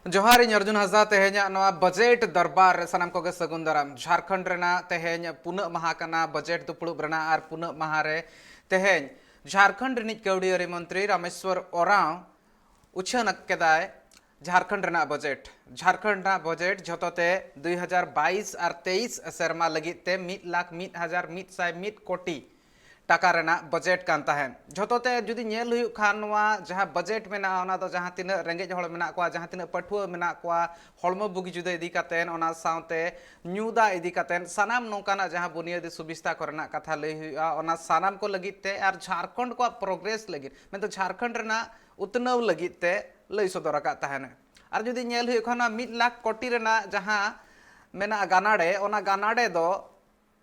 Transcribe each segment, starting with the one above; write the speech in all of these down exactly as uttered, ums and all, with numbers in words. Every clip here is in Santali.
ᱡᱚᱦᱟᱨ, ᱤᱧ ᱚᱨᱡᱩᱱ ᱦᱟᱸᱥᱫᱟ᱾ ᱛᱮᱦᱮᱧᱟᱜ ᱱᱚᱣᱟ ᱵᱟᱡᱮᱴ ᱫᱚᱨᱵᱟᱨ ᱨᱮ ᱥᱟᱱᱟᱢ ᱠᱚᱜᱮ ᱥᱟᱹᱜᱩᱱ ᱫᱟᱨᱟᱢ᱾ ᱡᱷᱟᱨᱠᱷᱚᱸᱰ ᱨᱮᱱᱟᱜ ᱛᱮᱦᱮᱧ ᱯᱩᱱᱟᱹᱜ ᱢᱟᱦᱟ ᱠᱟᱱᱟ ᱵᱟᱡᱮᱴ ᱫᱩᱯᱲᱩᱵ ᱨᱮᱱᱟᱜ, ᱟᱨ ᱯᱩᱱᱟᱹᱜ ᱢᱟᱦᱟ ᱨᱮ ᱛᱮᱦᱮᱧ ᱡᱷᱟᱨᱠᱷᱚᱸᱰ ᱨᱤᱱᱤᱡ ᱠᱟᱹᱣᱰᱤ ᱟᱹᱨᱤ ᱢᱚᱱᱛᱨᱤ ᱨᱟᱢᱮᱥᱣᱚᱨ ᱳᱨᱟᱸᱣ ᱩᱪᱷᱟᱹᱱ ᱠᱮᱫᱟᱭ ᱡᱷᱟᱨᱠᱷᱚᱸᱰ ᱨᱮᱱᱟᱜ ᱵᱟᱡᱮᱴ᱾ ᱡᱷᱟᱨᱠᱷᱚᱸᱰ ᱨᱮᱱᱟᱜ ᱵᱟᱡᱮᱴ ᱡᱷᱚᱛᱚ ᱛᱮ ᱫᱩᱭ ᱦᱟᱡᱟᱨ ᱵᱟᱭᱤᱥ ᱟᱨ ᱛᱮᱭᱤᱥ ᱥᱮᱨᱢᱟ ᱞᱟᱹᱜᱤᱫ ᱛᱮ ᱢᱤᱫ ᱞᱟᱠᱷ ᱢᱤᱫ ᱦᱟᱡᱟᱨ ᱢᱤᱫ ᱥᱟᱭ ᱢᱤᱫ ᱠᱳᱴᱤ ᱴᱟᱠᱟ ᱨᱮᱱᱟᱜ ᱵᱟᱡᱮᱴ ᱠᱟᱱ ᱛᱟᱦᱮᱸᱫ᱾ ᱡᱷᱚᱛᱚ ᱛᱮ ᱡᱩᱫᱤ ᱧᱮᱞ ᱦᱩᱭᱩᱜ ᱠᱷᱟᱱ, ᱱᱚᱣᱟ ᱡᱟᱦᱟᱸ ᱵᱟᱡᱮᱴ ᱢᱮᱱᱟᱜᱼᱟ, ᱚᱱᱟ ᱫᱚ ᱡᱟᱦᱟᱸ ᱛᱤᱱᱟᱹᱜ ᱨᱮᱸᱜᱮᱡ ᱦᱚᱲ ᱢᱮᱱᱟᱜ ᱠᱚᱣᱟ, ᱡᱟᱦᱟᱸ ᱛᱤᱱᱟᱹᱜ ᱯᱟᱹᱴᱷᱩᱣᱟᱹ ᱢᱮᱱᱟᱜ ᱠᱚᱣᱟ, ᱦᱚᱲᱢᱚ ᱵᱩᱜᱤ ᱡᱩᱫᱟᱹ ᱤᱫᱤ ᱠᱟᱛᱮᱫ, ᱚᱱᱟ ᱥᱟᱶᱛᱮ ᱧᱩ ᱫᱟᱜ ᱤᱫᱤ ᱠᱟᱛᱮᱫ, ᱥᱟᱱᱟᱢ ᱱᱚᱝᱠᱟᱱᱟᱜ ᱡᱟᱦᱟᱸ ᱵᱩᱱᱤᱭᱟᱹᱫᱤ ᱥᱩᱵᱤᱥᱛᱟ ᱠᱚᱨᱮᱱᱟᱜ ᱠᱟᱛᱷᱟ ᱞᱟᱹᱭ ᱦᱩᱭᱩᱜᱼᱟ, ᱚᱱᱟ ᱥᱟᱱᱟᱢ ᱠᱚ ᱞᱟᱹᱜᱤᱫ ᱛᱮ, ᱟᱨ ᱡᱷᱟᱨᱠᱷᱚᱸᱰ ᱠᱚᱣᱟᱜ ᱯᱨᱚᱜᱨᱮᱥ ᱞᱟᱹᱜᱤᱫ, ᱢᱮᱱᱫᱚ ᱡᱷᱟᱨᱠᱷᱚᱸᱰ ᱨᱮᱱᱟᱜ ᱩᱛᱱᱟᱹᱣ ᱞᱟᱹᱜᱤᱫ ᱛᱮ ᱞᱟᱹᱭ ᱥᱚᱫᱚᱨ ᱟᱠᱟᱫ ᱛᱟᱦᱮᱱᱟ᱾ ᱟᱨ ᱡᱩᱫᱤ ᱧᱮᱞ ᱦᱩᱭᱩᱜ ᱠᱷᱟᱱ, ᱚᱱᱟ ᱢᱤᱫ ᱞᱟᱠᱷ ᱠᱳᱴᱤ ᱨᱮᱱᱟᱜ ᱡᱟᱦᱟᱸ ᱢᱮᱱᱟᱜᱼᱟ ᱜᱟᱱᱟᱰᱮ, ᱚᱱᱟ ᱜᱟᱱᱟᱰᱮ ᱫᱚ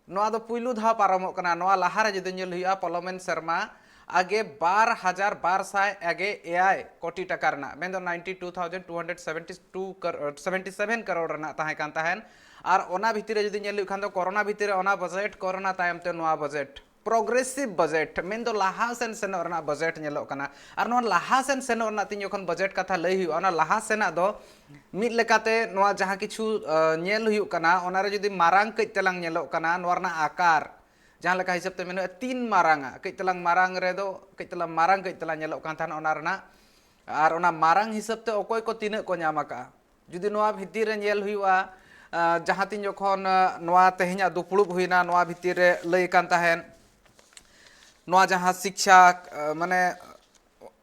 ᱱᱚᱣᱟ ᱫᱚ ᱯᱩᱭᱞᱩ ᱫᱷᱟᱣ ᱯᱟᱨᱚᱢᱚᱜ ᱠᱟᱱᱟ᱾ ᱱᱚᱣᱟ ᱞᱟᱦᱟᱨᱮ ᱡᱩᱫᱤ ᱧᱮᱞ ᱦᱩᱭᱩᱜᱼᱟ, ᱯᱚᱞᱚᱢᱮᱱ ᱥᱮᱨᱢᱟ ᱟᱜᱮ ᱵᱟᱨ ᱦᱟᱡᱟᱨ ᱵᱟᱨ ᱥᱟᱭ ᱟᱜᱮ ᱮᱭᱟᱭ ᱠᱳᱴᱤ ᱴᱟᱠᱟ ᱨᱮᱱᱟᱜ, ᱢᱮᱱᱫᱚ ninety two thousand two hundred seventy two ᱠᱟᱨ-, ᱥᱮᱵᱷᱮᱱᱴᱤ ᱥᱮᱵᱷᱮᱱ ᱠᱟᱨᱳᱲ ᱨᱮᱱᱟᱜ ᱛᱟᱦᱮᱸ ᱠᱟᱱ ᱛᱟᱦᱮᱸᱱ᱾ ᱟᱨ ᱚᱱᱟ ᱵᱷᱤᱛᱤᱨ ᱨᱮ ᱡᱩᱫᱤ ᱧᱮᱞ ᱦᱩᱭᱩᱜ ᱠᱷᱟᱱ ᱫᱚ, ᱠᱚᱨᱳᱱᱟ ᱵᱷᱤᱛᱤᱨ ᱨᱮ ᱚᱱᱟ ᱵᱟᱡᱮᱴ, ᱠᱚᱨᱳᱱᱟ ᱛᱟᱭᱚᱢ ᱛᱮ ᱱᱚᱣᱟ ᱵᱟᱡᱮᱴ, ᱯᱨᱚᱜᱨᱮᱥᱤᱵᱷ ᱵᱟᱡᱮᱴ, ᱢᱮᱱᱫᱚ ᱞᱟᱦᱟ ᱥᱮᱱ ᱥᱮᱱᱚᱜ ᱨᱮᱱᱟᱜ ᱵᱟᱡᱮᱴ ᱧᱮᱞᱚᱜ ᱠᱟᱱᱟ᱾ ᱟᱨ ᱱᱚᱣᱟ ᱞᱟᱦᱟ ᱥᱮᱱ ᱥᱮᱱᱚᱜ ᱨᱮᱱᱟᱜ ᱛᱤᱧ ᱡᱚᱠᱷᱚᱱ ᱵᱟᱡᱮᱴ ᱠᱟᱛᱷᱟ ᱞᱟᱹᱭ ᱦᱩᱭᱩᱜᱼᱟ, ᱚᱱᱟ ᱞᱟᱦᱟ ᱥᱮᱱᱟᱜ ᱫᱚ ᱢᱤᱫ ᱞᱮᱠᱟᱛᱮ ᱱᱚᱣᱟ ᱡᱟᱦᱟᱸ ᱠᱤᱪᱷᱩ, ᱟᱸ, ᱧᱮᱞ ᱦᱩᱭᱩᱜ ᱠᱟᱱᱟ, ᱚᱱᱟᱨᱮ ᱡᱩᱫᱤ ᱢᱟᱨᱟᱝ ᱠᱟᱹᱡ ᱛᱮᱞᱟᱝ ᱧᱮᱞᱚᱜ ᱠᱟᱱᱟ, ᱱᱚᱣᱟ ᱨᱮᱱᱟᱜ ᱟᱠᱟᱨ ᱡᱟᱦᱟᱸ ᱞᱮᱠᱟ ᱦᱤᱥᱟᱹᱵ ᱛᱮ ᱢᱮᱱᱟᱜᱼᱟ, ᱛᱤᱱ ᱢᱟᱨᱟᱝᱟ, ᱠᱟᱹᱡ ᱛᱮᱞᱟᱝ ᱢᱟᱨᱟᱝ ᱨᱮᱫᱚ ᱠᱟᱹᱡ ᱛᱮᱞᱟᱝ ᱢᱟᱨᱟᱝ ᱠᱟᱹᱡ ᱛᱮᱞᱟᱝ ᱧᱮᱞᱚᱜ ᱠᱟᱱ ᱛᱟᱦᱮᱱᱟ ᱚᱱᱟ ᱨᱮᱱᱟᱜ᱾ ᱟᱨ ᱚᱱᱟ ᱢᱟᱨᱟᱝ ᱦᱤᱥᱟᱹᱵ ᱛᱮ ᱚᱠᱚᱭ ᱠᱚ ᱛᱤᱱᱟᱹᱜ ᱠᱚ ᱧᱟᱢ ᱟᱠᱟᱫᱼᱟ, ᱡᱩᱫᱤ ᱱᱚᱣᱟ ᱵᱷᱤᱛᱤᱨ ᱨᱮ ᱧᱮᱞ ᱦᱩᱭᱩᱜᱼᱟ, ᱟᱸ, ᱡᱟᱦᱟᱸ ᱛᱤᱱ ᱡᱚᱠᱷᱚᱱ, ᱟᱸ, ᱱᱚᱣᱟ ᱛᱮᱦᱮᱧᱟᱜ ᱫᱩᱯᱲᱩᱵ ᱦᱩᱭᱱᱟ, ᱱᱚᱣᱟ ᱵᱷᱤᱛᱤᱨ ᱨᱮ ᱞᱟᱹᱭ ᱠᱟᱱ ᱛᱟᱦᱮᱸᱱ, ᱱᱚᱣᱟ ᱡᱟᱦᱟᱸ ᱥᱤᱠᱪᱷᱟ, ᱟᱸ, ᱢᱟᱱᱮ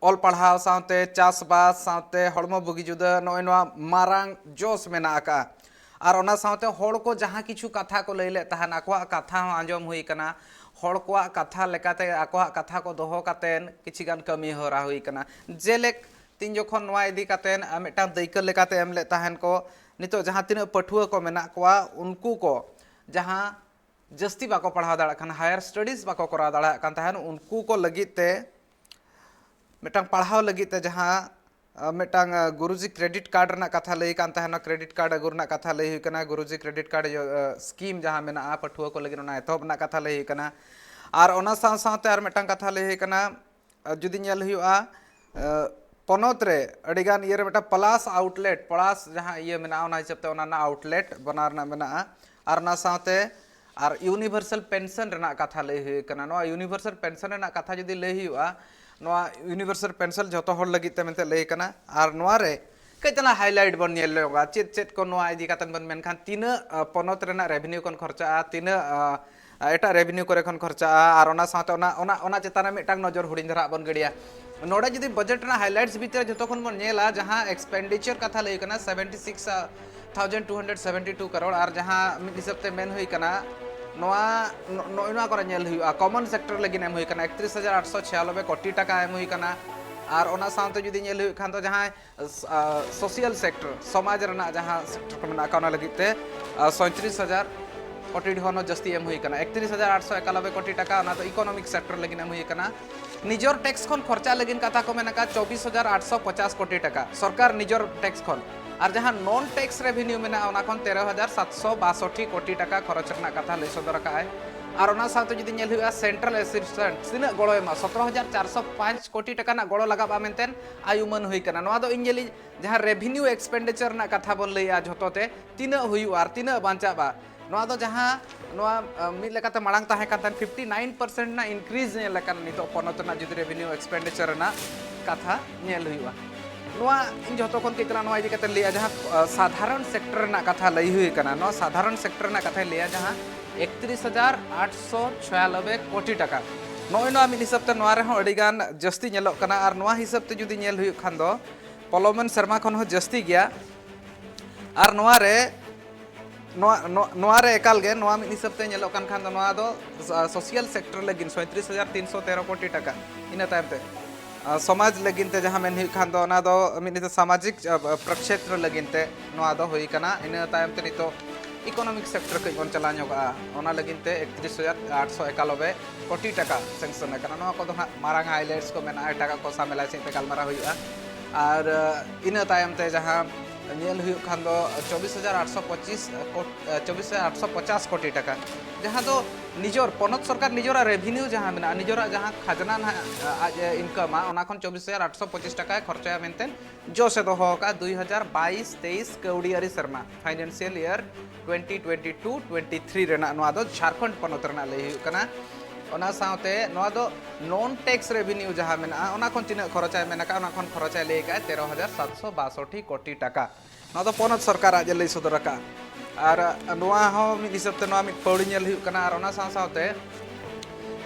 ᱚᱞ ᱯᱟᱲᱦᱟᱣ ᱥᱟᱶᱛᱮ ᱪᱟᱥᱵᱟᱥ ᱥᱟᱶᱛᱮ ᱦᱚᱲᱢᱚ ᱵᱩᱜᱤ ᱡᱩᱫᱟᱹ, ᱱᱚᱜᱼᱚᱭ ᱱᱚᱣᱟ ᱢᱟᱨᱟᱝ ᱡᱚᱥ ᱢᱮᱱᱟᱜ ᱟᱠᱟᱫᱼᱟ᱾ ᱟᱨ ᱚᱱᱟ ᱥᱟᱶᱛᱮ ᱦᱚᱲ ᱠᱚ ᱡᱟᱦᱟᱸ ᱠᱤᱪᱷᱩ ᱠᱟᱛᱷᱟ ᱠᱚ ᱞᱟᱹᱭ ᱞᱮᱫ ᱛᱟᱦᱮᱸᱱ, ᱟᱠᱚᱣᱟᱜ ᱠᱟᱛᱷᱟ ᱦᱚᱸ ᱟᱸᱡᱚᱢ ᱦᱩᱭ ᱠᱟᱱᱟ᱾ ᱦᱚᱲ ᱠᱚᱣᱟᱜ ᱠᱟᱛᱷᱟ ᱞᱮᱠᱟᱛᱮ, ᱟᱠᱚᱣᱟᱜ ᱠᱟᱛᱷᱟ ᱠᱚ ᱫᱚᱦᱚ ᱠᱟᱛᱮᱫ ᱠᱤᱪᱷᱤ ᱜᱟᱱ ᱠᱟᱹᱢᱤ ᱦᱚᱨᱟ ᱦᱩᱭ ᱠᱟᱱᱟ᱾ ᱡᱮᱞᱮᱠ ᱛᱤᱧ ᱡᱚᱠᱷᱚᱱ ᱱᱚᱣᱟ ᱤᱫᱤ ᱠᱟᱛᱮᱫ, ᱟᱨ ᱢᱤᱫᱴᱟᱝ ᱫᱟᱹᱭᱠᱟᱹ ᱞᱮᱠᱟᱛᱮ ᱮᱢ ᱞᱮᱫ ᱛᱟᱦᱮᱸᱱ ᱠᱚ, ᱱᱤᱛᱚᱜ ᱡᱟᱦᱟᱸ ᱛᱤᱱᱟᱹᱜ ᱯᱟᱹᱴᱷᱩᱣᱟᱹ ᱠᱚ ᱢᱮᱱᱟᱜ ᱠᱚᱣᱟ, ᱩᱱᱠᱩ ᱠᱚ ᱡᱟᱦᱟᱸ ᱡᱟᱹᱥᱛᱤ ᱵᱟᱠᱚ ᱯᱟᱲᱦᱟᱣ ᱫᱟᱲᱮᱭᱟᱜ ᱠᱟᱱᱟ, higher studies ᱵᱟᱠᱚ ᱠᱚᱨᱟᱣ ᱫᱟᱲᱮᱭᱟᱜ ᱠᱟᱱ ᱛᱟᱦᱮᱸᱱ, ᱩᱱᱠᱩ ᱠᱚ ᱞᱟᱹᱜᱤᱫ ᱛᱮ, ᱢᱤᱫᱴᱟᱝ ᱯᱟᱲᱦᱟᱣ ᱞᱟᱹᱜᱤᱫ ᱛᱮ ᱡᱟᱦᱟᱸ, ᱟᱸ, ᱢᱤᱫᱴᱟᱝ, ᱟᱸ, ᱜᱩᱨᱩᱡᱤ credit card ᱨᱮᱱᱟᱜ ᱠᱟᱛᱷᱟ ᱞᱟᱹᱭ ᱠᱟᱱ ᱛᱟᱦᱮᱸᱱᱟ, credit card ᱟᱹᱜᱩ ᱨᱮᱱᱟᱜ ᱠᱟᱛᱷᱟ ᱞᱟᱹᱭ ᱦᱩᱭ ᱠᱟᱱᱟ, ᱜᱩᱨᱩᱡᱤ credit card, ᱟᱸ, scheme ᱡᱟᱦᱟᱸ ᱢᱮᱱᱟᱜᱼᱟ ᱯᱟᱹᱴᱷᱩᱣᱟᱹ ᱠᱚ ᱞᱟᱹᱜᱤᱫ, ᱚᱱᱟ ᱮᱛᱚᱦᱚᱵ ᱨᱮᱱᱟᱜ ᱠᱟᱛᱷᱟ ᱞᱟᱹᱭ ᱦᱩᱭ ᱠᱟᱱᱟ᱾ ᱟᱨ ᱚᱱᱟ ᱥᱟᱶ ᱥᱟᱶᱛᱮ ᱟᱨ ᱢᱤᱫᱴᱟᱝ ᱠᱟᱛᱷᱟ ᱞᱟᱹᱭ ᱦᱩᱭ ᱠᱟᱱᱟ, ᱟᱸ, ᱡᱩᱫᱤ ᱧᱮᱞ ᱦᱩᱭᱩᱜᱼᱟ, ᱟᱸ, ᱯᱚᱱᱚᱛ ᱨᱮ ᱟᱹᱰᱤᱜᱟᱱ ᱤᱭᱟᱹ ᱨᱮ ᱢᱤᱫᱴᱟᱝ ᱯᱞᱟᱥ ᱟᱣᱩᱴᱞᱮᱴ, ᱯᱞᱟᱥ ᱡᱟᱦᱟᱸ ᱤᱭᱟᱹ ᱢᱮᱱᱟᱜᱼᱟ, ᱚᱱᱟ ᱦᱤᱥᱟᱹᱵ ᱛᱮ ᱚᱱᱟ ᱨᱮᱱᱟᱜ ᱟᱣᱩᱴᱞᱮᱴ ᱵᱟᱱᱟᱨ ᱨᱮᱱᱟᱜ ᱢᱮᱱᱟᱜᱼᱟ᱾ ᱟᱨ ᱚᱱᱟ ᱥᱟᱶᱛᱮ ᱟᱨ ᱤᱭᱩᱱᱤᱵᱷᱟᱨᱥᱟᱞ ᱯᱮᱱᱥᱚᱱ ᱨᱮᱱᱟᱜ ᱠᱟᱛᱷᱟ ᱞᱟᱹᱭ ᱦᱩᱭ ᱠᱟᱱᱟ᱾ ᱱᱚᱣᱟ ᱤᱭᱩᱱᱤᱵᱷᱟᱨᱥᱟᱞ ᱯᱮᱱᱥᱚᱱ ᱨᱮᱱᱟᱜ ᱠᱟᱛᱷᱟ ᱡᱩᱫᱤ ᱞᱟᱹᱭ ᱦᱩᱭᱩᱜᱼᱟ, ᱱᱚᱣᱟ ᱤᱭᱩᱱᱤᱵᱷᱟᱨᱥᱟᱞ ᱯᱮᱱᱥᱚᱱ ᱡᱷᱚᱛᱚ ᱦᱚᱲ ᱞᱟᱹᱜᱤᱫ ᱛᱮ ᱢᱮᱱᱛᱮ ᱞᱟᱹᱭ ᱠᱟᱱᱟ᱾ ᱟᱨ ᱱᱚᱣᱟ ᱨᱮ ᱠᱟᱹᱡ ᱛᱟᱞᱟᱝ ᱦᱟᱭᱞᱟᱭᱤᱴ ᱵᱚᱱ ᱧᱮᱞ ᱧᱚᱜᱟ, ᱪᱮᱫ ᱪᱮᱫ ᱠᱚ ᱱᱚᱣᱟ ᱤᱫᱤ ᱠᱟᱛᱮ ᱵᱚᱱ ᱢᱮᱱᱠᱷᱟᱱ ᱛᱤᱱᱟᱹᱜ ᱟᱸ, ᱯᱚᱱᱚᱛ ᱨᱮᱱᱟᱜ ᱨᱮᱵᱷᱤᱱᱤᱭᱩ ᱠᱷᱚᱱ ᱠᱷᱚᱨᱪᱟᱜᱼᱟ, ᱛᱤᱱᱟᱹᱜ ᱟᱸ, ᱮᱴᱟᱜ ᱨᱮᱵᱷᱤᱱᱤᱭᱩ ᱠᱚᱨᱮ ᱠᱷᱚᱱ ᱠᱷᱚᱨᱪᱟᱜᱼᱟ, ᱟᱨ ᱚᱱᱟ ᱥᱟᱶᱛᱮ ᱚᱱᱟ ᱚᱱᱟ ᱚᱱᱟ ᱪᱮᱛᱟᱱ ᱨᱮ ᱢᱤᱫᱴᱟᱝ ᱱᱚᱡᱚᱨ ᱦᱩᱰᱤᱧ ᱫᱷᱟᱨᱟ ᱵᱚᱱ ᱜᱤᱰᱤᱭᱟ᱾ ᱱᱚᱰᱮ ᱡᱩᱫᱤ ᱵᱟᱡᱮᱴ ᱨᱮᱱᱟᱜ ᱦᱟᱭᱞᱟᱭᱤᱴᱥ ᱵᱷᱤᱛᱨᱤ ᱨᱮ ᱡᱷᱚᱛᱚ ᱠᱷᱚᱱ ᱵᱚᱱ ᱧᱮᱞᱟ, ᱡᱟᱦᱟᱸ ᱮᱠᱥᱯᱮᱱᱰᱤᱪᱟᱨ ᱠᱟᱛᱷᱟ ᱞᱟᱹᱭ ᱠᱟᱱᱟ seventy six thousand two hundred seventy two crore, ᱟᱨ ᱡᱟᱦᱟᱸ ᱢᱤᱫ ᱦᱤᱥᱟᱹᱵ ᱛᱮ ᱢᱮᱱ ᱦᱩᱭ ᱠᱟᱱᱟ, ᱱᱚᱣᱟ ᱱᱚ- ᱱᱚᱜᱼᱚᱭ ᱱᱚᱣᱟ ᱠᱚᱨᱮ ᱧᱮᱞ ᱦᱩᱭᱩᱜᱼᱟ, ᱠᱚᱢᱚᱱ ᱥᱮᱠᱴᱚᱨ ᱞᱟᱹᱜᱤᱫ ᱮᱢ ᱦᱩᱭ ᱠᱟᱱᱟ ᱮᱠᱛᱨᱤᱥ ᱦᱟᱡᱟᱨ ᱟᱴᱥᱚ ᱪᱷᱤᱭᱟᱞᱚᱵᱵᱳᱭ ᱠᱳᱴᱤ ᱴᱟᱠᱟ ᱮᱢ ᱦᱩᱭ ᱠᱟᱱᱟ᱾ ᱟᱨ ᱚᱱᱟ ᱥᱟᱶᱛᱮ ᱡᱩᱫᱤ ᱧᱮᱞ ᱦᱩᱭᱩᱜ ᱠᱷᱟᱱ ᱫᱚ ᱡᱟᱦᱟᱸᱭ ᱥᱳᱥᱤᱭᱟᱞ ᱥᱮᱠᱴᱚᱨ, ᱥᱚᱢᱟᱡᱽ ᱨᱮᱱᱟᱜ ᱡᱟᱦᱟᱸ ᱥᱮᱠᱴᱚᱨ ᱠᱚ ᱢᱮᱱᱟᱜ ᱟᱠᱟᱫ, ᱚᱱᱟ ᱞᱟᱹᱜᱤᱫ ᱛᱮ ᱥᱚᱭᱛᱨᱤᱥ ᱦᱟᱡᱟᱨ ᱠᱳᱴᱤ ᱠᱷᱚᱱ ᱦᱚᱸ ᱡᱟᱹᱥᱛᱤ ᱮᱢ ᱦᱩᱭ ᱠᱟᱱᱟ, ᱮᱠᱛᱨᱤᱥ ᱦᱟᱡᱟᱨ ᱟᱴᱥᱚ ᱮᱠᱟᱞᱚᱵᱵᱳᱭ ᱠᱳᱴᱤ ᱴᱟᱠᱟ, ᱚᱱᱟ ᱫᱚ ᱤᱠᱳᱱᱚᱢᱤᱠ ᱥᱮᱠᱴᱚᱨ ᱞᱟᱹᱜᱤᱫ ᱮᱢ ᱦᱩᱭ ᱠᱟᱱᱟ᱾ ᱱᱤᱡᱚᱨ ᱴᱮᱠᱥ ᱠᱷᱚᱱ ᱠᱷᱚᱨᱪᱟ ᱞᱟᱹᱜᱤᱫ ᱠᱟᱛᱷᱟ ᱠᱚ ᱢᱮᱱ ᱟᱠᱟᱫ ᱪᱚᱵᱵᱤᱥ ᱦᱟᱡᱟᱨ ᱟᱴᱥᱚ ᱯᱚᱪᱟᱥ ᱠᱳᱴᱤ ᱴᱟᱠᱟ ᱥᱚᱨᱠᱟᱨ ᱱᱤᱡᱚᱨ ᱴᱮᱠᱥ ᱠᱷᱚᱱ, ᱟᱨ ᱡᱟᱦᱟᱸ ᱱᱚᱱ ᱴᱮᱠᱥ ᱨᱮᱵᱷᱤᱱᱤᱭᱩ ᱢᱮᱱᱟᱜᱼᱟ, ᱚᱱᱟ ᱠᱷᱚᱱ ᱛᱮᱨᱚ ᱦᱟᱡᱟᱨ ᱥᱟᱛᱥᱚ ᱵᱟᱥᱚᱴᱴᱤ ᱠᱳᱴᱤ ᱴᱟᱠᱟ ᱠᱷᱚᱨᱚᱪ ᱨᱮᱱᱟᱜ ᱠᱟᱛᱷᱟ ᱞᱟᱹᱭ ᱥᱚᱫᱚᱨ ᱟᱠᱟᱫᱼᱟᱭ᱾ ᱟᱨ ᱚᱱᱟ ᱥᱟᱶᱛᱮ ᱡᱩᱫᱤ ᱧᱮᱞ ᱦᱩᱭᱩᱜᱼᱟ, ᱥᱮᱱᱴᱨᱟᱞ ᱮᱥᱤᱥᱴᱮᱱᱥ ᱛᱤᱱᱟᱹᱜ ᱜᱚᱲᱚᱭ ᱮᱢᱟ, ᱥᱚᱛᱨᱚ ᱦᱟᱡᱟᱨ ᱪᱟᱨᱥᱚ ᱯᱟᱸᱪ ᱠᱳᱴᱤ ᱴᱟᱠᱟ ᱨᱮᱱᱟᱜ ᱜᱚᱲᱚ ᱞᱟᱜᱟᱜᱼᱟ ᱢᱮᱱᱛᱮ ᱟᱭᱩᱢᱟᱹᱱ ᱦᱩᱭ ᱠᱟᱱᱟ᱾ ᱱᱚᱣᱟ ᱫᱚ ᱤᱧ ᱧᱮᱞᱤᱧ ᱡᱟᱦᱟᱸ ᱨᱮᱵᱷᱤᱱᱤᱭᱩ ᱮᱠᱥᱯᱮᱱᱰᱤᱪᱟᱨ ᱨᱮᱱᱟᱜ ᱠᱟᱛᱷᱟ ᱵᱚᱱ ᱞᱟᱹᱭᱟ, ᱡᱷᱚᱛᱚ ᱛᱮ ᱛᱤᱱᱟᱹᱜ ᱦᱩᱭᱩᱜᱼᱟ ᱟᱨ ᱛᱤᱱᱟᱹᱜ ᱵᱟᱧᱪᱟᱜᱼᱟ, ᱱᱚᱣᱟ ᱫᱚ ᱡᱟᱦᱟᱸ ᱱᱚᱣᱟ ᱟᱸ, ᱢᱤᱫ ᱞᱮᱠᱟᱛᱮ ᱢᱟᱲᱟᱝ ᱛᱟᱦᱮᱸ ᱠᱟᱱ ᱛᱟᱦᱮᱸᱫ ᱯᱷᱤᱯᱴᱤ ᱱᱟᱭᱤᱱ ᱯᱟᱨᱥᱮᱱᱴ ᱨᱮᱱᱟᱜ ᱤᱱᱠᱨᱤᱡᱽ ᱧᱮᱞ ᱟᱠᱟᱱᱟ ᱱᱤᱛᱚᱜ ᱯᱚᱱᱚᱛ ᱨᱮᱱᱟᱜ ᱡᱩᱫᱤ ᱨᱮᱵᱷᱤᱱᱤᱭᱩ ᱮᱠᱥᱯᱮᱱᱰᱤᱪᱟᱨ ᱨᱮᱱᱟᱜ ᱠᱟᱛᱷᱟ ᱧᱮᱞ ᱦᱩᱭᱩᱜᱼᱟ᱾ ᱱᱚᱣᱟ ᱤᱧ ᱡᱷᱚᱛᱚ ᱠᱷᱚᱱ ᱠᱟᱹᱡ ᱛᱟᱞᱟᱝ ᱱᱚᱣᱟ ᱤᱫᱤ ᱠᱟᱛᱮ ᱞᱟᱹᱭᱟ, ᱡᱟᱦᱟᱸ ᱟᱸ, ᱥᱟᱫᱷᱟᱨᱚᱱ ᱥᱮᱠᱴᱚᱨ ᱨᱮᱱᱟᱜ ᱠᱟᱛᱷᱟ ᱞᱟᱹᱭ ᱦᱩᱭ ᱟᱠᱟᱱᱟ, ᱱᱚᱣᱟ ᱥᱟᱫᱷᱟᱨᱚᱱ ᱥᱮᱠᱴᱚᱨ ᱨᱮᱱᱟᱜ ᱠᱟᱛᱷᱟᱧ ᱞᱟᱹᱭᱟ, ᱡᱟᱦᱟᱸ ᱮᱠᱛᱨᱤᱥ ᱦᱟᱡᱟᱨ ᱟᱴᱥᱚ ᱪᱷᱚᱭᱟᱱᱚᱵᱵᱳᱭ ᱠᱳᱴᱤ ᱴᱟᱠᱟ, ᱱᱚᱜᱼᱚᱭ ᱱᱚᱣᱟ ᱢᱤᱫ ᱦᱤᱥᱟᱹᱵ ᱛᱮ ᱱᱚᱣᱟ ᱨᱮᱦᱚᱸ ᱟᱹᱰᱤ ᱜᱟᱱ ᱡᱟᱹᱥᱛᱤ ᱧᱮᱞᱚᱜ ᱠᱟᱱᱟ᱾ ᱟᱨ ᱱᱚᱣᱟ ᱦᱤᱥᱟᱹᱵ ᱛᱮ ᱡᱩᱫᱤ ᱧᱮᱞ ᱦᱩᱭᱩᱜ ᱠᱷᱟᱱ ᱫᱚ ᱯᱚᱞᱚᱢᱮᱱ ᱥᱮᱨᱢᱟ ᱠᱷᱚᱱ ᱦᱚᱸ ᱡᱟᱹᱥᱛᱤ ᱜᱮᱭᱟ᱾ ᱟᱨ ᱱᱚᱣᱟ ᱨᱮ ᱱᱚᱣᱟ ᱱᱚᱣᱟ- ᱱᱚᱣᱟ ᱨᱮ ᱮᱠᱟᱞ ᱜᱮ ᱱᱚᱣᱟ ᱢᱤᱫ ᱦᱤᱥᱟᱹᱵ ᱛᱮ ᱧᱮᱞᱚᱜ ᱠᱟᱱ ᱠᱷᱟᱱ ᱫᱚ ᱱᱚᱣᱟ ᱫᱚ ᱥᱳᱥᱤᱭᱟᱞ ᱥᱮᱠᱴᱚᱨ ᱞᱟᱹᱜᱤᱫ ᱥᱚᱭᱛᱨᱤᱥ ᱦᱟᱡᱟᱨ ᱛᱤᱱᱥᱚ ᱛᱮᱨᱚ ᱠᱳᱴᱤ ᱴᱟᱠᱟ᱾ ᱤᱱᱟᱹ ᱛᱟᱭᱚᱢ ᱛᱮ ᱟᱨ ᱥᱚᱢᱟᱡᱽ ᱞᱟᱹᱜᱤᱫ ᱛᱮ ᱡᱟᱦᱟᱸ ᱢᱮᱱ ᱦᱩᱭᱩᱜ ᱠᱷᱟᱱ ᱫᱚ ᱚᱱᱟ ᱫᱚ ᱢᱤᱫ ᱱᱤᱛᱚᱜ ᱥᱟᱢᱟᱡᱤᱠ ᱟᱸ, ᱯᱨᱚᱠᱷᱮᱛᱨᱚ ᱞᱟᱹᱜᱤᱫ ᱛᱮ ᱱᱚᱣᱟ ᱫᱚ ᱦᱩᱭ ᱠᱟᱱᱟ᱾ ᱤᱱᱟᱹ ᱛᱟᱭᱚᱢ ᱛᱮ ᱱᱤᱛᱚᱜ ᱤᱠᱳᱱᱚᱢᱤᱠ ᱥᱮᱠᱴᱚᱨ ᱠᱟᱹᱡ ᱵᱚᱱ ᱪᱟᱞᱟᱣ ᱧᱚᱜᱚᱜᱼᱟ, ᱚᱱᱟ ᱞᱟᱹᱜᱤᱫ ᱛᱮ ᱮᱠᱛᱨᱤᱥ ᱦᱟᱡᱟᱨ ᱟᱴᱥᱚ ᱮᱠᱟᱞᱚᱵᱵᱳᱭ ᱠᱳᱴᱤ ᱴᱟᱠᱟ ᱥᱮᱝᱥᱚᱱ ᱟᱠᱟᱱᱟ᱾ ᱱᱚᱣᱟ ᱠᱚᱫᱚ ᱦᱟᱸᱜ ᱢᱟᱨᱟᱝ ᱦᱟᱭᱞᱟᱭᱤᱴᱥ ᱠᱚ ᱢᱮᱱᱟᱜᱼᱟ, ᱮᱴᱟᱜᱟᱜ ᱠᱚ ᱥᱟᱶ ᱢᱮᱞᱟ ᱥᱮᱫ ᱛᱮ ᱜᱟᱞᱢᱟᱨᱟᱣ ᱦᱩᱭᱩᱜᱼᱟ᱾ ᱟᱨ ᱟᱸ, ᱤᱱᱟᱹ ᱛᱟᱭᱚᱢ ᱛᱮ ᱡᱟᱦᱟᱸ ᱧᱮᱞ ᱦᱩᱭᱩᱜ ᱠᱷᱟᱱ ᱫᱚ ᱪᱚᱵᱵᱤᱥ ᱦᱟᱡᱟᱨ ᱟᱴᱥᱚ ᱯᱚᱸᱪᱤᱥ ᱠᱳᱴ-, ᱪᱚᱵᱵᱤᱥ ᱦᱟᱡᱟᱨ ᱟᱴᱥᱚ ᱯᱚᱪᱟᱥ ᱠᱳᱴᱤ ᱴᱟᱠᱟ, ᱡᱟᱦᱟᱸ ᱫᱚ ᱱᱤᱡᱚᱨ ᱯᱚᱱᱚᱛ ᱥᱚᱨᱠᱟᱨ ᱱᱤᱡᱚᱨᱟᱜ revenue ᱡᱟᱦᱟᱸ ᱢᱮᱱᱟᱜᱼᱟ, ᱱᱤᱡᱚᱨᱟᱜ ᱡᱟᱦᱟᱸ ᱠᱷᱟᱡᱽᱱᱟ ᱱᱟᱦᱟᱜ ᱟᱡ ᱮ ᱤᱱᱠᱟᱢᱟ, ᱚᱱᱟ ᱠᱷᱚᱱ ᱪᱚᱵᱵᱤᱥ ᱦᱟᱡᱟᱨ ᱟᱴᱥᱚ ᱯᱚᱸᱪᱤᱥ ᱴᱟᱠᱟᱭ ᱠᱷᱚᱨᱪᱟᱭᱟ ᱢᱮᱱᱛᱮ ᱡᱚᱥ ᱮ ᱫᱚᱦᱚ ᱟᱠᱟᱫᱼᱟ ᱫᱩᱭ ᱦᱟᱡᱟᱨ ᱵᱟᱭᱤᱥ ᱛᱮᱭᱤᱥ ᱠᱟᱹᱣᱰᱤᱭᱟᱹᱨᱤ ᱥᱮᱨᱢᱟ, financial year twenty twenty two twenty three ᱨᱮᱱᱟᱜ᱾ ᱱᱚᱣᱟ ᱫᱚ ᱡᱷᱟᱲᱠᱷᱚᱸᱰ ᱯᱚᱱᱚᱛ ᱨᱮᱱᱟᱜ ᱞᱟᱹᱭ ᱦᱩᱭᱩᱜ ᱠᱟᱱᱟ᱾ ᱚᱱᱟ ᱥᱟᱶᱛᱮ ᱱᱚᱣᱟ ᱫᱚ non tax revenue ᱡᱟᱦᱟᱸ ᱢᱮᱱᱟᱜᱼᱟ, ᱚᱱᱟ ᱠᱷᱚᱱ ᱛᱤᱱᱟᱹᱜ ᱠᱷᱚᱨᱚᱪᱟᱭ ᱢᱮᱱ ᱟᱠᱟᱫᱼᱟ, ᱚᱱᱟ ᱠᱷᱚᱱ ᱠᱷᱚᱨᱚᱪᱟᱭ ᱞᱟᱹᱭ ᱟᱠᱟᱫᱼᱟ ᱛᱮᱨᱚ ᱦᱟᱡᱟᱨ ᱥᱟᱛᱥᱚ ᱵᱟᱥᱚᱴᱴᱤ ᱠᱳᱴᱤ ᱴᱟᱠᱟ᱾ ᱱᱚᱣᱟ ᱫᱚ ᱯᱚᱱᱚᱛ ᱥᱚᱨᱠᱟᱨ ᱟᱡ ᱮ ᱞᱟᱹᱭ ᱥᱚᱫᱚᱨ ᱟᱠᱟᱫᱼᱟ᱾ ᱟᱨ ᱱᱚᱣᱟ ᱦᱚᱸ ᱢᱤᱫ ᱦᱤᱥᱟᱹᱵ ᱛᱮ ᱱᱚᱣᱟ ᱢᱤᱫ ᱯᱟᱹᱣᱲᱤ ᱧᱮᱞ ᱦᱩᱭᱩᱜ ᱠᱟᱱᱟ᱾ ᱟᱨ ᱚᱱᱟ ᱥᱟᱶ ᱥᱟᱶᱛᱮ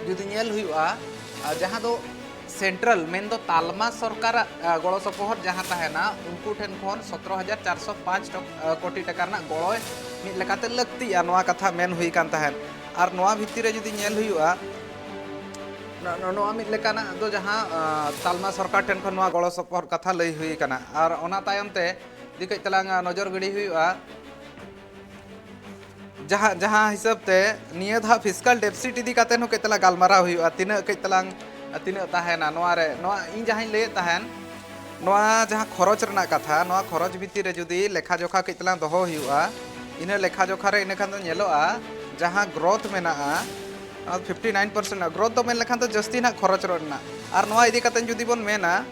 ᱡᱩᱫᱤ ᱧᱮᱞ ᱦᱩᱭᱩᱜᱼᱟ, ᱟᱨ ᱡᱟᱦᱟᱸ ᱫᱚ central ᱢᱮᱱᱫᱚ ᱛᱟᱞᱢᱟ ᱥᱚᱨᱠᱟᱨᱟᱜ, ᱟ, ᱜᱚᱲᱚ ᱥᱚᱯᱚᱦᱚᱫ ᱡᱟᱦᱟᱸ ᱛᱟᱦᱮᱱᱟ, ᱩᱱᱠᱩ ᱴᱷᱮᱱ ᱠᱷᱚᱱ ᱥᱚᱛᱨᱚ ᱦᱟᱡᱟᱨ ᱪᱟᱨᱥᱚ ᱯᱟᱸᱪ ᱴᱚᱠ-, ᱟ, ᱠᱳᱴᱤ ᱴᱟᱠᱟ ᱨᱮᱱᱟᱜ ᱜᱚᱲᱚ ᱢᱤᱫ ᱞᱮᱠᱟᱛᱮ ᱞᱟᱹᱠᱛᱤᱜᱼᱟ, ᱱᱚᱣᱟ ᱠᱟᱛᱷᱟ ᱢᱮᱱ ᱦᱩᱭ ᱠᱟᱱ ᱛᱟᱦᱮᱸᱫ᱾ ᱟᱨ ᱱᱚᱣᱟ ᱵᱷᱤᱛᱤᱨ ᱨᱮ ᱡᱩᱫᱤ ᱧᱮᱞ ᱦᱩᱭᱩᱜᱼᱟ, ᱱᱚ-, ᱱᱚ-, ᱱᱚᱣᱟ ᱢᱤᱫ ᱞᱮᱠᱟᱱᱟᱜ ᱫᱚ ᱡᱟᱦᱟᱸ, ᱟ, ᱛᱟᱞᱢᱟ ᱥᱚᱨᱠᱟᱨ ᱴᱷᱮᱱ ᱠᱷᱚᱱ ᱱᱚᱣᱟ ᱜᱚᱲᱚ ᱥᱚᱯᱚᱦᱚᱫ ᱠᱟᱛᱷᱟ ᱞᱟᱹᱭ ᱦᱩᱭ ᱠᱟᱱᱟ᱾ ᱟᱨ ᱚᱱᱟ ᱛᱟᱭᱚᱢ ᱛᱮ ᱡᱩᱫᱤ ᱠᱟᱹᱡ ᱛᱟᱞᱟᱝ, ᱟ, ᱱᱚᱡᱚᱨ ᱜᱤᱰᱤ ᱦᱩᱭᱩᱜᱼᱟ, ᱡᱟᱦᱟᱸ, ᱡᱟᱦᱟᱸ ᱦᱤᱥᱟᱹᱵ ᱛᱮ ᱱᱤᱭᱟᱹ ᱫᱷᱟᱣ fiscal deficit ᱤᱫᱤ ᱠᱟᱛᱮ ᱦᱚᱸ ᱠᱟᱹᱡ ᱛᱟᱞᱟᱝ ᱜᱟᱞᱢᱟᱨᱟᱣ ᱦᱩᱭᱩᱜᱼᱟ, ᱛᱤᱱᱟᱹᱜ ᱠᱟᱹᱡ ᱛᱟᱞᱟᱝ, ᱛᱤᱱᱟᱹᱜ ᱛᱟᱦᱮᱱᱟ ᱱᱚᱣᱟ ᱨᱮ᱾ ᱱᱚᱣᱟ ᱤᱧ ᱡᱟᱦᱟᱸᱧ ᱞᱟᱹᱭᱮᱫ ᱛᱟᱦᱮᱱ, ᱱᱚᱣᱟ ᱡᱟᱦᱟᱸ ᱠᱷᱚᱨᱚᱪ ᱨᱮᱱᱟᱜ ᱠᱟᱛᱷᱟ, ᱱᱚᱣᱟ ᱠᱷᱚᱨᱚᱪ ᱵᱷᱤᱛᱤᱨ ᱨᱮ ᱡᱩᱫᱤ ᱞᱮᱠᱷᱟ ᱡᱚᱠᱷᱟ ᱠᱟᱹᱡ ᱛᱟᱞᱟᱝ ᱫᱚᱦᱚ ᱦᱩᱭᱩᱜᱼᱟ, ᱤᱱᱟᱹ ᱞᱮᱠᱷᱟ ᱡᱚᱠᱷᱟ ᱨᱮ ᱤᱱᱟᱹ ᱠᱷᱟᱱ ᱫᱚ ᱧᱮᱞᱚᱜᱼᱟ, ᱡᱟᱦᱟᱸ growth ᱢᱮᱱᱟᱜᱼᱟ, ᱚᱱᱟ fifty nine percent ᱨᱮᱱᱟᱜ growth ᱫᱚ ᱢᱮᱱ ᱞᱮᱠᱷᱟᱱ ᱫᱚ ᱡᱟᱹᱥᱛᱤ ᱱᱟᱜ ᱠᱷᱚᱨᱚᱪ ᱨᱮᱱᱟᱜ᱾ ᱟᱨ ᱱᱚᱣᱟ ᱤᱫᱤ ᱠᱟᱛᱮ ᱡᱩᱫᱤ ᱵᱚᱱ ᱢᱮᱱᱟ,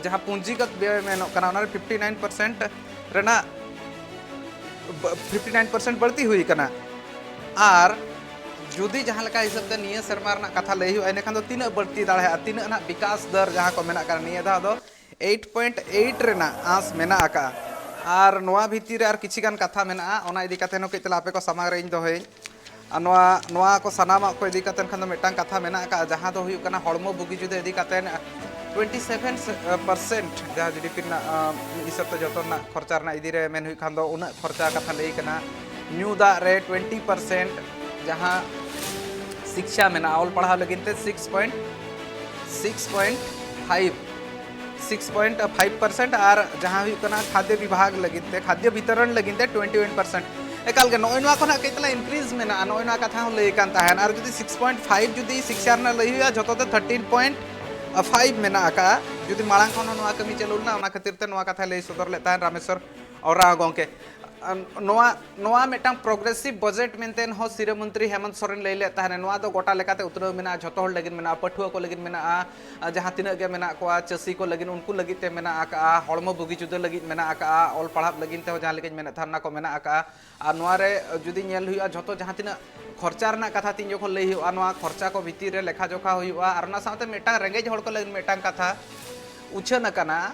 ᱡᱟᱦᱟᱸ ᱯᱩᱸᱡᱤᱜᱚᱛ ᱵᱮᱭ ᱢᱮᱱᱚᱜ ᱠᱟᱱᱟ, ᱚᱱᱟ ᱨᱮ fifty nine percent ᱨᱮᱱᱟᱜ, fifty nine percent ᱵᱟᱹᱲᱛᱤ ᱦᱩᱭ ᱠᱟᱱᱟ᱾ ᱟᱨ ᱡᱩᱫᱤ ᱡᱟᱦᱟᱸ ᱞᱮᱠᱟ ᱦᱤᱥᱟᱹᱵ ᱛᱮ ᱱᱤᱭᱟᱹ ᱥᱮᱨᱢᱟ ᱨᱮᱱᱟᱜ ᱠᱟᱛᱷᱟ ᱞᱟᱹᱭ ᱦᱩᱭᱩᱜᱼᱟ, ᱤᱱᱟᱹᱠᱷᱟᱱ ᱫᱚ ᱛᱤᱱᱟᱹᱜ ᱵᱟᱹᱲᱛᱤ ᱫᱟᱲᱮᱭᱟᱜᱼᱟ, ᱛᱤᱱᱟᱹᱜ ᱱᱟᱜ ᱵᱤᱠᱟᱥ ᱫᱟᱨ ᱡᱟᱦᱟᱸ ᱠᱚ ᱢᱮᱱᱟᱜ ᱠᱟᱱᱟ, ᱱᱤᱭᱟᱹ ᱫᱷᱟᱣ ᱫᱚ eight point eight ᱨᱮᱱᱟᱜ ᱟᱸᱥ ᱢᱮᱱᱟᱜ ᱟᱠᱟᱫᱼᱟ᱾ ᱟᱨ ᱱᱚᱣᱟ ᱵᱷᱤᱛᱤᱨ ᱨᱮ ᱟᱨ ᱠᱤᱪᱷᱤ ᱜᱟᱱ ᱠᱟᱛᱷᱟ ᱢᱮᱱᱟᱜᱼᱟ, ᱚᱱᱟ ᱤᱫᱤ ᱠᱟᱛᱮ ᱦᱚᱸ ᱠᱟᱹᱡ ᱛᱟᱞᱟᱝ ᱟᱯᱮ ᱠᱚ ᱥᱟᱢᱟᱝ ᱨᱮ ᱤᱧ ᱫᱚᱦᱚᱭᱟᱹᱧ᱾ ᱟᱨ ᱱᱚᱣᱟ, ᱱᱚᱣᱟ ᱠᱚ ᱥᱟᱱᱟᱢᱟᱜ ᱠᱚ ᱤᱫᱤ ᱠᱟᱛᱮ ᱠᱷᱟᱱ ᱫᱚ ᱢᱤᱫᱴᱟᱝ ᱠᱟᱛᱷᱟ ᱢᱮᱱᱟᱜ ᱟᱠᱟᱫᱼᱟ, ᱡᱟᱦᱟᱸ ᱫᱚ ᱦᱩᱭᱩᱜ ᱠᱟᱱᱟ ᱦᱚᱲᱢᱚ ᱵᱩᱜᱤ ᱡᱩᱫᱟᱹ ᱤᱫᱤ ᱠᱟᱛᱮ twenty seven percent ᱡᱟᱦᱟᱸ GDP ᱨᱮᱱᱟᱜ, ᱟᱸ, ᱢᱤᱫ ᱦᱤᱥᱟᱹᱵ ᱛᱮ ᱡᱚᱛᱚ ᱨᱮᱱᱟᱜ ᱠᱷᱚᱨᱪᱟ ᱨᱮᱱᱟᱜ ᱤᱫᱤ ᱨᱮ ᱢᱮᱱ ᱦᱩᱭᱩᱜ ᱠᱷᱟᱱ ᱫᱚ ᱩᱱᱟᱹᱜ ᱠᱷᱚᱨᱪᱟ ᱠᱟᱛᱷᱟ ᱞᱟᱹᱭ ᱠᱟᱱᱟ᱾ ᱧᱩ ᱫᱟᱜ ᱨᱮ twenty percent, ᱡᱟᱦᱟᱸ ᱥᱤᱠᱪᱷᱟ ᱢᱮᱱᱟᱜᱼᱟ, ᱚᱞ ᱯᱟᱲᱦᱟᱣ ᱞᱟᱹᱜᱤᱫ ᱛᱮ six point six point five, six point five percent, ᱟᱨ ᱡᱟᱦᱟᱸ ᱦᱩᱭᱩᱜ ᱠᱟᱱᱟ ᱠᱷᱟᱫᱽᱭᱚ ᱵᱤᱵᱷᱟᱜᱽ ᱞᱟᱹᱜᱤᱫ ᱛᱮ, ᱠᱷᱟᱫᱽᱭᱚ ᱵᱤᱛᱚᱨᱚᱱ ᱞᱟᱹᱜᱤᱫ ᱛᱮ twenty one percent᱾ ᱮᱠᱟᱞ ᱜᱮ ᱱᱚᱜᱼᱚᱭ ᱱᱚᱣᱟ ᱠᱷᱚᱱᱟᱜ ᱠᱟᱹᱡ ᱛᱟᱞᱟᱝ increase ᱢᱮᱱᱟᱜᱼᱟ, ᱱᱚᱜᱼᱚᱭ ᱱᱚᱣᱟ ᱠᱟᱛᱷᱟ ᱦᱚᱸ ᱞᱟᱹᱭ ᱠᱟᱱ ᱛᱟᱦᱮᱸᱱ᱾ ᱟᱨ ᱡᱩᱫᱤ six point five ᱡᱩᱫᱤ ᱥᱤᱠᱪᱷᱟ ᱨᱮᱱᱟᱜ ᱞᱟᱹᱭ ᱦᱩᱭᱩᱜᱼᱟ, ᱡᱷᱚᱛᱚ ᱛᱮ thirteen point five ᱢᱮᱱᱟᱜ ᱟᱠᱟᱫᱼᱟ᱾ ᱡᱩᱫᱤ ᱢᱟᱲᱟᱝ ᱠᱷᱚᱱ ᱦᱚᱸ ᱱᱚᱣᱟ ᱠᱟᱹᱢᱤ ᱪᱟᱹᱞᱩ ᱞᱮᱱᱟ, ᱚᱱᱟ ᱠᱷᱟᱹᱛᱤᱨ ᱛᱮ ᱱᱚᱣᱟ ᱠᱟᱛᱷᱟᱭ ᱞᱟᱹᱭ ᱥᱚᱫᱚᱨ ᱞᱮᱫ ᱛᱟᱦᱮᱸᱫ ᱨᱟᱢᱮᱥᱣᱚᱨ ᱳᱨᱟᱸᱣ ᱜᱚᱢᱠᱮ᱾ ᱟᱨ ᱱᱚᱣᱟ, ᱱᱚᱣᱟ ᱢᱤᱫᱴᱟᱝ progressive budget ᱢᱮᱱᱛᱮ ᱦᱚᱸ ᱥᱤᱨᱟᱹ ᱢᱚᱱᱛᱨᱤ ᱦᱮᱢᱚᱱᱛ ᱥᱚᱨᱮᱱ ᱞᱟᱹᱭ ᱞᱮᱫ ᱛᱟᱦᱮᱸᱫ, ᱱᱚᱣᱟ ᱫᱚ ᱜᱚᱴᱟ ᱞᱮᱠᱟᱛᱮ ᱩᱛᱱᱟᱹᱣ ᱢᱮᱱᱟᱜᱼᱟ, ᱡᱷᱚᱛᱚ ᱦᱚᱲ ᱞᱟᱹᱜᱤᱫ ᱢᱮᱱᱟᱜᱼᱟ, ᱯᱟᱹᱴᱷᱩᱣᱟᱹ ᱠᱚ ᱞᱟᱹᱜᱤᱫ ᱢᱮᱱᱟᱜᱼᱟ, ᱟᱨ ᱡᱟᱦᱟᱸ ᱛᱤᱱᱟᱹᱜ ᱜᱮ ᱢᱮᱱᱟᱜ ᱠᱚᱣᱟ ᱪᱟᱹᱥᱤ ᱠᱚ ᱞᱟᱹᱜᱤᱫ, ᱩᱱᱠᱩ ᱞᱟᱹᱜᱤᱫ ᱛᱮ ᱢᱮᱱᱟᱜ ᱟᱠᱟᱜᱼᱟ, ᱦᱚᱲᱢᱚ ᱵᱩᱜᱤ ᱡᱩᱫᱟᱹ ᱞᱟᱹᱜᱤᱫ ᱢᱮᱱᱟᱜ ᱟᱠᱟᱜᱼᱟ, ᱚᱞ ᱯᱟᱲᱦᱟᱣ ᱞᱟᱹᱜᱤᱫ ᱛᱮᱦᱚᱸ ᱡᱟᱦᱟᱸ ᱞᱮᱠᱟᱧ ᱢᱮᱱᱮᱫ ᱛᱟᱦᱮᱸᱫ, ᱚᱱᱟ ᱠᱚ ᱢᱮᱱᱟᱜ ᱟᱠᱟᱜᱼᱟ᱾ ᱟᱨ ᱱᱚᱣᱟ ᱨᱮ ᱡᱩᱫᱤ ᱧᱮᱞ ᱦᱩᱭᱩᱜᱼᱟ, ᱡᱷᱚᱛᱚ ᱡᱟᱦᱟᱸ ᱛᱤᱱᱟᱹᱜ ᱠᱷᱚᱨᱪᱟ ᱨᱮᱱᱟᱜ ᱠᱟᱛᱷᱟ ᱛᱤᱧ ᱡᱚᱠᱷᱚᱱ ᱞᱟᱹᱭ ᱦᱩᱭᱩᱜᱼᱟ, ᱱᱚᱣᱟ ᱠᱷᱚᱨᱪᱟ ᱠᱚ ᱵᱷᱤᱛᱤᱨ ᱨᱮ ᱞᱮᱠᱷᱟ ᱡᱚᱠᱷᱟ ᱦᱩᱭᱩᱜᱼᱟ᱾ ᱟᱨ ᱚᱱᱟ ᱥᱟᱶᱛᱮ ᱢᱤᱫᱴᱟᱝ ᱨᱮᱸᱜᱮᱡ ᱦᱚᱲ ᱠᱚ ᱞᱟᱹᱜᱤᱫ ᱢᱤᱫᱴᱟᱝ ᱠᱟᱛᱷᱟ, ᱩᱪᱷᱟᱹᱱ ᱟᱠᱟᱱᱟ,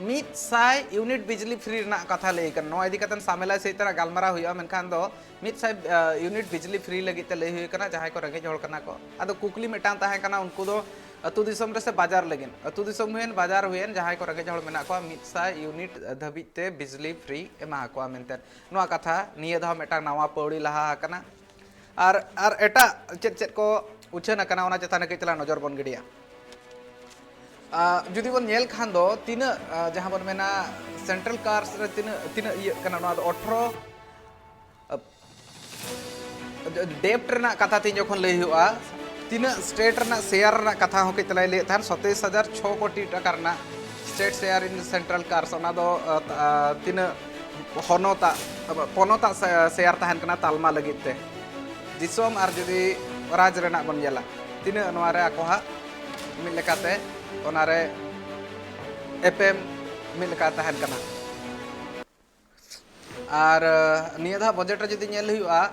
ᱢᱤᱫ ᱥᱟᱭ ᱤᱭᱩᱱᱤᱴ ᱵᱤᱡᱽᱞᱤ ᱯᱷᱨᱤ ᱨᱮᱱᱟᱜ ᱠᱟᱛᱷᱟ ᱞᱟᱹᱭ ᱠᱟᱱᱟ᱾ ᱱᱚᱣᱟ ᱤᱫᱤ ᱠᱟᱛᱮ ᱥᱟᱢᱮᱞᱟᱭ ᱥᱟᱹᱦᱤᱡ ᱛᱮ ᱜᱟᱞᱢᱟᱨᱟᱣ ᱦᱩᱭᱩᱜᱼᱟ, ᱢᱮᱱᱠᱷᱟᱱ ᱫᱚ ᱢᱤᱫ ᱥᱟᱭ ᱤᱭᱩᱱᱤᱴ ᱵᱤᱡᱽᱞᱤ ᱯᱷᱨᱤ ᱞᱟᱹᱜᱤᱫ ᱛᱮ ᱞᱟᱹᱭ ᱦᱩᱭ ᱠᱟᱱᱟ, ᱡᱟᱦᱟᱸᱭ ᱠᱚ ᱨᱮᱸᱜᱮᱡ ᱦᱚᱲ ᱠᱟᱱᱟ ᱠᱚ᱾ ᱟᱫᱚ ᱠᱩᱠᱞᱤ ᱢᱤᱫᱴᱟᱝ ᱛᱟᱦᱮᱸ ᱠᱟᱱᱟ, ᱩᱱᱠᱩ ᱫᱚ ᱟᱹᱛᱩ ᱫᱤᱥᱚᱢ ᱨᱮ ᱥᱮ ᱵᱟᱡᱟᱨ ᱞᱟᱹᱜᱤᱫ? ᱟᱹᱛᱩ ᱫᱤᱥᱚᱢ ᱦᱩᱭᱮᱱ, ᱵᱟᱡᱟᱨ ᱦᱩᱭᱮᱱ, ᱡᱟᱦᱟᱸᱭ ᱠᱚ ᱨᱮᱸᱜᱮᱡ ᱦᱚᱲ ᱢᱮᱱᱟᱜ ᱠᱚᱣᱟ, ᱢᱤᱫ ᱥᱟᱭ ᱤᱭᱩᱱᱤᱴ ᱫᱷᱟᱹᱵᱤᱡ ᱛᱮ ᱵᱤᱡᱽᱞᱤ ᱯᱷᱨᱤ ᱮᱢᱟ ᱠᱚᱣᱟ ᱢᱮᱱᱛᱮ᱾ ᱱᱚᱣᱟ ᱠᱟᱛᱷᱟ ᱱᱤᱭᱟᱹ ᱫᱷᱟᱣ ᱢᱤᱫᱴᱟᱝ ᱱᱟᱣᱟ ᱯᱟᱹᱣᱲᱤ ᱞᱟᱦᱟ ᱟᱠᱟᱱᱟ᱾ ᱟᱨ, ᱟᱨ ᱮᱴᱟᱜ ᱪᱮᱫ ᱪᱮᱫ ᱠᱚ ᱩᱪᱷᱟᱹᱱ ᱟᱠᱟᱱᱟ, ᱚᱱᱟ ᱪᱮᱛᱟᱱ ᱨᱮ ᱠᱟᱹᱡ ᱪᱟᱞᱟᱝ ᱱᱚᱡᱚᱨ ᱵᱚᱱ ᱜᱤᱰᱤᱭᱟ᱾ ᱟᱨ ᱡᱩᱫᱤ ᱵᱚᱱ ᱧᱮᱞ ᱠᱷᱟᱱ ᱫᱚ, ᱛᱤᱱᱟᱹᱜ, ᱟᱨ ᱡᱟᱦᱟᱸ ᱵᱚᱱ ᱢᱮᱱᱟ, ᱥᱮᱱᱴᱨᱟᱞ ᱠᱟᱨᱥ ᱨᱮ ᱛᱤᱱᱟᱹᱜ, ᱛᱤᱱᱟᱹᱜ ᱤᱭᱟᱹᱜ ᱠᱟᱱᱟ, ᱱᱚᱣᱟ ᱫᱚ ᱟᱴᱷᱨᱚ, ᱟᱨ ᱰᱮᱯᱴ ᱨᱮᱱᱟᱜ ᱠᱟᱛᱷᱟ ᱛᱮ ᱡᱚᱠᱷᱚᱱ ᱞᱟᱹᱭ ᱦᱩᱭᱩᱜᱼᱟ, ᱛᱤᱱᱟᱹᱜ ᱥᱴᱮᱴ ᱨᱮᱱᱟᱜ ᱥᱮᱭᱟᱨ ᱨᱮᱱᱟᱜ ᱠᱟᱛᱷᱟ ᱦᱚᱸ ᱠᱟᱹᱡ ᱛᱟᱞᱟᱭ ᱞᱟᱹᱭᱮᱫ ᱛᱟᱦᱮᱸᱱ, ᱥᱟᱛᱟᱥ ᱦᱟᱡᱟᱨ ᱪᱷᱚ ᱠᱳᱴᱤ ᱴᱟᱠᱟ ᱨᱮᱱᱟᱜ ᱥᱴᱮᱴ ᱥᱮᱭᱟᱨ ᱤᱱ ᱥᱮᱱᱴᱨᱟᱞ ᱠᱟᱨᱥ, ᱚᱱᱟ ᱫᱚ, ᱟᱨ, ᱟᱨ ᱛᱤᱱᱟᱹᱜ ᱦᱚᱱᱚᱛᱟᱜ, ᱯᱚᱱᱚᱛᱟᱜ ᱥᱮ-, ᱥᱮᱭᱟᱨ ᱛᱟᱦᱮᱱ ᱠᱟᱱᱟ ᱛᱟᱞᱢᱟ ᱞᱟᱹᱜᱤᱫ ᱛᱮ᱾ ᱫᱤᱥᱚᱢ ᱟᱨ ᱡᱩᱫᱤ ᱨᱟᱡᱽ ᱨᱮᱱᱟᱜ ᱵᱚᱱ ᱧᱮᱞᱟ, ᱛᱤᱱᱟᱹᱜ ᱱᱚᱣᱟ ᱨᱮ ᱟᱠᱚᱣᱟᱜ ᱢᱤᱫ ᱞᱮᱠᱟᱛᱮ ᱚᱱᱟ ᱨᱮ ᱮᱯᱮᱢ ᱢᱤᱫ ᱞᱮᱠᱟ ᱛᱟᱦᱮᱱ ᱠᱟᱱᱟ᱾ ᱟᱨ, ᱟᱨ ᱱᱤᱭᱟᱹ ᱫᱷᱟᱣ ᱵᱟᱡᱮᱴ ᱨᱮ ᱡᱩᱫᱤ ᱧᱮᱞ ᱦᱩᱭᱩᱜᱼᱟ,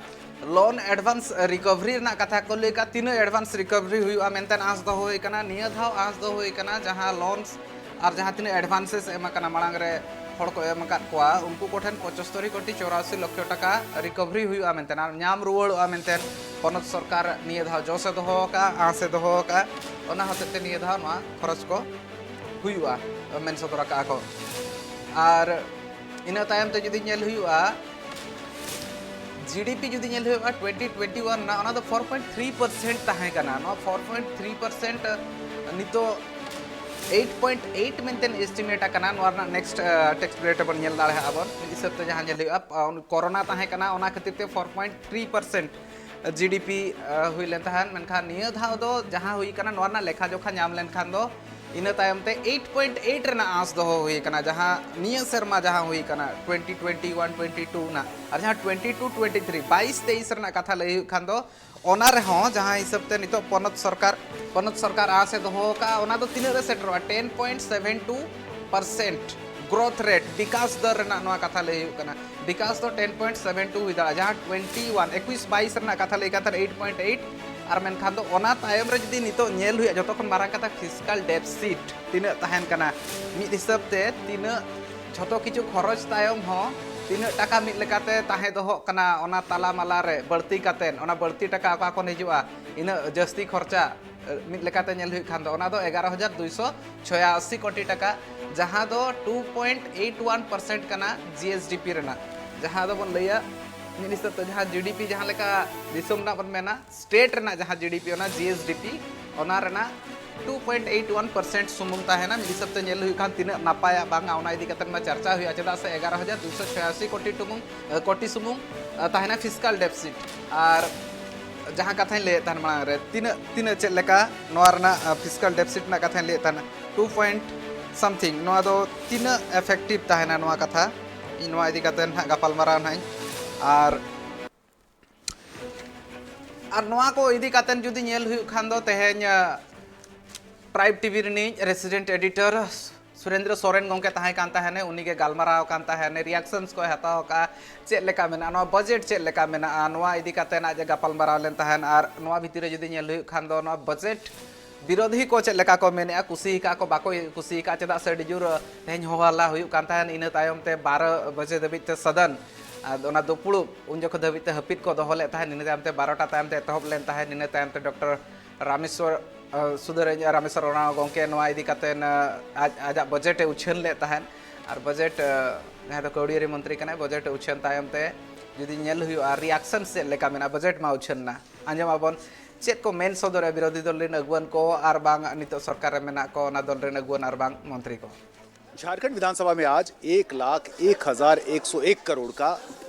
ᱞᱳᱱ ᱮᱰᱵᱷᱟᱱᱥ ᱨᱤᱠᱚᱵᱷᱟᱨᱤ ᱨᱮᱱᱟᱜ ᱠᱟᱛᱷᱟ ᱠᱚ ᱞᱟᱹᱭ ᱠᱟᱜ, ᱛᱤᱱᱟᱹᱜ ᱮᱰᱵᱷᱟᱱᱥ ᱨᱤᱠᱚᱵᱷᱟᱨᱤ ᱦᱩᱭᱩᱜᱼᱟ ᱢᱮᱱᱛᱮ ᱟᱸᱥ ᱫᱚᱦᱚ ᱦᱩᱭ ᱠᱟᱱᱟ᱾ ᱱᱤᱭᱟᱹ ᱫᱷᱟᱣ ᱟᱸᱥ ᱫᱚᱦᱚ ᱦᱩᱭ ᱠᱟᱱᱟ, ᱡᱟᱦᱟᱸ ᱞᱳᱱᱥ ᱟᱨ ᱡᱟᱦᱟᱸ ᱛᱤᱱᱟᱹᱜ ᱮᱰᱵᱷᱟᱱᱥᱮᱥ ᱮᱢ ᱟᱠᱟᱱᱟ ᱢᱟᱲᱟᱝ ᱨᱮ, ᱦᱚᱲ ᱠᱚ ᱮᱢ ᱟᱠᱟᱫ ᱠᱚᱣᱟ, ᱩᱱᱠᱩ ᱠᱚᱴᱷᱮᱱ ᱯᱚᱸᱪᱟᱛᱛᱳᱨ ᱠᱳᱴᱤ ᱪᱚᱣᱨᱟᱥᱤ ᱞᱚᱠᱷᱚ ᱴᱟᱠᱟ ᱨᱤᱠᱚᱵᱷᱟᱨᱤ ᱦᱩᱭᱩᱜᱼᱟ ᱢᱮᱱᱛᱮ, ᱟᱨ ᱧᱟᱢ ᱨᱩᱣᱟᱹᱲᱚᱜᱼᱟ ᱢᱮᱱᱛᱮ ᱯᱚᱱᱚᱛ ᱥᱚᱨᱠᱟᱨ ᱱᱤᱭᱟᱹ ᱫᱷᱟᱣ ᱡᱚᱥ ᱮ ᱫᱚᱦᱚ ᱟᱠᱟᱫᱼᱟ, ᱟᱸᱥ ᱮ ᱫᱚᱦᱚ ᱟᱠᱟᱫᱼᱟ᱾ ᱚᱱᱟ ᱦᱚᱛᱮᱡ ᱛᱮ ᱱᱤᱭᱟᱹ ᱫᱷᱟᱣ ᱱᱚᱣᱟ ᱠᱷᱚᱨᱚᱪ ᱠᱚ ᱦᱩᱭᱩᱜᱼᱟ ᱢᱮᱱ ᱥᱚᱫᱚᱨ ᱟᱠᱟᱫᱼᱟ ᱠᱚ᱾ ᱟᱨ ᱤᱱᱟᱹ ᱛᱟᱭᱚᱢ ᱛᱮ ᱡᱩᱫᱤ ᱧᱮᱞ ᱦᱩᱭᱩᱜᱼᱟ, ᱡᱤᱰᱤᱯᱤ ᱡᱩᱫᱤ ᱧᱮᱞ ᱦᱩᱭᱩᱜᱼᱟ ᱴᱩᱭᱮᱱᱴᱤ ᱴᱩᱭᱮᱱᱴᱤ ᱚᱣᱟᱱ ᱨᱮᱱᱟᱜ, ᱚᱱᱟ ᱫᱚ ᱯᱷᱳᱨ ᱯᱚᱭᱮᱱᱴ ᱛᱷᱨᱤ ᱯᱟᱨᱥᱮᱱᱴ ᱛᱟᱦᱮᱸ ᱠᱟᱱᱟ᱾ ᱱᱚᱣᱟ ᱯᱷᱳᱨ ᱯᱚᱭᱮᱱᱴ ᱛᱷᱨᱤ ᱯᱟᱨᱥᱮᱱᱴ ᱱᱤᱛᱚᱜ ᱮᱭᱤᱴ ᱯᱚᱭᱮᱱᱴ ᱮᱭᱤᱴ ᱢᱮᱱᱛᱮ ᱮᱥᱴᱤᱢᱮᱴ ᱟᱠᱟᱱᱟ᱾ ᱱᱚᱣᱟ ᱨᱮᱱᱟᱜ ᱱᱮᱠᱥᱴ ᱴᱮᱠᱥ ᱨᱮᱴ ᱵᱚᱱ ᱧᱮᱞ ᱫᱟᱲᱮᱭᱟᱜᱼᱟ ᱵᱚᱱ, ᱢᱤᱫ ᱦᱤᱥᱟᱹᱵ ᱛᱮ ᱡᱟᱦᱟᱸ ᱧᱮᱞ ᱦᱩᱭᱩᱜᱼᱟ, ᱠᱚᱨᱳᱱᱟ ᱛᱟᱦᱮᱸ ᱠᱟᱱᱟ, ᱚᱱᱟ ᱠᱷᱟᱹᱛᱤᱨ ᱛᱮ four point three percent GDP ᱦᱩᱭ ᱞᱮᱱ ᱛᱟᱦᱮᱸᱫ, ᱢᱮᱱᱠᱷᱟᱱ ᱱᱤᱭᱟᱹ ᱫᱷᱟᱣ ᱫᱚ ᱡᱟᱦᱟᱸ ᱦᱩᱭ ᱠᱟᱱᱟ, ᱱᱚᱣᱟ ᱨᱮᱱᱟᱜ ᱞᱮᱠᱷᱟ ᱡᱚᱠᱷᱟ ᱧᱟᱢ ᱞᱮᱱᱠᱷᱟᱱ ᱫᱚ ᱤᱱᱟᱹ ᱛᱟᱭᱚᱢ ᱛᱮ eight point eight ᱨᱮᱱᱟᱜ ᱟᱸᱥ ᱫᱚᱦᱚ ᱦᱩᱭ ᱟᱠᱟᱱᱟ, ᱡᱟᱦᱟᱸ ᱱᱤᱭᱟᱹ ᱥᱮᱨᱢᱟ ᱡᱟᱦᱟᱸ ᱦᱩᱭ ᱟᱠᱟᱱᱟ twenty twenty one twenty two ᱨᱮᱱᱟᱜ, ᱟᱨ ᱡᱟᱦᱟᱸ twenty two twenty three ᱵᱟᱭᱤᱥ ᱛᱮᱭᱤᱥ ᱨᱮᱱᱟᱜ ᱠᱟᱛᱷᱟ ᱞᱟᱹᱭ ᱦᱩᱭᱩᱜ ᱠᱷᱟᱱ ᱫᱚ, ᱚᱱᱟ ᱨᱮᱦᱚᱸ ᱡᱟᱦᱟᱸ ᱦᱤᱥᱟᱹᱵ ᱛᱮ ᱱᱤᱛᱚᱜ ᱯᱚᱱᱚᱛ ᱥᱚᱨᱠᱟᱨ ᱯᱚᱱᱚᱛ ᱥᱚᱨᱠᱟᱨ ᱟᱸᱥ ᱮ ᱫᱚᱦᱚ ᱟᱠᱟᱫᱼᱟ, ᱚᱱᱟ ᱫᱚ ᱛᱤᱱᱟᱹᱜ ᱨᱮ ᱥᱮᱴᱮᱨᱚᱜᱼᱟ? ten point seven two percent growth rate, ᱵᱤᱠᱟᱥ ᱫᱚᱨ ᱨᱮᱱᱟᱜ ᱱᱚᱣᱟ ᱠᱟᱛᱷᱟ ᱞᱟᱹᱭ ᱦᱩᱭᱩᱜ ᱠᱟᱱᱟ᱾ ᱵᱤᱠᱟᱥ ᱫᱚ ten point seven two ᱦᱩᱭ ᱫᱟᱲᱮᱭᱟᱜᱼᱟ, ᱡᱟᱦᱟᱸ twenty one ᱮᱠᱩᱥ ᱵᱟᱭᱤᱥ ᱨᱮᱱᱟᱜ ᱠᱟᱛᱷᱟ ᱞᱟᱹᱭ ᱠᱟᱱ ᱛᱟᱦᱮᱸᱱᱟ eight point eight, ᱟᱨ ᱢᱮᱱᱠᱷᱟᱱ ᱫᱚ ᱚᱱᱟ ᱛᱟᱭᱚᱢ ᱨᱮ ᱡᱩᱫᱤ ᱱᱤᱛᱚᱜ ᱧᱮᱞ ᱦᱩᱭᱩᱜᱼᱟ, ᱡᱚᱛᱚ ᱠᱷᱚᱱ ᱢᱟᱨᱟᱝ ᱠᱟᱛᱷᱟ fiscal deficit ᱛᱤᱱᱟᱹᱜ ᱛᱟᱦᱮᱱ ᱠᱟᱱᱟ, ᱢᱤᱫ ᱦᱤᱥᱟᱹᱵ ᱛᱮ ᱛᱤᱱᱟᱹᱜ ᱡᱷᱚᱛᱚ ᱠᱤᱪᱷᱩ ᱠᱷᱚᱨᱚᱪ ᱛᱟᱭᱚᱢ ᱦᱚᱸ ᱛᱤᱱᱟᱹᱜ ᱴᱟᱠᱟ ᱢᱤᱫ ᱞᱮᱠᱟᱛᱮ ᱛᱟᱦᱮᱸ ᱫᱚᱦᱚᱜ ᱠᱟᱱᱟ ᱚᱱᱟ ᱛᱟᱞᱟ ᱢᱟᱞᱟ ᱨᱮ ᱵᱟᱹᱲᱛᱤ ᱠᱟᱛᱮᱱ, ᱚᱱᱟ ᱵᱟᱹᱲᱛᱤ ᱴᱟᱠᱟ ᱚᱠᱟ ᱠᱷᱚᱱ ᱦᱤᱡᱩᱜᱼᱟ, ᱤᱱᱟᱹᱜ ᱡᱟᱹᱥᱛᱤ ᱠᱷᱚᱨᱪᱟ, ᱮ, ᱢᱤᱫ ᱞᱮᱠᱟᱛᱮ ᱧᱮᱞ ᱦᱩᱭᱩᱜ ᱠᱷᱟᱱ ᱫᱚ ᱚᱱᱟ ᱫᱚ ᱮᱜᱟᱨᱚ ᱦᱟᱡᱟᱨ ᱫᱩᱭᱥᱚ ᱪᱷᱚᱭᱟᱥᱤ ᱠᱳᱴᱤ ᱴᱟᱠᱟ, ᱡᱟᱦᱟᱸ ᱫᱚ two point eight one percent ᱠᱟᱱᱟ GSDP ᱨᱮᱱᱟᱜ, ᱡᱟᱦᱟᱸ ᱫᱚᱵᱚᱱ ᱞᱟᱹᱭᱟ ᱢᱤᱫ ᱦᱤᱥᱟᱹᱵ ᱛᱮ ᱡᱟᱦᱟᱸ GDP ᱡᱟᱦᱟᱸ ᱞᱮᱠᱟ ᱫᱤᱥᱚᱢ ᱨᱮᱱᱟᱜ ᱵᱚᱱ ᱢᱮᱱᱟ, state ᱨᱮᱱᱟᱜ ᱡᱟᱦᱟᱸ GDP, ᱚᱱᱟ GSDP, ᱚᱱᱟ ᱨᱮᱱᱟᱜ two point eight one percent ᱥᱩᱢᱩᱝ ᱛᱟᱦᱮᱱᱟ᱾ ᱢᱤᱫ ᱦᱤᱥᱟᱹᱵ ᱛᱮ ᱧᱮᱞ ᱦᱩᱭᱩᱜ ᱠᱷᱟᱱ ᱛᱤᱱᱟᱹᱜ ᱱᱟᱯᱟᱭᱟ ᱵᱟᱝᱟ, ᱚᱱᱟ ᱤᱫᱤ ᱠᱟᱛᱮ ᱢᱟ ᱪᱟᱨᱪᱟ ᱦᱩᱭᱩᱜᱼᱟ, ᱪᱮᱫᱟᱜ ᱥᱮ ᱮᱜᱟᱨᱚ ᱦᱟᱡᱟᱨ ᱫᱩᱭᱥᱚ ᱪᱷᱚᱭᱟᱥᱤ ᱠᱳᱴᱤ ᱴᱩᱢᱩᱝ, ᱮ, ᱠᱳᱴᱤ ᱥᱩᱢᱩᱝ, ᱮ, ᱛᱟᱦᱮᱱᱟ fiscal deficit᱾ ᱟᱨ ᱡᱟᱦᱟᱸ ᱠᱟᱛᱷᱟᱧ ᱞᱟᱹᱭᱮᱫ ᱛᱟᱦᱮᱱ ᱢᱟᱲᱟᱝ ᱨᱮ, ᱛᱤᱱᱟᱹᱜ, ᱛᱤᱱᱟᱹᱜ ᱪᱮᱫ ᱞᱮᱠᱟ ᱱᱚᱣᱟ ᱨᱮᱱᱟᱜ, ᱮ, fiscal deficit ᱨᱮᱱᱟᱜ ᱠᱟᱛᱷᱟᱧ ᱞᱟᱹᱭᱮᱫ ᱛᱟᱦᱮᱱᱟ, two point something, ᱱᱚᱣᱟ ᱫᱚ ᱛᱤᱱᱟᱹᱜ effective ᱛᱟᱦᱮᱱᱟ, ᱱᱚᱣᱟ ᱠᱟᱛᱷᱟ ᱤᱧ ᱱᱚᱣᱟ ᱤᱫᱤ ᱠᱟᱛᱮ ᱱᱟᱦᱟᱜ ᱜᱟᱯᱟᱞᱢᱟᱨᱟᱣ ᱱᱟᱦᱟᱜ ᱤᱧ᱾ ᱟᱨ ᱟᱨ ᱱᱚᱣᱟ ᱠᱚ ᱤᱫᱤ ᱠᱟᱛᱮᱱ ᱡᱩᱫᱤ ᱧᱮᱞ ᱦᱩᱭᱩᱜ ᱠᱷᱟᱱ ᱫᱚ, ᱛᱮᱦᱮᱧ, ᱟ, Tribe TV ᱨᱤᱱᱤᱡ resident editor ᱥᱩᱨᱮᱱᱫᱨᱚ ᱥᱚᱨᱮᱱ ᱜᱚᱢᱠᱮ ᱛᱟᱦᱮᱸ ᱠᱟᱱ ᱛᱟᱦᱮᱱᱮ, ᱩᱱᱤᱜᱮ ᱜᱟᱞᱢᱟᱨᱟᱣ ᱠᱟᱱ ᱛᱟᱦᱮᱱᱮ, reactions ᱠᱚᱭ ᱦᱟᱛᱟᱣ ᱟᱠᱟᱫᱼᱟ, ᱪᱮᱫ ᱞᱮᱠᱟ ᱢᱮᱱᱟᱜᱼᱟ, ᱱᱚᱣᱟ budget ᱪᱮᱫ ᱞᱮᱠᱟ ᱢᱮᱱᱟᱜᱼᱟ, ᱱᱚᱣᱟ ᱤᱫᱤ ᱠᱟᱛᱮᱱ ᱟᱡ ᱮ ᱜᱟᱯᱟᱞᱢᱟᱨᱟᱣ ᱞᱮᱱ ᱛᱟᱦᱮᱱ᱾ ᱟᱨ ᱱᱚᱣᱟ ᱵᱷᱤᱛᱤᱨ ᱨᱮ ᱡᱩᱫᱤ ᱧᱮᱞ ᱦᱩᱭᱩᱜ ᱠᱷᱟᱱ ᱫᱚ, ᱱᱚᱣᱟ budget ᱵᱤᱨᱳᱫᱷᱤ ᱠᱚ ᱪᱮᱫ ᱞᱮᱠᱟ ᱠᱚ ᱢᱮᱱᱮᱫᱼᱟ, ᱠᱩᱥᱤ ᱟᱠᱟᱫ ᱠᱚ ᱵᱟᱠᱚ ᱠᱩᱥᱤ ᱟᱠᱟᱫ, ᱪᱮᱫᱟᱜ ᱥᱮ ᱟᱹᱰᱤ ᱡᱳᱨ ᱛᱮᱦᱮᱧ ᱦᱚᱦᱚ ᱦᱟᱞᱟ ᱦᱩᱭᱩᱜ ᱠᱟᱱ ᱛᱟᱦᱮᱱ, ᱤᱱᱟᱹ ᱛᱟᱭᱚᱢ ᱛᱮ ᱵᱟᱨᱚ ᱵᱟᱡᱮ ᱫᱷᱟᱹᱵᱤᱡ ᱛᱮ ᱥᱚᱫᱚᱱ, ᱟᱨ ᱚᱱᱟ ᱫᱩᱯᱲᱩᱵ ᱩᱱ ᱡᱚᱠᱷᱚᱱ ᱫᱷᱟᱹᱵᱤᱡ ᱛᱮ ᱦᱟᱹᱯᱤᱫ ᱠᱚ ᱫᱚᱦᱚ ᱞᱮᱫ ᱛᱟᱦᱮᱸᱫ, ᱤᱱᱟᱹ ᱛᱟᱭᱚᱢ ᱛᱮ ᱵᱟᱨᱚᱴᱟ ᱛᱟᱭᱚᱢ ᱛᱮ ᱮᱛᱚᱦᱚᱵ ᱞᱮᱱ ᱛᱟᱦᱮᱸᱫ, ᱤᱱᱟᱹ ᱛᱟᱭᱚᱢ ᱛᱮ ᱰᱚᱠᱴᱚᱨ ᱨᱟᱢᱮᱥᱣᱚᱨ, ᱟᱸ, ᱥᱩᱫᱷᱟᱹᱨ ᱨᱟᱢᱮᱥᱣᱚᱨ ᱚᱨᱟᱣ ᱜᱚᱢᱠᱮ ᱱᱚᱣᱟ ᱤᱫᱤ ᱠᱟᱛᱮ, ᱟᱸ, ᱟᱡ, ᱟᱡᱟᱜ budget ᱮ ᱩᱪᱷᱟᱹᱱ ᱞᱮᱫ ᱛᱟᱦᱮᱸᱫ᱾ ᱟᱨ budget, ᱟᱸ, ᱡᱟᱦᱟᱸᱭ ᱫᱚ ᱠᱟᱹᱣᱰᱤᱭᱟᱹᱨᱤ ᱢᱚᱱᱛᱨᱤ ᱠᱟᱱᱟᱭ, budget ᱮ ᱩᱪᱷᱟᱹᱱ ᱛᱟᱭᱚᱢ ᱛᱮ ᱡᱩᱫᱤ ᱧᱮᱞ ᱦᱩᱭᱩᱜᱼᱟ, reaction ᱪᱮᱫ ᱞᱮᱠᱟ ᱢᱮᱱᱟᱜᱼᱟ, budget ᱢᱟ ᱩᱪᱷᱟᱹᱱ ᱮᱱᱟ, ᱟᱸᱡᱚᱢ ᱟᱵᱚᱱ ᱪᱮᱫ ᱠᱚ ᱢᱮᱱ ᱥᱚᱫᱚᱨᱮ ᱵᱤᱨᱳᱫᱷᱤ ᱫᱚᱞ ᱨᱮᱱ ᱟᱹᱜᱩᱣᱟᱹᱱ ᱠᱚ ᱟᱨ ᱵᱟᱝ ᱱᱤᱛᱚᱜ ᱥᱚᱨᱠᱟᱨ ᱨᱮ ᱢᱮᱱᱟᱜ ᱠᱚ ᱚᱱᱟ ᱫᱚᱞ ᱨᱮᱱ ᱟᱹᱜᱩᱣᱟᱹᱱ ᱟᱨ ᱵᱟᱝ ᱢᱚᱱᱛᱨᱤ ᱠᱚ᱾ झारखंड विधानसभा में आज एक लाख एक हजार एक सौ एक करोड़ का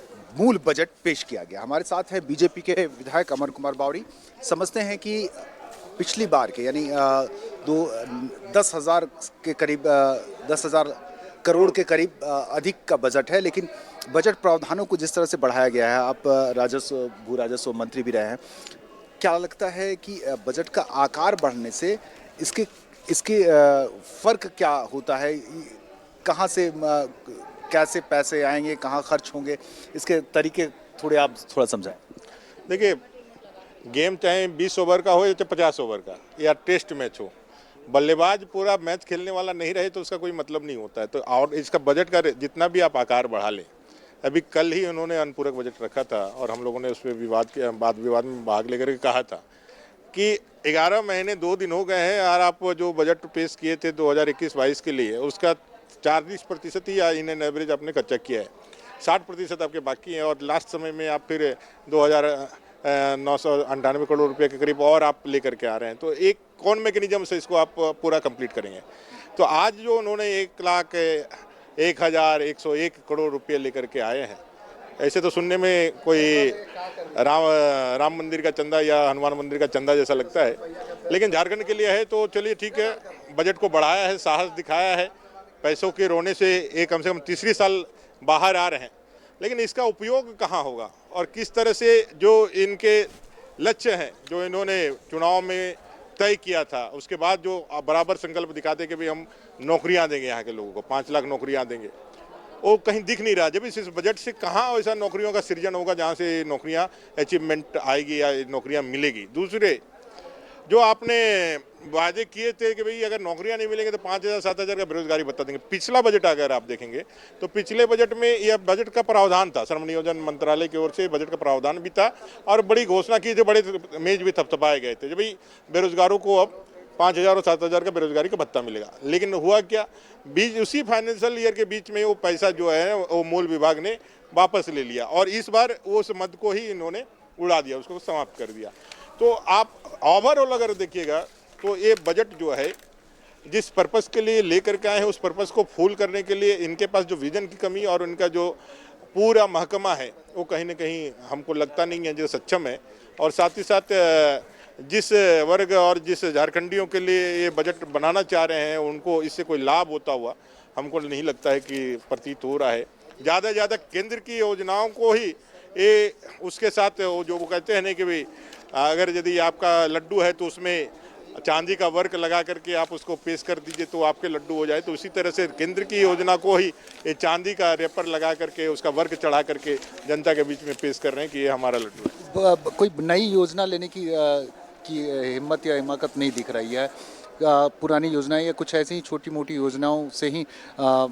मूल बजट पेश किया गया। हमारे साथ हैं बीजेपी के विधायक अमर कुमार बावरी। समझते हैं कि पिछली बार के यानी अ, दो दस हज़ार के करीब, दस हज़ार करोड़ के करीब अ, अधिक का बजट है, लेकिन बजट प्रावधानों को जिस तरह से बढ़ाया गया है, आप अ, राजस्व, भू राजस्व मंत्री भी रहे हैं, क्या लगता है कि अ, बजट का आकार बढ़ने से इसके इसके अ, फर्क क्या होता है? कहाँ से म, कैसे पैसे आएंगे, कहाँ खर्च होंगे, इसके तरीके थोड़े आप थोड़ा समझाएं। देखिए, गेम चाहे बीस ओवर का हो या चाहे पचास ओवर का या टेस्ट मैच हो, बल्लेबाज पूरा मैच खेलने वाला नहीं रहे तो उसका कोई मतलब नहीं होता है। तो और इसका बजट का रे- जितना भी आप आकार बढ़ा लें, अभी कल ही उन्होंने अनुपूरक बजट रखा था और हम लोगों ने उस पर विवाद के, वाद विवाद में भाग लेकर के कहा था कि ग्यारह महीने दो दिन हो गए हैं और आप जो बजट पेश किए थे दो हज़ार इक्कीस बाईस के लिए, उसका चालीस प्रतिशत ही इन एन एवरेज आपने कच्चा किया है, साठ प्रतिशत आपके बाकी हैं और लास्ट समय में आप फिर दो हज़ार नौ सौ अंठानवे करोड़ रुपए के करीब और आप लेकर के आ रहे हैं। तो एक कौन मैकेनिज्म से इसको आप पूरा कंप्लीट करेंगे? तो आज जो उन्होंने एक लाख एक हज़ार एक सौ एक करोड़ रुपये लेकर के आए हैं, ऐसे तो सुनने में कोई राम राम मंदिर का चंदा या हनुमान मंदिर का चंदा जैसा लगता है, लेकिन झारखंड के लिए है। तो चलिए, ठीक है, बजट को बढ़ाया है, साहस दिखाया है, पैसों के रोने से ये कम से कम तीसरी साल बाहर आ रहे हैं, लेकिन इसका उपयोग कहाँ होगा और किस तरह से जो इनके लक्ष्य हैं, जो इन्होंने चुनाव में तय किया था, उसके बाद जो बराबर संकल्प दिखाते कि भाई हम नौकरियां देंगे, यहाँ के लोगों को पाँच लाख नौकरियां देंगे, वो कहीं दिख नहीं रहा। जब इस, इस बजट से कहाँ ऐसा नौकरियों का सृजन होगा जहाँ से नौकरियां अचीवमेंट आएगी या नौकरियां मिलेगी? दूसरे, जो आपने वादे किए थे कि भाई अगर नौकरियां नहीं मिलेंगी तो पाँच हज़ार सात हज़ार का बेरोजगारी भत्ता देंगे, पिछला बजट अगर आप देखेंगे तो पिछले बजट में यह बजट का प्रावधान था, श्रम नियोजन मंत्रालय की ओर से बजट का प्रावधान भी था और बड़ी घोषणा की थी, बड़े मेज भी थपथपाए गए थे कि भाई बेरोजगारों को अब पाँच हज़ार और सात हज़ार का बेरोजगारी का भत्ता मिलेगा। लेकिन हुआ क्या, बीच उसी फाइनेंशियल ईयर के बीच में वो पैसा जो है वो मूल विभाग ने वापस ले लिया और इस बार उस मद को ही इन्होंने उड़ा दिया, उसको समाप्त कर दिया। तो आप ओवरऑल अगर देखिएगा तो ये बजट जो है जिस पर्पस के लिए लेकर के आए हैं उस पर्पस को फुल करने के लिए इनके पास जो विजन की कमी और उनका जो पूरा महकमा है वो कहीं ना कहीं हमको लगता नहीं है जो सक्षम है। और साथ ही साथ जिस वर्ग और जिस झारखंडियों के लिए ये बजट बनाना चाह रहे हैं, उनको इससे कोई लाभ होता हुआ हमको नहीं लगता है कि प्रतीत हो रहा है। ज़्यादा से ज़्यादा केंद्र की योजनाओं को ही ये, उसके साथ वो जो वो कहते हैं ना कि भाई, अगर यदि आपका लड्डू है तो उसमें चांदी का वर्क लगा करके आप उसको पेश कर दीजिए तो आपके लड्डू हो जाए। तो उसी तरह से केंद्र की योजना को ही ये चांदी का रेपर लगा करके, उसका वर्क चढ़ा करके जनता के बीच में पेश कर रहे हैं कि ये हमारा लड्डू है। ब- ब- कोई नई योजना लेने की अ, की हिम्मत या हिमाकत नहीं दिख रही है। अ, पुरानी योजनाएं या कुछ ऐसी ही छोटी मोटी योजनाओं से ही अ,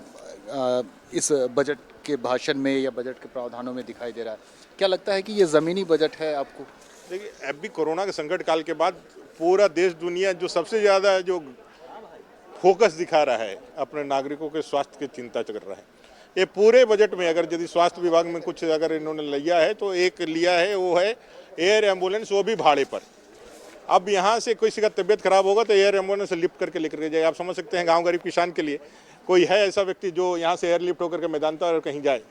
अ, इस बजट के भाषण में या बजट के प्रावधानों में दिखाई दे रहा है। क्या लगता है कि ये ज़मीनी बजट है आपको? देखिए, अभी कोरोना के संकट काल के बाद पूरा देश दुनिया जो सबसे ज़्यादा जो फोकस दिखा रहा है, अपने नागरिकों के स्वास्थ्य की चिंता कर रहा है। ये पूरे बजट में अगर यदि स्वास्थ्य विभाग में कुछ अगर इन्होंने लिया है तो एक लिया है, वो है एयर एम्बुलेंस, वो भी भाड़े पर। अब यहाँ से किसी का तबीयत खराब होगा तो एयर एम्बुलेंस लिफ्ट करके लेकर के जाए। आप समझ सकते हैं, गांव गरीब किसान के लिए कोई है ऐसा व्यक्ति जो यहाँ से एयरलिफ्ट होकर के मेदांता और कहीं जाए?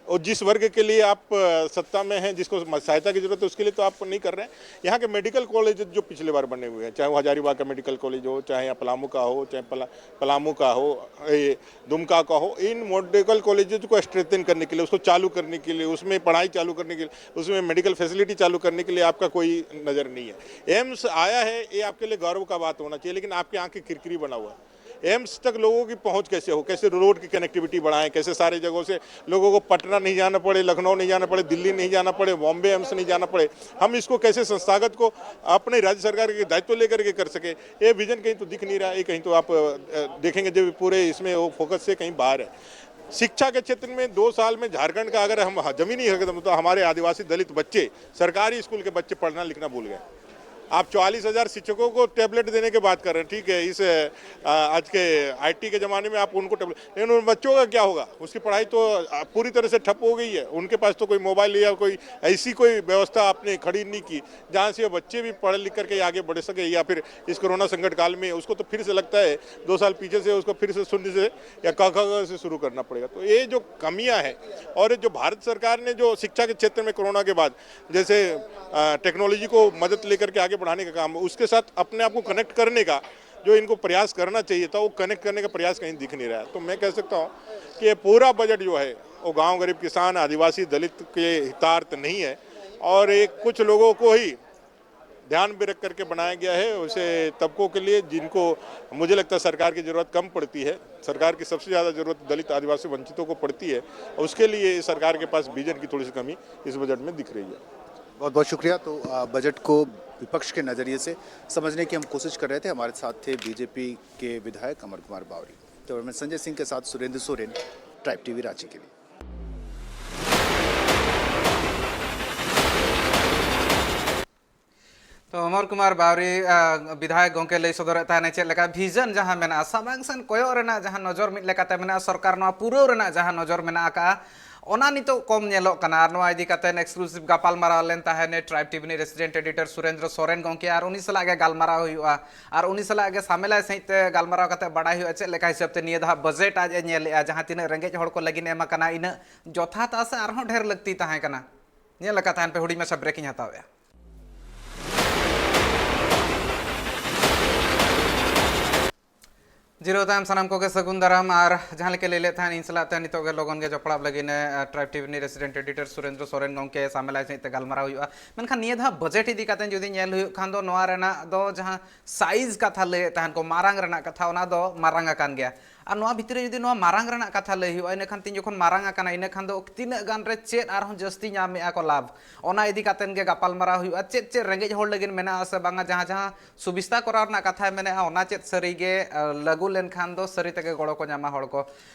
और जिस वर्ग के लिए आप अ, सत्ता में हैं, जिसको म- सहायता की जरूरत है, उसके लिए तो आप नहीं कर रहे हैं। यहाँ के मेडिकल कॉलेज जो पिछले बार बने हुए हैं, चाहे वो हजारीबाग का मेडिकल कॉलेज हो, चाहे यहाँ पलामू का हो, चाहे पला, पलामू का हो, ये दुमका का हो, इन मेडिकल कॉलेज को स्ट्रेंथन करने के लिए, उसको चालू करने के लिए, उसमें पढ़ाई चालू करने के लिए, उसमें मेडिकल फैसिलिटी चालू करने के लिए आपका कोई नज़र नहीं है। एम्स आया है, ये आपके लिए गौरव का बात होना चाहिए, लेकिन आपकी आंखें किरकिरी बना हुआ है। एम्स तक लोगों की पहुंच कैसे हो, कैसे रोड की कनेक्टिविटी बढ़ाएं, कैसे सारे जगहों से लोगों को पटना नहीं जाना पड़े, लखनऊ नहीं जाना पड़े, दिल्ली नहीं जाना पड़े, बॉम्बे एम्स नहीं जाना पड़े। हम इसको कैसे संस्थागत को अपने राज्य सरकार के दायित्व लेकर के कर सके, ये विजन कहीं तो दिख नहीं रहा है। कहीं तो आप अ, देखेंगे जब पूरे इसमें वो फोकस से कहीं बाहर है। शिक्षा के क्षेत्र में दो साल में झारखंड का अगर हम जमीनी हकीकत तो हमारे आदिवासी दलित बच्चे, सरकारी स्कूल के बच्चे पढ़ना लिखना भूल गए। आप चालीस हजार शिक्षकों को टैबलेट देने की बात कर रहे हैं, ठीक है, इस अ, आज के आईटी के ज़माने में आप उनको टैबलेट, लेकिन उन बच्चों का क्या होगा? उसकी पढ़ाई तो अ, पूरी तरह से ठप हो गई है। उनके पास तो कोई मोबाइल या कोई ऐसी कोई व्यवस्था आपने खड़ी नहीं की जहाँ से वो बच्चे भी पढ़ लिख करके आगे बढ़ सके, या फिर इस कोरोना संकट काल में उसको तो फिर से लगता है, दो साल पीछे से उसको फिर से शून्य से या क ख ग से शुरू करना पड़ेगा। तो ये जो कमियां हैं, और जो भारत सरकार ने जो शिक्षा के क्षेत्र में कोरोना के बाद जैसे टेक्नोलॉजी को मदद लेकर के आगे बढ़ाने का काम, उसके साथ अपने आप को कनेक्ट करने का जो इनको प्रयास करना चाहिए था, वो कनेक्ट करने का प्रयास कहीं दिख नहीं रहा है। तो मैं कह सकता हूँ कि ये पूरा बजट जो है, वो गांव गरीब किसान, आदिवासी, दलित के हितार्थ नहीं है, और ये कुछ लोगों को ही ध्यान में रख करके बनाया गया है, उसे तबकों के लिए जिनको, मुझे लगता है, सरकार की ज़रूरत कम पड़ती है। सरकार की सबसे ज़्यादा ज़रूरत दलित, आदिवासी, वंचितों को पड़ती है, और उसके लिए सरकार के पास विजन की थोड़ी सी कमी इस बजट में दिख रही है। बहुत बहुत शुक्रिया। तो अ, बजट को विपक्ष के नज़रिए से समझने की हम कोशिश कर रहे थे। हमारे साथ थे बीजेपी के विधायक अमर कुमार बावरी। तो मैं संजय सिंह के साथ सुरेंद्र सोरेन, ट्राइब टीवी रांची के लिए। ᱛᱚ ᱚᱢᱚᱨ ᱠᱩᱢᱟᱨ ᱵᱟᱣᱨᱤ, ᱟ, ᱵᱤᱫᱷᱟᱭᱚᱠ ᱜᱚᱢᱠᱮ ᱞᱟᱹᱭ ᱥᱚᱫᱚᱨᱮᱫ ᱛᱟᱦᱮᱱᱟ ᱪᱮᱫ ᱞᱮᱠᱟ ᱵᱷᱤᱡᱚᱱ ᱡᱟᱦᱟᱸ ᱢᱮᱱᱟᱜᱼᱟ, ᱥᱟᱢᱟᱝ ᱥᱮᱱ ᱠᱚᱭᱚᱜ ᱨᱮᱱᱟᱜ ᱡᱟᱦᱟᱸ ᱱᱚᱡᱚᱨ ᱢᱤᱫ ᱞᱮᱠᱟᱛᱮ ᱢᱮᱱᱟᱜᱼᱟ, ᱥᱚᱨᱠᱟᱨ ᱱᱚᱣᱟ ᱯᱩᱨᱟᱹᱣ ᱨᱮᱱᱟᱜ ᱡᱟᱦᱟᱸ ᱱᱚᱡᱚᱨ ᱢᱮᱱᱟᱜ ᱟᱠᱟᱫᱼᱟ, ᱚᱱᱟ ᱱᱤᱛᱚᱜ ᱠᱚᱢ ᱧᱮᱞᱚᱜ ᱠᱟᱱᱟ᱾ ᱟᱨ ᱱᱚᱣᱟ ᱤᱫᱤ ᱠᱟᱛᱮ ᱮᱠᱥᱠᱞᱩᱥᱤᱵᱷ ᱜᱟᱯᱟᱞᱢᱟᱨᱟᱣ ᱞᱮᱱ ᱛᱟᱦᱮᱸᱫ ᱴᱨᱟᱭᱤᱵᱽ ᱴᱤᱵᱷᱤ ᱨᱤᱱᱤᱡ ᱨᱮᱥᱤᱰᱮᱱᱴ ᱮᱰᱤᱴᱚᱨ ᱥᱩᱨᱮᱱᱫᱨᱚ ᱥᱚᱨᱮᱱ ᱜᱚᱢᱠᱮ, ᱟᱨ ᱩᱱᱤ ᱥᱟᱞᱟᱜ ᱜᱮ ᱜᱟᱞᱢᱟᱨᱟᱣ ᱦᱩᱭᱩᱜᱼᱟ᱾ ᱟᱨ ᱩᱱᱤ ᱥᱟᱞᱟᱜ ᱜᱮ ᱥᱟᱢᱮᱞᱟᱭ ᱥᱟᱺᱦᱤᱡ ᱛᱮ ᱜᱟᱞᱢᱟᱨᱟᱣ ᱠᱟᱛᱮ ᱵᱟᱰᱟᱭ ᱦᱩᱭᱩᱜᱼᱟ ᱪᱮᱫ ᱞᱮᱠᱟ ᱦᱤᱥᱟᱹᱵ ᱛᱮ ᱱᱤᱭᱟᱹ ᱫᱷᱟᱣ ᱵᱟᱡᱮᱴ ᱟᱡ ᱮ ᱧᱮᱞᱮᱜᱼᱟ, ᱡᱟᱦᱟᱸ ᱛᱤᱱᱟᱹᱜ ᱨᱮᱸᱜᱮᱡ ᱦᱚᱲ ᱠᱚ ᱞᱟᱹᱜᱤᱫ ᱮᱢ ᱟᱠᱟᱱᱟ, ᱤᱱᱟᱹᱜ ᱡᱚᱛᱷᱟᱛᱟ ᱥᱮ ᱟᱨᱦᱚᱸ ᱰᱷᱮᱨ ᱞᱟᱹᱠᱛᱤ ᱛᱟᱦᱮᱸ ᱠᱟᱱᱟ᱾ ᱧᱮᱞ ᱟᱠᱟᱫ ᱛᱟᱦᱮᱱ ᱯᱮ, ᱦᱩᱰᱤᱧ ᱢᱟᱪᱷᱟ ᱵᱨᱮᱠ ᱤᱧ ᱦᱟᱛᱟᱣᱮᱫᱼᱟ᱾ ᱡᱤᱨᱟᱹᱣ ᱛᱟᱭᱚᱢ ᱥᱟᱱᱟᱢ ᱠᱚᱜᱮ ᱥᱟᱹᱜᱩᱱ ᱫᱟᱨᱟᱢ᱾ ᱟᱨ ᱡᱟᱦᱟᱸ ᱞᱮᱠᱟ ᱞᱟᱹᱭ ᱞᱮᱫ ᱛᱟᱦᱮᱸᱫ, ᱤᱧ ᱥᱟᱞᱟᱜ ᱛᱮ ᱱᱤᱛᱚᱜ ᱜᱮ ᱞᱚᱜᱚᱱ ᱜᱮ ᱡᱚᱯᱲᱟᱣ ᱞᱟᱹᱜᱤᱫ ᱮ, ᱴᱨᱟᱭᱤᱵᱽ ᱴᱤᱵᱷᱤ ᱨᱤᱱᱤᱡ ᱨᱮᱥᱤᱰᱮᱱᱴ ᱮᱰᱤᱴᱚᱨ ᱥᱩᱨᱮᱱᱫᱨᱚ ᱥᱚᱨᱮᱱ ᱜᱚᱢᱠᱮ ᱥᱟᱢᱮᱞᱟᱭ ᱥᱟᱺᱦᱤᱡ ᱛᱮ ᱜᱟᱞᱢᱟᱨᱟᱣ ᱦᱩᱭᱩᱜᱼᱟ᱾ ᱢᱮᱱᱠᱷᱟᱱ ᱱᱤᱭᱟᱹ ᱫᱷᱟᱣ ᱵᱟᱡᱮᱴ ᱤᱫᱤ ᱠᱟᱛᱮ ᱡᱩᱫᱤ ᱧᱮᱞ ᱦᱩᱭᱩᱜ ᱠᱷᱟᱱ ᱫᱚ, ᱱᱚᱣᱟ ᱨᱮᱱᱟᱜ ᱫᱚ ᱡᱟᱦᱟᱸ ᱥᱟᱭᱤᱡᱽ ᱠᱟᱛᱷᱟ ᱞᱟᱹᱭᱮᱫ ᱛᱟᱦᱮᱱ ᱠᱚ, ᱢᱟᱨᱟᱝ ᱨᱮᱱᱟᱜ ᱠᱟᱛᱷᱟ, ᱚᱱᱟ ᱫᱚ ᱢᱟᱨᱟᱝ ᱟᱠᱟᱱ ᱜᱮᱭᱟ᱾ ᱟᱨ ᱱᱚᱣᱟ ᱵᱷᱤᱛᱨᱤ ᱨᱮ ᱡᱩᱫᱤ ᱱᱚᱣᱟ ᱢᱟᱨᱟᱝ ᱨᱮᱱᱟᱜ ᱠᱟᱛᱷᱟ ᱞᱟᱹᱭ ᱦᱩᱭᱩᱜᱼᱟ, ᱤᱱᱟᱹᱠᱷᱟᱱ ᱛᱤᱧ ᱡᱚᱠᱷᱚᱱ ᱢᱟᱨᱟᱝ ᱟᱠᱟᱱᱟ, ᱤᱱᱟᱹᱠᱷᱟᱱ ᱫᱚ ᱛᱤᱱᱟᱹᱜ ᱜᱟᱱ ᱨᱮ ᱪᱮᱫ ᱟᱨᱦᱚᱸ ᱡᱟᱹᱥᱛᱤ ᱧᱟᱢᱮᱜᱼᱟ ᱠᱚ ᱞᱟᱵᱷ, ᱚᱱᱟ ᱤᱫᱤ ᱠᱟᱛᱮᱱ ᱜᱮ ᱜᱟᱯᱟᱞᱢᱟᱨᱟᱣ ᱦᱩᱭᱩᱜᱼᱟ᱾ ᱪᱮᱫ ᱪᱮᱫ ᱨᱮᱸᱜᱮᱡ ᱦᱚᱲ ᱞᱟᱹᱜᱤᱫ ᱢᱮᱱᱟᱜᱼᱟ ᱥᱮ ᱵᱟᱝᱟ, ᱡᱟᱦᱟᱸ ᱡᱟᱦᱟᱸ ᱥᱩᱵᱤᱥᱛᱟ ᱠᱚᱨᱟᱣ ᱨᱮᱱᱟᱜ ᱠᱟᱛᱷᱟᱭ ᱢᱮᱱᱮᱜᱼᱟ, ᱚᱱᱟ ᱪᱮᱫ ᱥᱟᱹᱨᱤ ᱜᱮ, ᱟ, ᱞᱟᱹᱜᱩ ᱞᱮᱱᱠᱷᱟᱱ ᱫᱚ ᱥᱟᱹᱨᱤ ᱛᱮᱜᱮ ᱜᱚᱲᱚ ᱠᱚ ᱧᱟᱢᱟ ᱦᱚᱲ ᱠᱚ᱾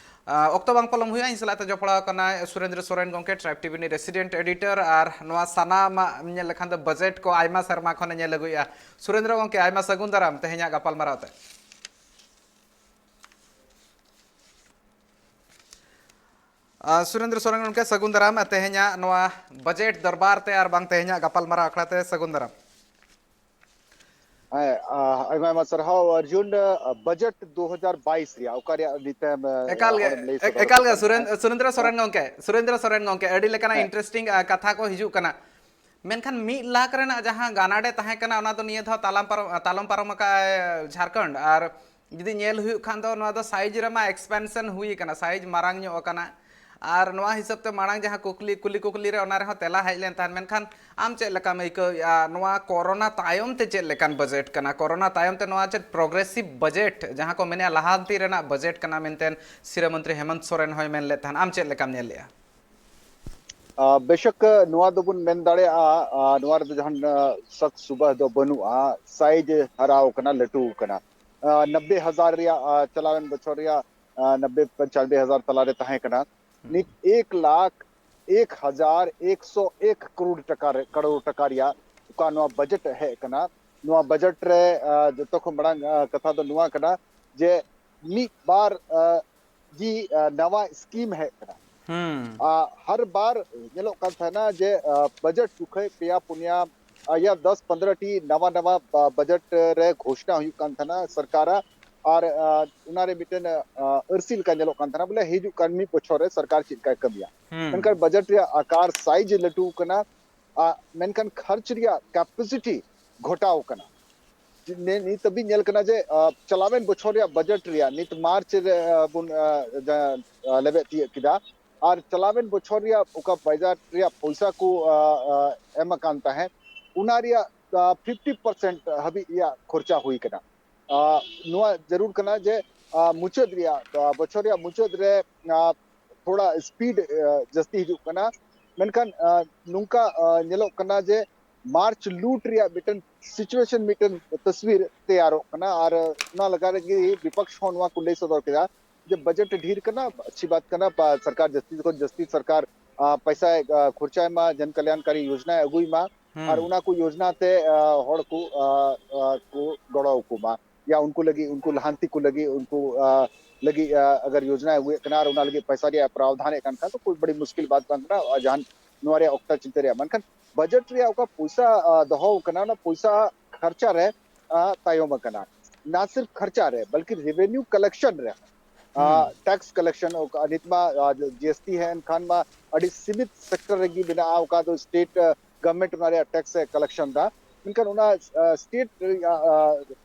ᱚᱠᱛᱚ ᱵᱟᱝ ᱯᱚᱞᱚᱢ ᱦᱩᱭᱩᱜᱼᱟ, ᱤᱧ ᱥᱟᱞᱟᱜ ᱛᱮ ᱡᱚᱯᱲᱟᱣ ᱠᱟᱱᱟᱭ ᱥᱩᱨᱮᱱᱫᱨᱚ ᱥᱚᱨᱮᱱ ᱜᱚᱢᱠᱮ, ᱴᱨᱟᱭᱤᱵᱽ ᱴᱤᱵᱷᱤ ᱨᱤᱱᱤᱡ ᱨᱮᱥᱤᱰᱮᱱᱴ ᱮᱰᱤᱴᱚᱨ, ᱟᱨ ᱱᱚᱣᱟ ᱥᱟᱱᱟᱢᱟᱜ ᱧᱮᱞ ᱞᱮᱠᱷᱟᱱ ᱫᱚ ᱵᱟᱡᱮᱴ ᱠᱚ ᱟᱭᱢᱟ ᱥᱮᱨᱢᱟ ᱠᱷᱚᱱᱮ ᱧᱮᱞ ᱟᱹᱜᱩᱭᱮᱫᱼᱟ᱾ ᱥᱩᱨᱮᱱᱫᱨᱚ ᱜᱚᱢᱠᱮ, ᱟᱭᱢᱟ ᱥᱟᱹᱜᱩᱱ ᱫᱟᱨᱟᱢ ᱛᱮᱦᱮᱧᱟᱜ ᱜᱟᱯᱟᱞᱢᱟᱨᱟᱣ ᱛᱮ᱾ ᱥᱩᱨᱮᱱᱫᱨᱚ ᱥᱚᱨᱮᱱ ᱜᱚᱢᱠᱮ, ᱥᱟᱹᱜᱩᱱ ᱫᱟᱨᱟᱢ ᱛᱮᱦᱮᱧᱟᱜ ᱱᱚᱣᱟ ᱵᱟᱡᱮᱴ ᱫᱚᱨᱵᱟᱨ ᱛᱮ ᱟᱨ ᱵᱟᱝ ᱛᱮᱦᱮᱧᱟᱜ ᱜᱟᱯᱟᱞᱢᱟᱨᱟᱣ ᱟᱠᱷᱲᱟ ᱛᱮ ᱥᱟᱹᱜᱩᱱ ᱫᱟᱨᱟᱢ᱾ ᱦᱮᱸ, ᱟᱭᱢᱟ ᱟᱭᱢᱟ ᱥᱟᱨᱦᱟᱣ ᱚᱨᱡᱩᱱ᱾ ᱵᱟᱡᱮᱴ ᱫᱩ ᱦᱟᱡᱟᱨ ᱵᱟᱭᱤᱥ ᱨᱮᱭᱟᱜ ᱚᱠᱟ ᱨᱮᱭᱟᱜ ᱱᱤᱛᱮᱢ ᱮᱠᱟᱞ ᱜᱮ᱾ ᱮᱠᱟᱞ ᱜᱮ ᱥᱩᱨᱮᱱᱫᱨᱚ ᱥᱚᱨᱮᱱ ᱜᱚᱢᱠᱮ, ᱥᱩᱨᱮᱱᱫᱨᱚ ᱥᱚᱨᱮᱱ ᱜᱚᱢᱠᱮ, ᱟᱹᱰᱤ ᱞᱮᱠᱟᱱᱟᱜ ᱤᱱᱴᱟᱨᱮᱥᱴᱤᱝ ᱠᱟᱛᱷᱟ ᱠᱚ ᱦᱤᱡᱩᱜ ᱠᱟᱱᱟ᱾ ᱢᱮᱱᱠᱷᱟᱱ ᱢᱤᱫ ᱞᱟᱠᱷ ᱨᱮᱱᱟᱜ ᱡᱟᱦᱟᱸ ᱜᱟᱱᱟᱰᱮ ᱛᱟᱦᱮᱸ ᱠᱟᱱᱟ, ᱚᱱᱟ ᱫᱚ ᱱᱤᱭᱟᱹ ᱫᱷᱟᱣ ᱛᱟᱞᱟᱢ ᱯᱟᱨᱚᱢ ᱛᱟᱞᱚᱢ ᱯᱟᱨᱚᱢ ᱟᱠᱟᱫ ᱡᱷᱟᱲᱠᱷᱚᱸᱰ᱾ ᱟᱨ ᱡᱩᱫᱤ ᱧᱮᱞ ᱦᱩᱭᱩᱜ ᱠᱷᱟᱱ ᱫᱚ ᱱᱚᱣᱟ ᱫᱚ ᱥᱟᱭᱤᱡᱽ ᱨᱮᱢᱟ ᱮᱠᱥᱯᱮᱱᱥᱚᱱ ᱦᱩᱭ ᱟᱠᱟᱱᱟ, ᱥᱟᱭᱤᱡᱽ ᱢᱟᱨᱟᱝ ᱧᱚᱜ ᱟᱠᱟᱱᱟ᱾ ᱟᱨ ᱱᱚᱣᱟ ᱦᱤᱥᱟᱹᱵ ᱛᱮ ᱢᱟᱲᱟᱝ ᱡᱟᱦᱟᱸ ᱠᱩᱠᱞᱤ ᱠᱩᱞᱤ ᱠᱩᱠᱞᱤ ᱨᱮ ᱚᱱᱟ ᱨᱮᱦᱚᱸ ᱛᱮᱞᱟ ᱦᱮᱡ ᱞᱮᱱ ᱛᱟᱦᱮᱸᱫ, ᱢᱮᱱᱠᱷᱟᱱ ᱟᱢ ᱪᱮᱫ ᱞᱮᱠᱟᱢ ᱟᱹᱭᱠᱟᱹᱣᱮᱫᱼᱟ? ᱱᱚᱣᱟ ᱠᱚᱨᱳᱱᱟ ᱛᱟᱭᱚᱢ ᱛᱮ ᱪᱮᱫ ᱞᱮᱠᱟᱱ ᱵᱟᱡᱮᱴ ᱠᱟᱱᱟ? ᱠᱚᱨᱳᱱᱟ ᱛᱟᱭᱚᱢ ᱛᱮ ᱱᱚᱣᱟ ᱪᱮᱫ ᱯᱨᱚᱜᱨᱮᱥᱤᱵᱷ ᱵᱟᱡᱮᱴ, ᱡᱟᱦᱟᱸ ᱠᱚ ᱢᱮᱱᱮᱫᱼᱟ ᱞᱟᱦᱟᱱᱛᱤ ᱨᱮᱱᱟᱜ ᱵᱟᱡᱮᱴ ᱠᱟᱱᱟ ᱢᱮᱱᱛᱮ ᱥᱤᱨᱟᱹ ᱢᱚᱱᱛᱨᱤ ᱦᱮᱢᱚᱱᱛ ᱥᱚᱨᱮᱱ ᱦᱚᱸᱭ ᱢᱮᱱ ᱞᱮᱫ ᱛᱟᱦᱮᱸᱫ, ᱟᱢ ᱪᱮᱫ ᱞᱮᱠᱟᱢ ᱧᱮᱞ ᱞᱮᱫᱼᱟ? ᱵᱮᱥᱚᱠ ᱱᱚᱣᱟ ᱫᱚᱵᱚᱱ ᱢᱮᱱ ᱫᱟᱲᱮᱭᱟᱜᱼᱟ, ᱱᱚᱣᱟ ᱨᱮᱫᱚ ᱡᱟᱦᱟᱱ ᱥᱟᱠ ᱥᱩᱵᱟᱦ ᱫᱚ ᱵᱟᱹᱱᱩᱜᱼᱟ᱾ ᱥᱟᱭᱤᱡᱽ ᱦᱟᱨᱟᱣ ᱠᱟᱱᱟ, ᱞᱟᱹᱴᱩ ᱠᱟᱱᱟ᱾ ᱱᱚᱵᱵᱮ ᱦᱟᱡᱟᱨ ᱨᱮᱭᱟᱜ, ᱪᱟᱞᱟᱣᱮᱱ ᱵᱚᱪᱷᱚᱨ ᱨᱮᱭᱟᱜ ᱱᱚᱵᱵᱮ ᱯᱚᱧᱪᱟᱱᱵᱵᱮ ᱦᱟᱡᱟᱨ ᱛᱟᱞᱟᱨᱮ ᱛᱟᱦᱮᱸ ᱠᱟᱱᱟ᱾ ᱱᱤᱛ ᱮᱠ ᱞᱟᱠᱷ ᱮᱠ ᱦᱟᱡᱟᱨ ᱮᱠᱥᱚ ᱮᱠ ᱠᱟᱨᱳᱲ ᱴᱟᱠᱟ ᱨᱮ, ᱠᱟᱨᱳᱲ ᱴᱟᱠᱟ ᱨᱮᱭᱟᱜ ᱚᱠᱟ ᱱᱚᱣᱟ ᱵᱟᱡᱮᱴ ᱦᱮᱡ ᱟᱠᱟᱱᱟ᱾ ᱱᱚᱣᱟ ᱵᱟᱡᱮᱴ ᱨᱮ ᱡᱚᱛᱚ ᱠᱷᱚᱱ ᱢᱟᱲᱟᱝ ᱠᱟᱛᱷᱟ ᱫᱚ ᱱᱚᱣᱟ ᱠᱟᱱᱟ ᱡᱮ ᱢᱤᱫ ᱵᱟᱨ ᱜᱮ ᱱᱟᱣᱟ ᱥᱠᱤᱢ ᱦᱮᱡ ᱟᱠᱟᱱᱟ᱾ ᱦᱟᱨ ᱵᱟᱨ ᱧᱮᱞᱚᱜ ᱠᱟᱱ ᱛᱟᱦᱮᱱᱟ ᱡᱮ ᱵᱟᱡᱮᱴ ᱡᱚᱠᱷᱚᱱ ᱯᱮᱭᱟ ᱯᱩᱱᱭᱟ ᱭᱟ ᱫᱚᱥ ᱯᱚᱱᱫᱽᱨᱚ ᱴᱤ ᱱᱟᱣᱟ ᱱᱟᱣᱟ ᱵᱟᱡᱮᱴ ᱨᱮ ᱜᱷᱳᱥᱱᱟ ᱦᱩᱭᱩᱜ ᱠᱟᱱ ᱛᱟᱦᱮᱱᱟ ᱥᱚᱨᱠᱟᱨᱟᱜ, ᱟᱨ ᱚᱱᱟᱨᱮ ᱢᱤᱫᱴᱮᱱ ᱟᱹᱨᱥᱤ ᱞᱮᱠᱟ ᱧᱮᱞᱚᱜ ᱠᱟᱱ ᱛᱟᱦᱮᱱᱟ, ᱵᱚᱞᱮ ᱦᱤᱡᱩᱜ ᱠᱟᱱ ᱢᱤᱫ ᱵᱚᱪᱷᱚᱨ ᱨᱮ ᱥᱚᱨᱠᱟᱨ ᱪᱮᱫ ᱞᱮᱠᱟᱭ ᱠᱟᱹᱢᱤᱭᱟ᱾ ᱢᱮᱱᱠᱷᱟᱱ ᱵᱟᱡᱮᱴ ᱨᱮᱭᱟᱜ ᱟᱠᱟᱨ, ᱥᱟᱭᱤᱡᱽ ᱞᱟᱹᱴᱩ ᱟᱠᱟᱱᱟ, ᱢᱮᱱᱠᱷᱟᱱ ᱠᱷᱚᱨᱪ ᱨᱮᱭᱟᱜ ᱠᱮᱯᱟᱥᱤᱴᱤ ᱜᱷᱚᱴᱟᱣ ᱟᱠᱟᱱᱟ᱾ ᱱᱤᱛ ᱦᱟᱹᱵᱤᱡ ᱧᱮᱞ ᱠᱟᱱᱟ ᱡᱮ ᱪᱟᱞᱟᱣᱮᱱ ᱵᱚᱪᱷᱚᱨ ᱨᱮᱭᱟᱜ ᱵᱟᱡᱮᱴ ᱨᱮᱭᱟᱜ, ᱱᱤᱛ ᱢᱟᱨᱪ ᱨᱮ ᱵᱚᱱ ᱞᱮᱵᱮᱫ ᱛᱤᱭᱳᱜ ᱠᱮᱫᱟ, ᱟᱨ ᱪᱟᱞᱟᱣᱮᱱ ᱵᱚᱪᱷᱚᱨ ᱨᱮᱭᱟᱜ ᱚᱠᱟ ᱵᱟᱡᱮᱴ ᱨᱮᱭᱟᱜ ᱯᱚᱭᱥᱟ ᱠᱚ ᱮᱢ ᱟᱠᱟᱱ ᱛᱟᱦᱮᱸᱫ, ᱚᱱᱟ ᱨᱮᱭᱟᱜ ᱯᱷᱤᱯᱴᱤ ᱯᱟᱨᱥᱮᱱᱴ ᱦᱟᱹᱵᱤᱡ ᱨᱮᱭᱟᱜ ᱠᱷᱚᱨᱪᱟ ᱦᱩᱭ ᱠᱟᱱᱟ᱾ ᱱᱚᱣᱟ ᱡᱟᱹᱨᱩᱲ ᱠᱟᱱᱟ ᱡᱮ ᱢᱩᱪᱟᱹᱫ ᱨᱮᱭᱟᱜ, ᱵᱚᱪᱷᱚᱨ ᱨᱮᱭᱟᱜ ᱢᱩᱪᱟᱹᱫ ᱨᱮ ᱛᱷᱚᱲᱟ ᱥᱯᱤᱰ ᱡᱟᱹᱥᱛᱤ ᱦᱤᱡᱩᱜ ᱠᱟᱱᱟ᱾ ᱢᱮᱱᱠᱷᱟᱱ ᱱᱚᱝᱠᱟ ᱧᱮᱞᱚᱜ ᱠᱟᱱᱟ ᱡᱮ ᱢᱟᱨᱪ ᱞᱩᱴ ᱨᱮᱭᱟᱜ ᱢᱤᱫᱴᱮᱱ ᱥᱤᱪᱩᱭᱮᱥᱚᱱ, ᱢᱤᱫᱴᱮᱱ ᱛᱚᱥᱣᱤᱨ ᱛᱮᱭᱟᱨᱚᱜ ᱠᱟᱱᱟ, ᱟᱨ ᱚᱱᱟ ᱞᱟᱜᱟ ᱨᱮᱜᱮ ᱵᱤᱯᱚᱠᱥ ᱦᱚᱸ ᱱᱚᱣᱟ ᱠᱚ ᱞᱟᱹᱭ ᱥᱚᱫᱚᱨ ᱠᱮᱫᱟ ᱡᱮ ᱵᱟᱡᱮᱴ ᱰᱷᱮᱨ ᱠᱟᱱᱟ, ᱟᱪᱪᱷᱤ ᱵᱟᱛ ᱠᱟᱱᱟ, ᱯᱟ-, ᱥᱚᱨᱠᱟᱨ ᱡᱟᱹᱥᱛᱤ ᱠᱷᱚᱱ ᱡᱟᱹᱥᱛᱤ ᱥᱚᱨᱠᱟᱨ, ᱟ, ᱯᱚᱭᱥᱟᱭ, ᱟ, ᱠᱷᱚᱨᱪᱟᱭ ᱢᱟ, ᱡᱚᱱ ᱠᱟᱞᱭᱟᱱᱠᱟᱨᱤ ᱭᱳᱡᱱᱟᱭ ᱟᱹᱜᱩᱭ ᱢᱟ, ᱟᱨ ᱚᱱᱟ ᱠᱚ ᱭᱳᱡᱱᱟ ᱛᱮ, ᱟ, ᱦᱚᱲ ᱠᱚ, ᱟ, ᱟ, ᱠᱚ ᱜᱚᱲᱚ ᱟᱠᱚ ᱢᱟ, ᱭᱟ ᱩᱱᱠᱩ ᱞᱟᱹᱜᱤᱫ, ᱩᱱᱠᱩ ᱞᱟᱦᱟᱱᱛᱤ ᱠᱚ ᱞᱟᱹᱜᱤᱫ, ᱩᱱᱠᱩ, ᱟ, ᱞᱟᱹᱜᱤᱫ, ᱟ, ᱟᱜᱟᱨ ᱭᱳᱡᱱᱟᱭ ᱟᱹᱜᱩᱭᱮᱫ ᱠᱟᱱᱟ ᱟᱨ ᱚᱱᱟ ᱞᱟᱹᱜᱤᱫ ᱯᱚᱭᱥᱟ ᱨᱮᱭᱟᱜ ᱯᱨᱟᱣᱫᱷᱟᱱ ᱮᱫ ᱠᱟᱱ ᱠᱷᱟᱱ ᱫᱚ ᱠᱳᱭ ᱵᱟᱹᱲᱤ ᱢᱩᱥᱠᱤᱞ ᱵᱟᱛ ᱵᱟᱝ ᱠᱟᱱᱟ, ᱟᱨ ᱡᱟᱦᱟᱱ ᱱᱚᱣᱟ ᱨᱮᱭᱟᱜ ᱚᱠᱛᱟ ᱪᱤᱱᱛᱟᱹ ᱨᱮᱭᱟᱜ᱾ ᱢᱮᱱᱠᱷᱟᱱ ᱵᱟᱡᱮᱴ ᱨᱮᱭᱟᱜ ᱚᱠᱟ ᱯᱚᱭᱥᱟ, ᱟ, ᱫᱚᱦᱚ ᱟᱠᱟᱱᱟ, ᱚᱱᱟ ᱯᱚᱭᱥᱟ ᱠᱷᱚᱨᱪᱟ ᱨᱮ, ᱟ, ᱛᱟᱭᱚᱢ ᱟᱠᱟᱱᱟ᱾ ᱱᱟ ᱥᱤᱨᱯ ᱠᱷᱚᱨᱪᱟ ᱨᱮ, ᱵᱚᱞᱠᱤ ᱨᱮᱵᱷᱮᱱᱭᱩ ᱠᱟᱞᱮᱠᱥᱚᱱ ᱨᱮ, ᱟ, ᱴᱮᱠᱥ ᱠᱟᱞᱮᱠᱥᱚᱱ, ᱚᱠᱟ ᱱᱤᱛ ᱢᱟ, ᱟ, ᱡᱤ ᱮᱥ ᱴᱤ ᱦᱮᱸ, ᱮᱱᱠᱷᱟᱱ ᱢᱟ ᱟᱹᱰᱤ ᱥᱤᱢᱤᱛ ᱥᱮᱠᱴᱚᱨ ᱨᱮᱜᱮ ᱢᱮᱱᱟᱜᱼᱟ, ᱚᱠᱟ ᱫᱚ ᱥᱴᱮᱴ, ᱟ, ᱜᱚᱵᱷᱚᱨᱱᱢᱮᱱᱴ ᱚᱱᱟ ᱨᱮᱭᱟᱜ ᱴᱮᱠᱥ ᱮ ᱠᱟᱞᱮᱠᱥᱚᱱ ᱫᱟ᱾ ᱢᱮᱱᱠᱷᱟᱱ ᱚᱱᱟ, ᱟ, ᱥᱴᱮᱴ ᱨᱮᱭᱟᱜ, ᱟ,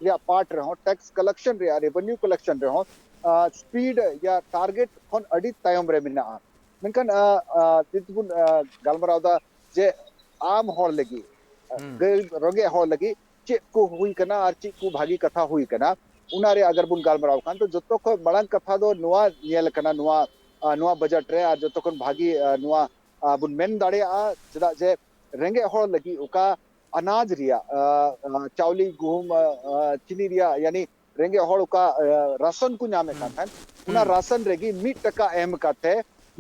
ᱨᱮᱭᱟᱜ ᱯᱟᱨᱴ ᱨᱮᱦᱚᱸ, ᱴᱮᱠᱥ ᱠᱟᱞᱮᱠᱥᱚᱱ ᱨᱮᱭᱟᱜ, ᱨᱮᱵᱷᱮᱱᱭᱩ ᱠᱟᱞᱮᱠᱥᱚᱱ ᱨᱮᱦᱚᱸ, ᱟ, ᱥᱯᱤᱰ ᱭᱟ ᱴᱟᱨᱜᱮᱴ ᱠᱷᱚᱱ ᱟᱹᱰᱤ ᱛᱟᱭᱚᱢ ᱨᱮ ᱢᱮᱱᱟᱜᱼᱟ᱾ ᱢᱮᱱᱠᱷᱟᱱ, ᱟ, ᱟ, ᱡᱩᱫᱤ ᱵᱚᱱ, ᱟ, ᱜᱟᱞᱢᱟᱨᱟᱣ ᱫᱟ ᱡᱮ ᱟᱢ ᱦᱚᱲ ᱞᱟᱹᱜᱤᱫ, ᱟ, ᱦᱩᱸ᱾ ᱜᱟᱹ-, ᱨᱮᱸᱜᱮᱡ ᱦᱚᱲ ᱞᱟᱹᱜᱤᱫ ᱪᱮᱫ ᱠᱚ ᱦᱩᱭ ᱠᱟᱱᱟ ᱟᱨ ᱪᱮᱫ ᱠᱚ ᱵᱷᱟᱹᱜᱤ ᱠᱟᱛᱷᱟ ᱦᱩᱭ ᱠᱟᱱᱟ, ᱚᱱᱟ ᱨᱮ ᱟᱜᱟᱨ ᱵᱚᱱ ᱜᱟᱞᱢᱟᱨᱟᱣ ᱠᱷᱟᱱ, ᱛᱚ ᱡᱚᱛᱚ ᱠᱷᱚᱱ ᱢᱟᱲᱟᱝ ᱠᱟᱛᱷᱟ ᱫᱚ ᱱᱚᱣᱟ ᱧᱮᱞ ᱠᱟᱱᱟ, ᱱᱚᱣᱟ, ᱟ, ᱱᱚᱣᱟ ᱵᱟᱡᱮᱴ ᱨᱮ, ᱟᱨ ᱡᱚᱛᱚ ᱠᱷᱚᱱ ᱵᱷᱟᱹᱜᱤ, ᱟ, ᱱᱚᱣᱟ, ᱟ, ᱵᱚᱱ ᱢᱮᱱ ᱫᱟᱲᱮᱭᱟᱜᱼᱟ, ᱪᱮᱫᱟᱜ ᱡᱮ ᱨᱮᱸᱜᱮᱡ ᱦᱚᱲ ᱞᱟᱹᱜᱤᱫ ᱚᱠᱟ ᱟᱱᱟᱡ ᱨᱮᱭᱟᱜ, ᱟ, ᱟ, ᱪᱟᱣᱞᱮ, ᱜᱩᱦᱩᱢ, ᱟ, ᱟ, ᱪᱤᱱᱤ ᱨᱮᱭᱟᱜ, ᱭᱟᱱᱤ ᱨᱮᱸᱜᱮᱡ ᱦᱚᱲ ᱚᱠᱟ, ᱟ, ᱨᱟᱥᱚᱱ ᱠᱚ ᱧᱟᱢᱮᱫ ᱠᱟᱱ ᱛᱟᱦᱮᱸᱫ, ᱚᱱᱟ ᱨᱟᱥᱚᱱ ᱨᱮᱜᱮ ᱢᱤᱫ ᱴᱟᱠᱟ ᱮᱢ ᱠᱟᱛᱮ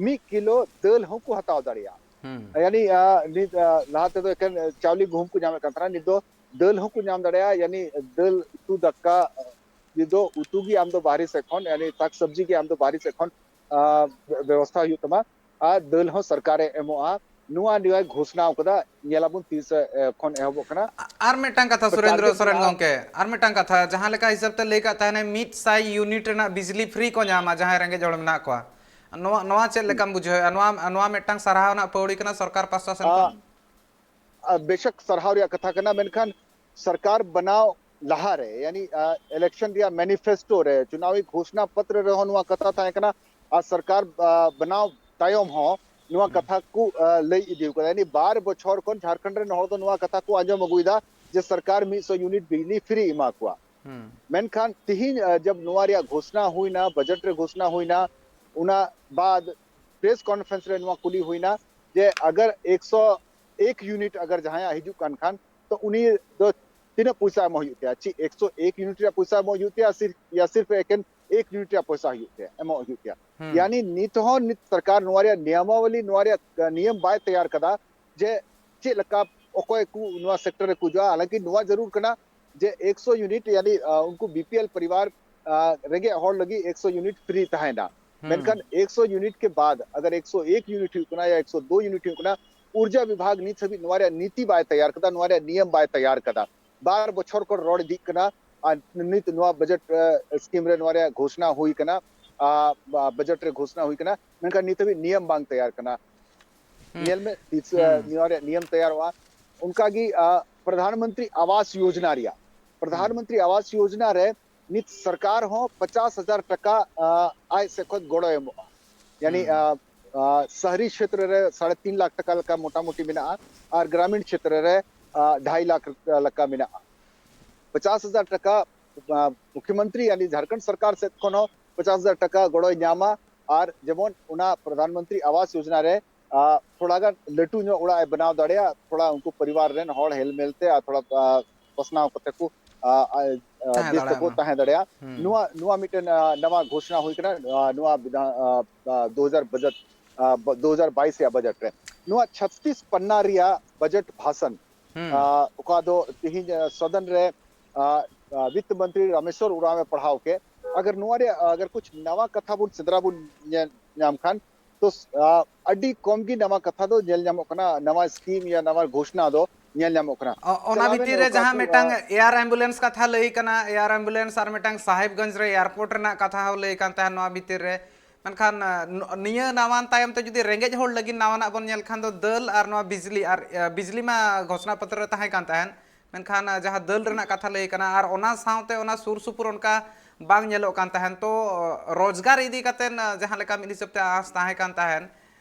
ᱢᱤᱫ ᱠᱤᱞᱳ ᱫᱟᱹᱞ ᱦᱚᱸᱠᱚ ᱦᱟᱛᱟᱣ ᱫᱟᱲᱮᱭᱟᱜᱼᱟ᱾ ᱦᱩᱸ᱾ ᱭᱟᱱᱤ, ᱟ, ᱱᱤᱛ, ᱟ, ᱞᱟᱦᱟ ᱛᱮᱫᱚ ᱮᱠᱮᱱ ᱪᱟᱣᱞᱮ ᱜᱩᱦᱩᱢ ᱠᱚ ᱧᱟᱢᱮᱫ ᱠᱟᱱ ᱛᱟᱦᱮᱱᱟ, ᱱᱤᱛ ᱫᱚ ᱫᱟᱹᱞ ᱦᱚᱸᱠᱚ ᱧᱟᱢ ᱫᱟᱲᱮᱭᱟᱜᱼᱟ, ᱭᱟᱱᱤ ᱫᱟᱹᱞ ᱩᱛᱩ ᱫᱟᱠᱟ, ᱟ, ᱱᱤᱛ ᱫᱚ ᱩᱛᱩ ᱜᱮ ᱟᱢ ᱫᱚ ᱵᱟᱦᱨᱮ ᱥᱮᱫ ᱠᱷᱚᱱ, ᱭᱟᱱᱤ ᱥᱟᱠ ᱥᱚᱵᱽᱡᱤ ᱜᱮ ᱟᱢ ᱫᱚ ᱵᱟᱦᱨᱮ ᱥᱮᱫ ᱠᱷᱚᱱ, ᱟ, ᱵᱮᱵᱚᱥᱛᱷᱟ ᱦᱩᱭᱩᱜ ᱛᱟᱢᱟ, ᱟᱨ ᱫᱟᱹᱞ ᱦᱚᱸ ᱥᱚᱨᱠᱟᱨᱮ ᱮᱢᱚᱜᱼᱟ᱾ ᱱᱚᱣᱟ ᱱᱤᱭᱟᱹ ᱜᱷᱳᱥᱱᱟ ᱠᱟᱫᱟ, ᱧᱮᱞᱟᱵᱚᱱ ᱛᱤᱥ, ᱮ, ᱠᱷᱚᱱ ᱮᱦᱚᱵᱚᱜ ᱠᱟᱱᱟ᱾ ᱟᱨ ᱢᱤᱫᱴᱟᱝ ᱠᱟᱛᱷᱟ, ᱛᱚ, ᱥᱩᱨᱮᱱᱫᱨᱚ target ᱥᱚᱨᱮᱱ ᱢᱮᱱᱟᱜᱼᱟ᱾ ᱜᱚᱢᱠᱮ, ᱟᱨ ᱢᱤᱫᱴᱟᱝ ᱠᱟᱛᱷᱟ, ᱡᱟᱦᱟᱸ ᱞᱮᱠᱟ ᱦᱤᱥᱟᱹᱵ ᱛᱮ ᱞᱟᱹᱭ ᱠᱟᱜ ᱛᱟᱦᱮᱱᱟᱭ, ᱢᱤᱫ ᱥᱟᱭ ᱭᱩᱱᱤᱴ ᱨᱮᱱᱟᱜ ᱵᱤᱡᱽᱞᱤ ᱯᱷᱨᱤ ᱠᱚ ᱧᱟᱢᱟ ᱡᱟᱦᱟᱸᱭ ᱨᱮᱸᱜᱮᱡ ᱦᱚᱲ ᱢᱮᱱᱟᱜ ᱠᱚᱣᱟ᱾ ᱱᱚᱣᱟ, ᱱᱚᱣᱟ ᱪᱮᱫ ᱞᱮᱠᱟᱢ ᱵᱩᱡᱷᱟᱹᱣᱮᱫᱼᱟ? ᱱᱚᱣᱟ, ᱱᱚᱣᱟ ᱢᱤᱫᱴᱟᱝ ᱥᱟᱨᱦᱟᱣ ᱨᱮᱱᱟᱜ ᱯᱟᱹᱣᱲᱤ ᱠᱟᱱᱟ ᱥᱚᱨᱠᱟᱨ ᱯᱟᱥᱴᱟ ᱥᱮᱱ ᱟ, ᱠᱷᱚᱱ? ᱟ, ᱵᱮᱥᱚᱠ ᱥᱟᱨᱦᱟᱣ ᱨᱮᱭᱟᱜ ᱠᱟᱛᱷᱟ ᱠᱟᱱᱟ, ᱢᱮᱱᱠᱷᱟᱱ ᱥᱚᱨᱠᱟᱨ ᱵᱮᱱᱟᱣ ᱞᱟᱦᱟᱨᱮ, ᱭᱟᱱᱤ, ᱟ, ᱤᱞᱮᱠᱥᱚᱱ ᱨᱮᱭᱟᱜ ᱢᱮᱱᱤᱯᱷᱮᱥᱴᱳ ᱨᱮ, ᱪᱩᱱᱟᱣᱤ ᱜᱷᱳᱥᱱᱟ ᱯᱚᱛᱨᱚ ᱨᱮᱦᱚᱸ ᱱᱚᱣᱟ ᱠᱟᱛᱷᱟ ᱛᱟᱦᱮᱸ ᱠᱟᱱᱟ, ᱟᱨ ᱥᱚᱨᱠᱟᱨ, ᱟ, ᱵᱮᱱᱟᱣ ᱛᱟᱭᱚᱢ ᱦᱚᱸ ᱱᱚᱣᱟ ᱦᱩᱸ᱾ ᱠᱟᱛᱷᱟ ᱠᱚ, ᱟ, ᱞᱟᱹᱭ ᱤᱫᱤ ᱠᱟᱫᱟ᱾ ᱭᱟᱱᱤ ᱵᱟᱨ ᱵᱚᱪᱷᱚᱨ ᱠᱷᱚᱱ ᱡᱷᱟᱲᱠᱷᱚᱸᱰ ᱨᱮᱱ ᱦᱚᱲ ᱫᱚ ᱱᱚᱣᱟ ᱠᱟᱛᱷᱟ ᱠᱚ ᱟᱸᱡᱚᱢ ᱟᱹᱜᱩᱭᱮᱫᱟ ᱡᱮ ᱥᱚᱨᱠᱟᱨ ᱢᱤᱫ ᱥᱚ ᱭᱩᱱᱤᱴ ᱵᱤᱡᱽᱞᱤ ᱯᱷᱨᱤ ᱮᱢᱟ ᱠᱚᱣᱟ᱾ ᱦᱩᱸ᱾ ᱢᱮᱱᱠᱷᱟᱱ ᱛᱤᱦᱤᱧ, ᱟ, ᱡᱟᱵ ᱱᱚᱣᱟ ᱨᱮᱭᱟᱜ ᱜᱷᱳᱥᱱᱟ ᱦᱩᱭᱱᱟ, ᱵᱟᱡᱮᱴ ᱨᱮ ᱜᱷᱳᱥᱱᱟ ᱦᱩᱭᱱᱟ, ᱚᱱᱟ ᱵᱟᱫ ᱯᱨᱮᱥ ᱠᱚᱱᱯᱷᱟᱨᱮᱱᱥ ᱨᱮ ᱱᱚᱣᱟ ᱠᱩᱞᱤ ᱦᱩᱭᱱᱟ ᱡᱮ ᱟᱜᱟᱨ ᱮᱠᱥᱚ ᱮᱠ ᱭᱩᱱᱤᱴ ᱟᱜᱟᱨ ᱡᱟᱦᱟᱸᱭᱟᱜ ᱦᱤᱡᱩᱜ ᱠᱟᱱ ᱠᱷᱟᱱ, ᱛᱚ ᱩᱱᱤ ᱫᱚ ᱛᱤᱱᱟᱹᱜ ᱯᱚᱭᱥᱟ ᱮᱢᱚᱜ ᱦᱩᱭᱩᱜ ᱛᱟᱭᱟ? ᱪᱮᱫ ᱮᱠᱥᱚ ᱮᱠ ᱭᱩᱱᱤᱴ ᱨᱮᱭᱟᱜ ᱯᱚᱭᱥᱟ ᱮᱢᱚᱜ ᱦᱩᱭᱩᱜ ᱛᱟᱭᱟ, ᱥᱤᱨ-, ᱭᱟ ᱥᱤᱨᱯ ᱮᱠᱮᱱ ᱮᱠ ᱭᱩᱱᱤᱴ ᱨᱮᱭᱟᱜ ᱯᱚᱭᱥᱟ ᱦᱩᱭᱩᱜ ᱛᱟᱭᱟ, ᱮᱢᱚᱜ ᱦᱩᱭᱩᱜ ᱛᱟᱭᱟ᱾ ᱦᱩᱸ᱾ ᱭᱟᱱᱤ ᱱᱤᱛ ᱦᱚᱸ ᱱᱤᱛ ᱥᱚᱨᱠᱟᱨ ᱱᱚᱣᱟ ᱨᱮᱭᱟᱜ ᱱᱤᱭᱚᱢᱟᱵᱚᱞᱤ, ᱱᱚᱣᱟ ᱨᱮᱭᱟᱜ, ᱟ, ᱱᱤᱭᱚᱢ ᱵᱟᱭ ᱛᱮᱭᱟᱨ ᱠᱟᱫᱟ ᱡᱮ ᱪᱮᱫ ᱞᱮᱠᱟ ᱚᱠᱚᱭ ᱠᱚ ᱱᱚᱣᱟ ᱥᱮᱠᱴᱚᱨ ᱨᱮᱠᱚ ᱦᱤᱡᱩᱜᱼᱟ᱾ ᱦᱟᱞᱟᱸᱠᱤ ᱱᱚᱣᱟ ᱡᱟᱹᱨᱩᱲ ᱠᱟᱱᱟ ᱡᱮ ᱮᱠᱥᱚ ᱭᱩᱱᱤᱴ, ᱭᱟᱱᱤ, ᱟ, ᱩᱱᱠᱩ ᱵᱤᱯᱤᱮᱞ ᱯᱚᱨᱤᱵᱟᱨ, ᱟ, ᱨᱮᱸᱜᱮᱡ ᱦᱚᱲ ᱞᱟᱹᱜᱤᱫ ᱮᱠᱥᱚ ᱭᱩᱱᱤᱴ ᱯᱷᱨᱤ ᱛᱟᱦᱮᱱᱟ᱾ ᱦᱩᱸ᱾ ᱢᱮᱱᱠᱷᱟᱱ ᱮᱠᱥᱚ ᱭᱩᱱᱤᱴ ᱠᱮ ᱵᱟᱫ ᱟᱜᱟᱨ ᱮᱠᱥᱚ ᱮᱠ ᱭᱩᱱᱤᱴ ᱦᱩᱭᱩᱜ ᱠᱟᱱᱟ ᱭᱟ ᱮᱠᱥᱚ ᱫᱩ ᱭᱩᱱᱤᱴ ᱦᱩᱭᱩᱜ ᱠᱟᱱᱟ, ᱩᱨᱡᱟ ᱵᱤᱵᱷᱟᱜᱽ ᱱᱤᱛ ᱦᱟᱹᱵᱤᱡ ᱱᱚᱣᱟ ᱨᱮᱭᱟᱜ ᱱᱤᱛᱤ ᱵᱟᱭ ᱛᱮᱭᱟᱨ ᱠᱟᱫᱟ, ᱱᱚᱣᱟ ᱨᱮᱭᱟᱜ ᱱᱤᱭᱚᱢ ᱵᱟᱭ ᱛᱮᱭᱟᱨ ᱠᱟᱫᱟ᱾ ᱵᱟᱨ ᱵᱚᱪᱷᱚᱨ ᱠᱷᱚᱱ ᱨᱚᱲ ᱤᱫᱤᱜ ᱠᱟᱱᱟ, ᱟᱨ ᱱᱤᱛ ᱱᱚᱣᱟ ᱵᱟᱡᱮᱴ, ᱟ, ᱥᱠᱤᱢ ᱨᱮ ᱱᱚᱣᱟ ᱨᱮᱭᱟᱜ ᱜᱷᱳᱥᱱᱟ ᱦᱩᱭ ᱠᱟᱱᱟ, ᱟ, ᱵᱟ-, ᱵᱟᱡᱮᱴ ᱨᱮ ᱜᱷᱳᱥᱱᱟ ᱦᱩᱭ ᱠᱟᱱᱟ, ᱢᱮᱱᱠᱷᱟᱱ ᱱᱤᱛ ᱦᱟᱹᱵᱤᱡ ᱱᱤᱭᱚᱢ ᱵᱟᱝ ᱛᱮᱭᱟᱨ ᱠᱟᱱᱟ᱾ ᱦᱩᱸ᱾ ᱧᱮᱞ ᱢᱮ, ᱛᱤᱥ, ᱟ, ᱦᱩᱸ᱾ ᱱᱚᱣᱟ ᱨᱮᱭᱟᱜ ᱱᱤᱭᱚᱢ ᱛᱮᱭᱟᱨᱚᱜᱼᱟ᱾ ᱚᱱᱠᱟᱜᱮ, ᱟ, ᱯᱨᱚᱫᱷᱟᱱ ᱢᱚᱱᱛᱨᱤ ᱟᱵᱟᱥ ᱭᱳᱡᱱᱟ ᱨᱮᱭᱟᱜ, ᱯᱨᱚᱫᱷᱟᱱ ᱦᱩᱸ᱾ ᱢᱚᱱᱛᱨᱤ ᱟᱵᱟᱥ ᱭᱳᱡᱱᱟ ᱨᱮ ᱱᱤᱛ ᱥᱚᱨᱠᱟᱨ ᱦᱚᱸ ᱯᱚᱪᱟᱥ ᱦᱟᱡᱟᱨ ᱴᱟᱠᱟ, ᱟ, ᱟᱡ ᱥᱮᱫ ᱠᱷᱚᱱ ᱜᱚᱲᱚᱭ ᱮᱢᱚᱜᱼᱟ᱾ ᱭᱟᱱᱤ, ᱦᱩᱸ᱾ ᱟ, ᱟ, ᱥᱟᱦᱨᱤ ᱠᱷᱮᱛᱨᱮ ᱨᱮ ᱥᱟᱲᱮ ᱛᱤᱱ ᱞᱟᱠᱷ ᱴᱟᱠᱟ ᱞᱮᱠᱟ ᱢᱚᱴᱟᱢᱩᱴᱤ ᱢᱮᱱᱟᱜᱼᱟ, ᱟᱨ ᱜᱨᱟᱢᱤᱱ ᱠᱷᱮᱛᱨᱮ ᱨᱮ, ᱟ, ᱰᱷᱟᱭ ᱞᱟᱠᱷ ᱞᱮᱠᱟ ᱢᱮᱱᱟᱜᱼᱟ᱾ ᱯᱚᱪᱟᱥ ᱦᱟᱡᱟᱨ ᱴᱟᱠᱟ, ᱟ, ᱢᱩᱠᱷᱭᱚᱢᱚᱱᱛᱨᱤ ᱭᱟᱱᱤ ᱡᱷᱟᱲᱠᱷᱚᱸᱰ ᱥᱚᱨᱠᱟᱨ ᱥᱮᱫ ᱠᱷᱚᱱ ᱦᱚᱸ ᱯᱚᱪᱟᱥ ᱦᱟᱡᱟᱨ ᱴᱟᱠᱟ ᱜᱚᱲᱚᱭ ᱧᱟᱢᱟ᱾ ᱟᱨ ᱡᱮᱢᱚᱱ ᱚᱱᱟ ᱯᱨᱚᱫᱷᱟᱱ ᱢᱚᱱᱛᱨᱤ ᱟᱵᱟᱥ ᱭᱳᱡᱱᱟ ᱨᱮ, ᱟ, ᱛᱷᱚᱲᱟ ᱜᱟᱱ ᱞᱟᱹᱴᱩ ᱧᱚᱜ ᱚᱲᱟᱜ ᱮ ᱵᱮᱱᱟᱣ ᱫᱟᱲᱮᱭᱟᱜᱼᱟ, ᱛᱷᱚᱲᱟ ᱩᱱᱠᱩ ᱯᱚᱨᱤᱵᱟᱨ ᱨᱮᱱ ᱦᱚᱲ ᱦᱮᱞᱢᱮᱞ ᱛᱮ ᱟᱨ ᱛᱷᱚᱲᱟ, ᱟ, ᱯᱟᱥᱱᱟᱣ ᱠᱟᱛᱮ ᱠᱚ, ᱟ, ᱟ, ᱟ, ᱛᱟᱦᱮᱸ ᱵᱮᱥ ᱫᱟᱲᱮᱭᱟᱜ ᱛᱮᱠᱚ ᱢᱟ᱾ ᱛᱟᱦᱮᱸ ᱫᱟᱲᱮᱭᱟᱜᱼᱟ᱾ ᱦᱩᱸ᱾ ᱱᱚᱣᱟ, ᱱᱚᱣᱟ ᱢᱤᱫᱴᱮᱱ, ᱟ, ᱱᱟᱣᱟ ᱜᱷᱳᱥᱱᱟ ᱦᱩᱭ ᱠᱟᱱᱟ, ᱟ, ᱱᱚᱣᱟ ᱵᱤᱫᱷᱟᱱ, ᱟ, ᱟ, ᱫᱩ ᱦᱟᱡᱟᱨ ᱵᱟᱡᱮᱴ, ᱟ, ᱵ-, ᱫᱩ ᱦᱟᱡᱟᱨ ᱵᱟᱭᱤᱥ ᱨᱮᱭᱟᱜ ᱵᱟᱡᱮᱴ ᱨᱮ᱾ ᱱᱚᱣᱟ ᱪᱷᱟᱛᱤᱥ ᱯᱟᱱᱱᱟ ᱨᱮᱭᱟᱜ ᱵᱟᱡᱮᱴ ᱵᱷᱟᱥᱚᱱ, ᱦᱩᱸ᱾ ᱟ, ᱚᱠᱟ ᱫᱚ ᱛᱤᱦᱤᱧ, ᱟ, ᱥᱚᱫᱚᱱ ᱨᱮ, ᱟ, ᱟ, ᱵᱤᱛᱛ ᱢᱚᱱᱛᱨᱤ ᱨᱟᱢᱮᱥᱣᱚᱨ ᱩᱨᱟᱸᱣ ᱮ ᱯᱟᱲᱦᱟᱣ ᱠᱮᱫ, ᱟᱜᱟᱨ ᱱᱚᱣᱟ ᱨᱮᱭᱟᱜ, ᱟᱜᱟᱨ ᱠᱩᱪ ᱱᱟᱣᱟ ᱠᱟᱛᱷᱟ ᱵᱚᱱ ᱥᱮᱸᱫᱽᱨᱟ ᱵᱚᱱ ᱧᱮᱞ ᱧᱟᱢ ᱠᱷᱟᱱ, ᱛᱚ, ᱟ, ᱟᱹᱰᱤ ᱠᱚᱢ ᱜᱮ ᱱᱟᱣᱟ ᱠᱟᱛᱷᱟ ᱫᱚ ᱧᱮᱞ ᱧᱟᱢᱚᱜ ᱠᱟᱱᱟ, ᱱᱟᱣᱟ ᱥᱠᱤᱢ ᱭᱟ ᱱᱟᱣᱟ ᱜᱷᱳᱥᱱᱟ ᱫᱚ ᱧᱮᱞ ᱧᱟᱢᱚᱜ ᱠᱟᱱᱟ᱾ ᱚ-, ᱚᱱᱟ ᱪᱟᱞᱟᱣᱮᱱ ᱵᱷᱤᱛᱤᱨ ᱨᱮ ᱚᱠᱟ ᱡᱟᱦᱟᱸ ᱠᱚ, ᱢᱤᱫᱴᱟᱝ ᱟ, ᱮᱭᱟᱨ ᱮᱢᱵᱩᱞᱮᱱᱥ ᱠᱟᱛᱷᱟ ᱞᱟᱹᱭ ᱠᱟᱱᱟ, ᱮᱭᱟᱨ ᱮᱢᱵᱩᱞᱮᱱᱥ ᱟᱨ ᱢᱤᱫᱴᱟᱝ ᱥᱟᱦᱮᱵᱽᱜᱚᱸᱡᱽ ᱨᱮ ᱮᱭᱟᱨᱯᱳᱨᱴ ᱨᱮᱱᱟᱜ ᱠᱟᱛᱷᱟ ᱦᱚᱸ ᱞᱟᱹᱭ ᱠᱟᱱ ᱛᱟᱦᱮᱸᱫ ᱱᱚᱣᱟ ᱵᱷᱤᱛᱤᱨ ᱨᱮ᱾ ᱢᱮᱱᱠᱷᱟᱱ, ᱟ, ᱱᱚ-, ᱱᱤᱭᱟᱹ ᱱᱟᱣᱟᱱ ᱛᱟᱭᱚᱢ ᱛᱮ ᱡᱩᱫᱤ ᱨᱮᱸᱜᱮᱡ ᱦᱚᱲ ᱞᱟᱹᱜᱤᱫ ᱱᱟᱣᱟᱱᱟᱜ ᱵᱚᱱ ᱧᱮᱞ ᱠᱷᱟᱱ ᱫᱚ ᱫᱟᱹᱞ ᱟᱨ ᱱᱚᱣᱟ ᱵᱤᱡᱽᱞᱤ, ᱟᱨ, ᱟ, ᱵᱤᱡᱽᱞᱤ ᱢᱟ ᱜᱷᱳᱥᱱᱟ ᱯᱚᱛᱨᱚ ᱨᱮ ᱛᱟᱦᱮᱸ ᱠᱟᱱ ᱛᱟᱦᱮᱸᱫ, ᱢᱮᱱᱠᱷᱟᱱ, ᱟ, ᱡᱟᱦᱟᱸ ᱫᱟᱹᱞ ᱨᱮᱱᱟᱜ ᱠᱟᱛᱷᱟ ᱞᱟᱹᱭ ᱠᱟᱱᱟ ᱟᱨ ᱚᱱᱟ ᱥᱟᱶᱛᱮ ᱚᱱᱟ ᱥᱩᱨ ᱥᱩᱯᱩᱨ ᱚᱱᱠᱟ ᱵᱟᱝ ᱧᱮᱞᱚᱜ ᱠᱟᱱ ᱛᱟᱦᱮᱸᱫ᱾ ᱛᱚ, ᱟ, ᱨᱳᱡᱽᱜᱟᱨ ᱤᱫᱤ ᱠᱟᱛᱮᱫ, ᱟ, ᱡᱟᱦᱟᱸ ᱞᱮᱠᱟ ᱢᱤᱫ ᱦᱤᱥᱟᱹᱵ ᱛᱮ ᱟᱸᱥ ᱛᱟᱦᱮᱸ ᱠᱟᱱ ᱛᱟᱦᱮᱸᱫ,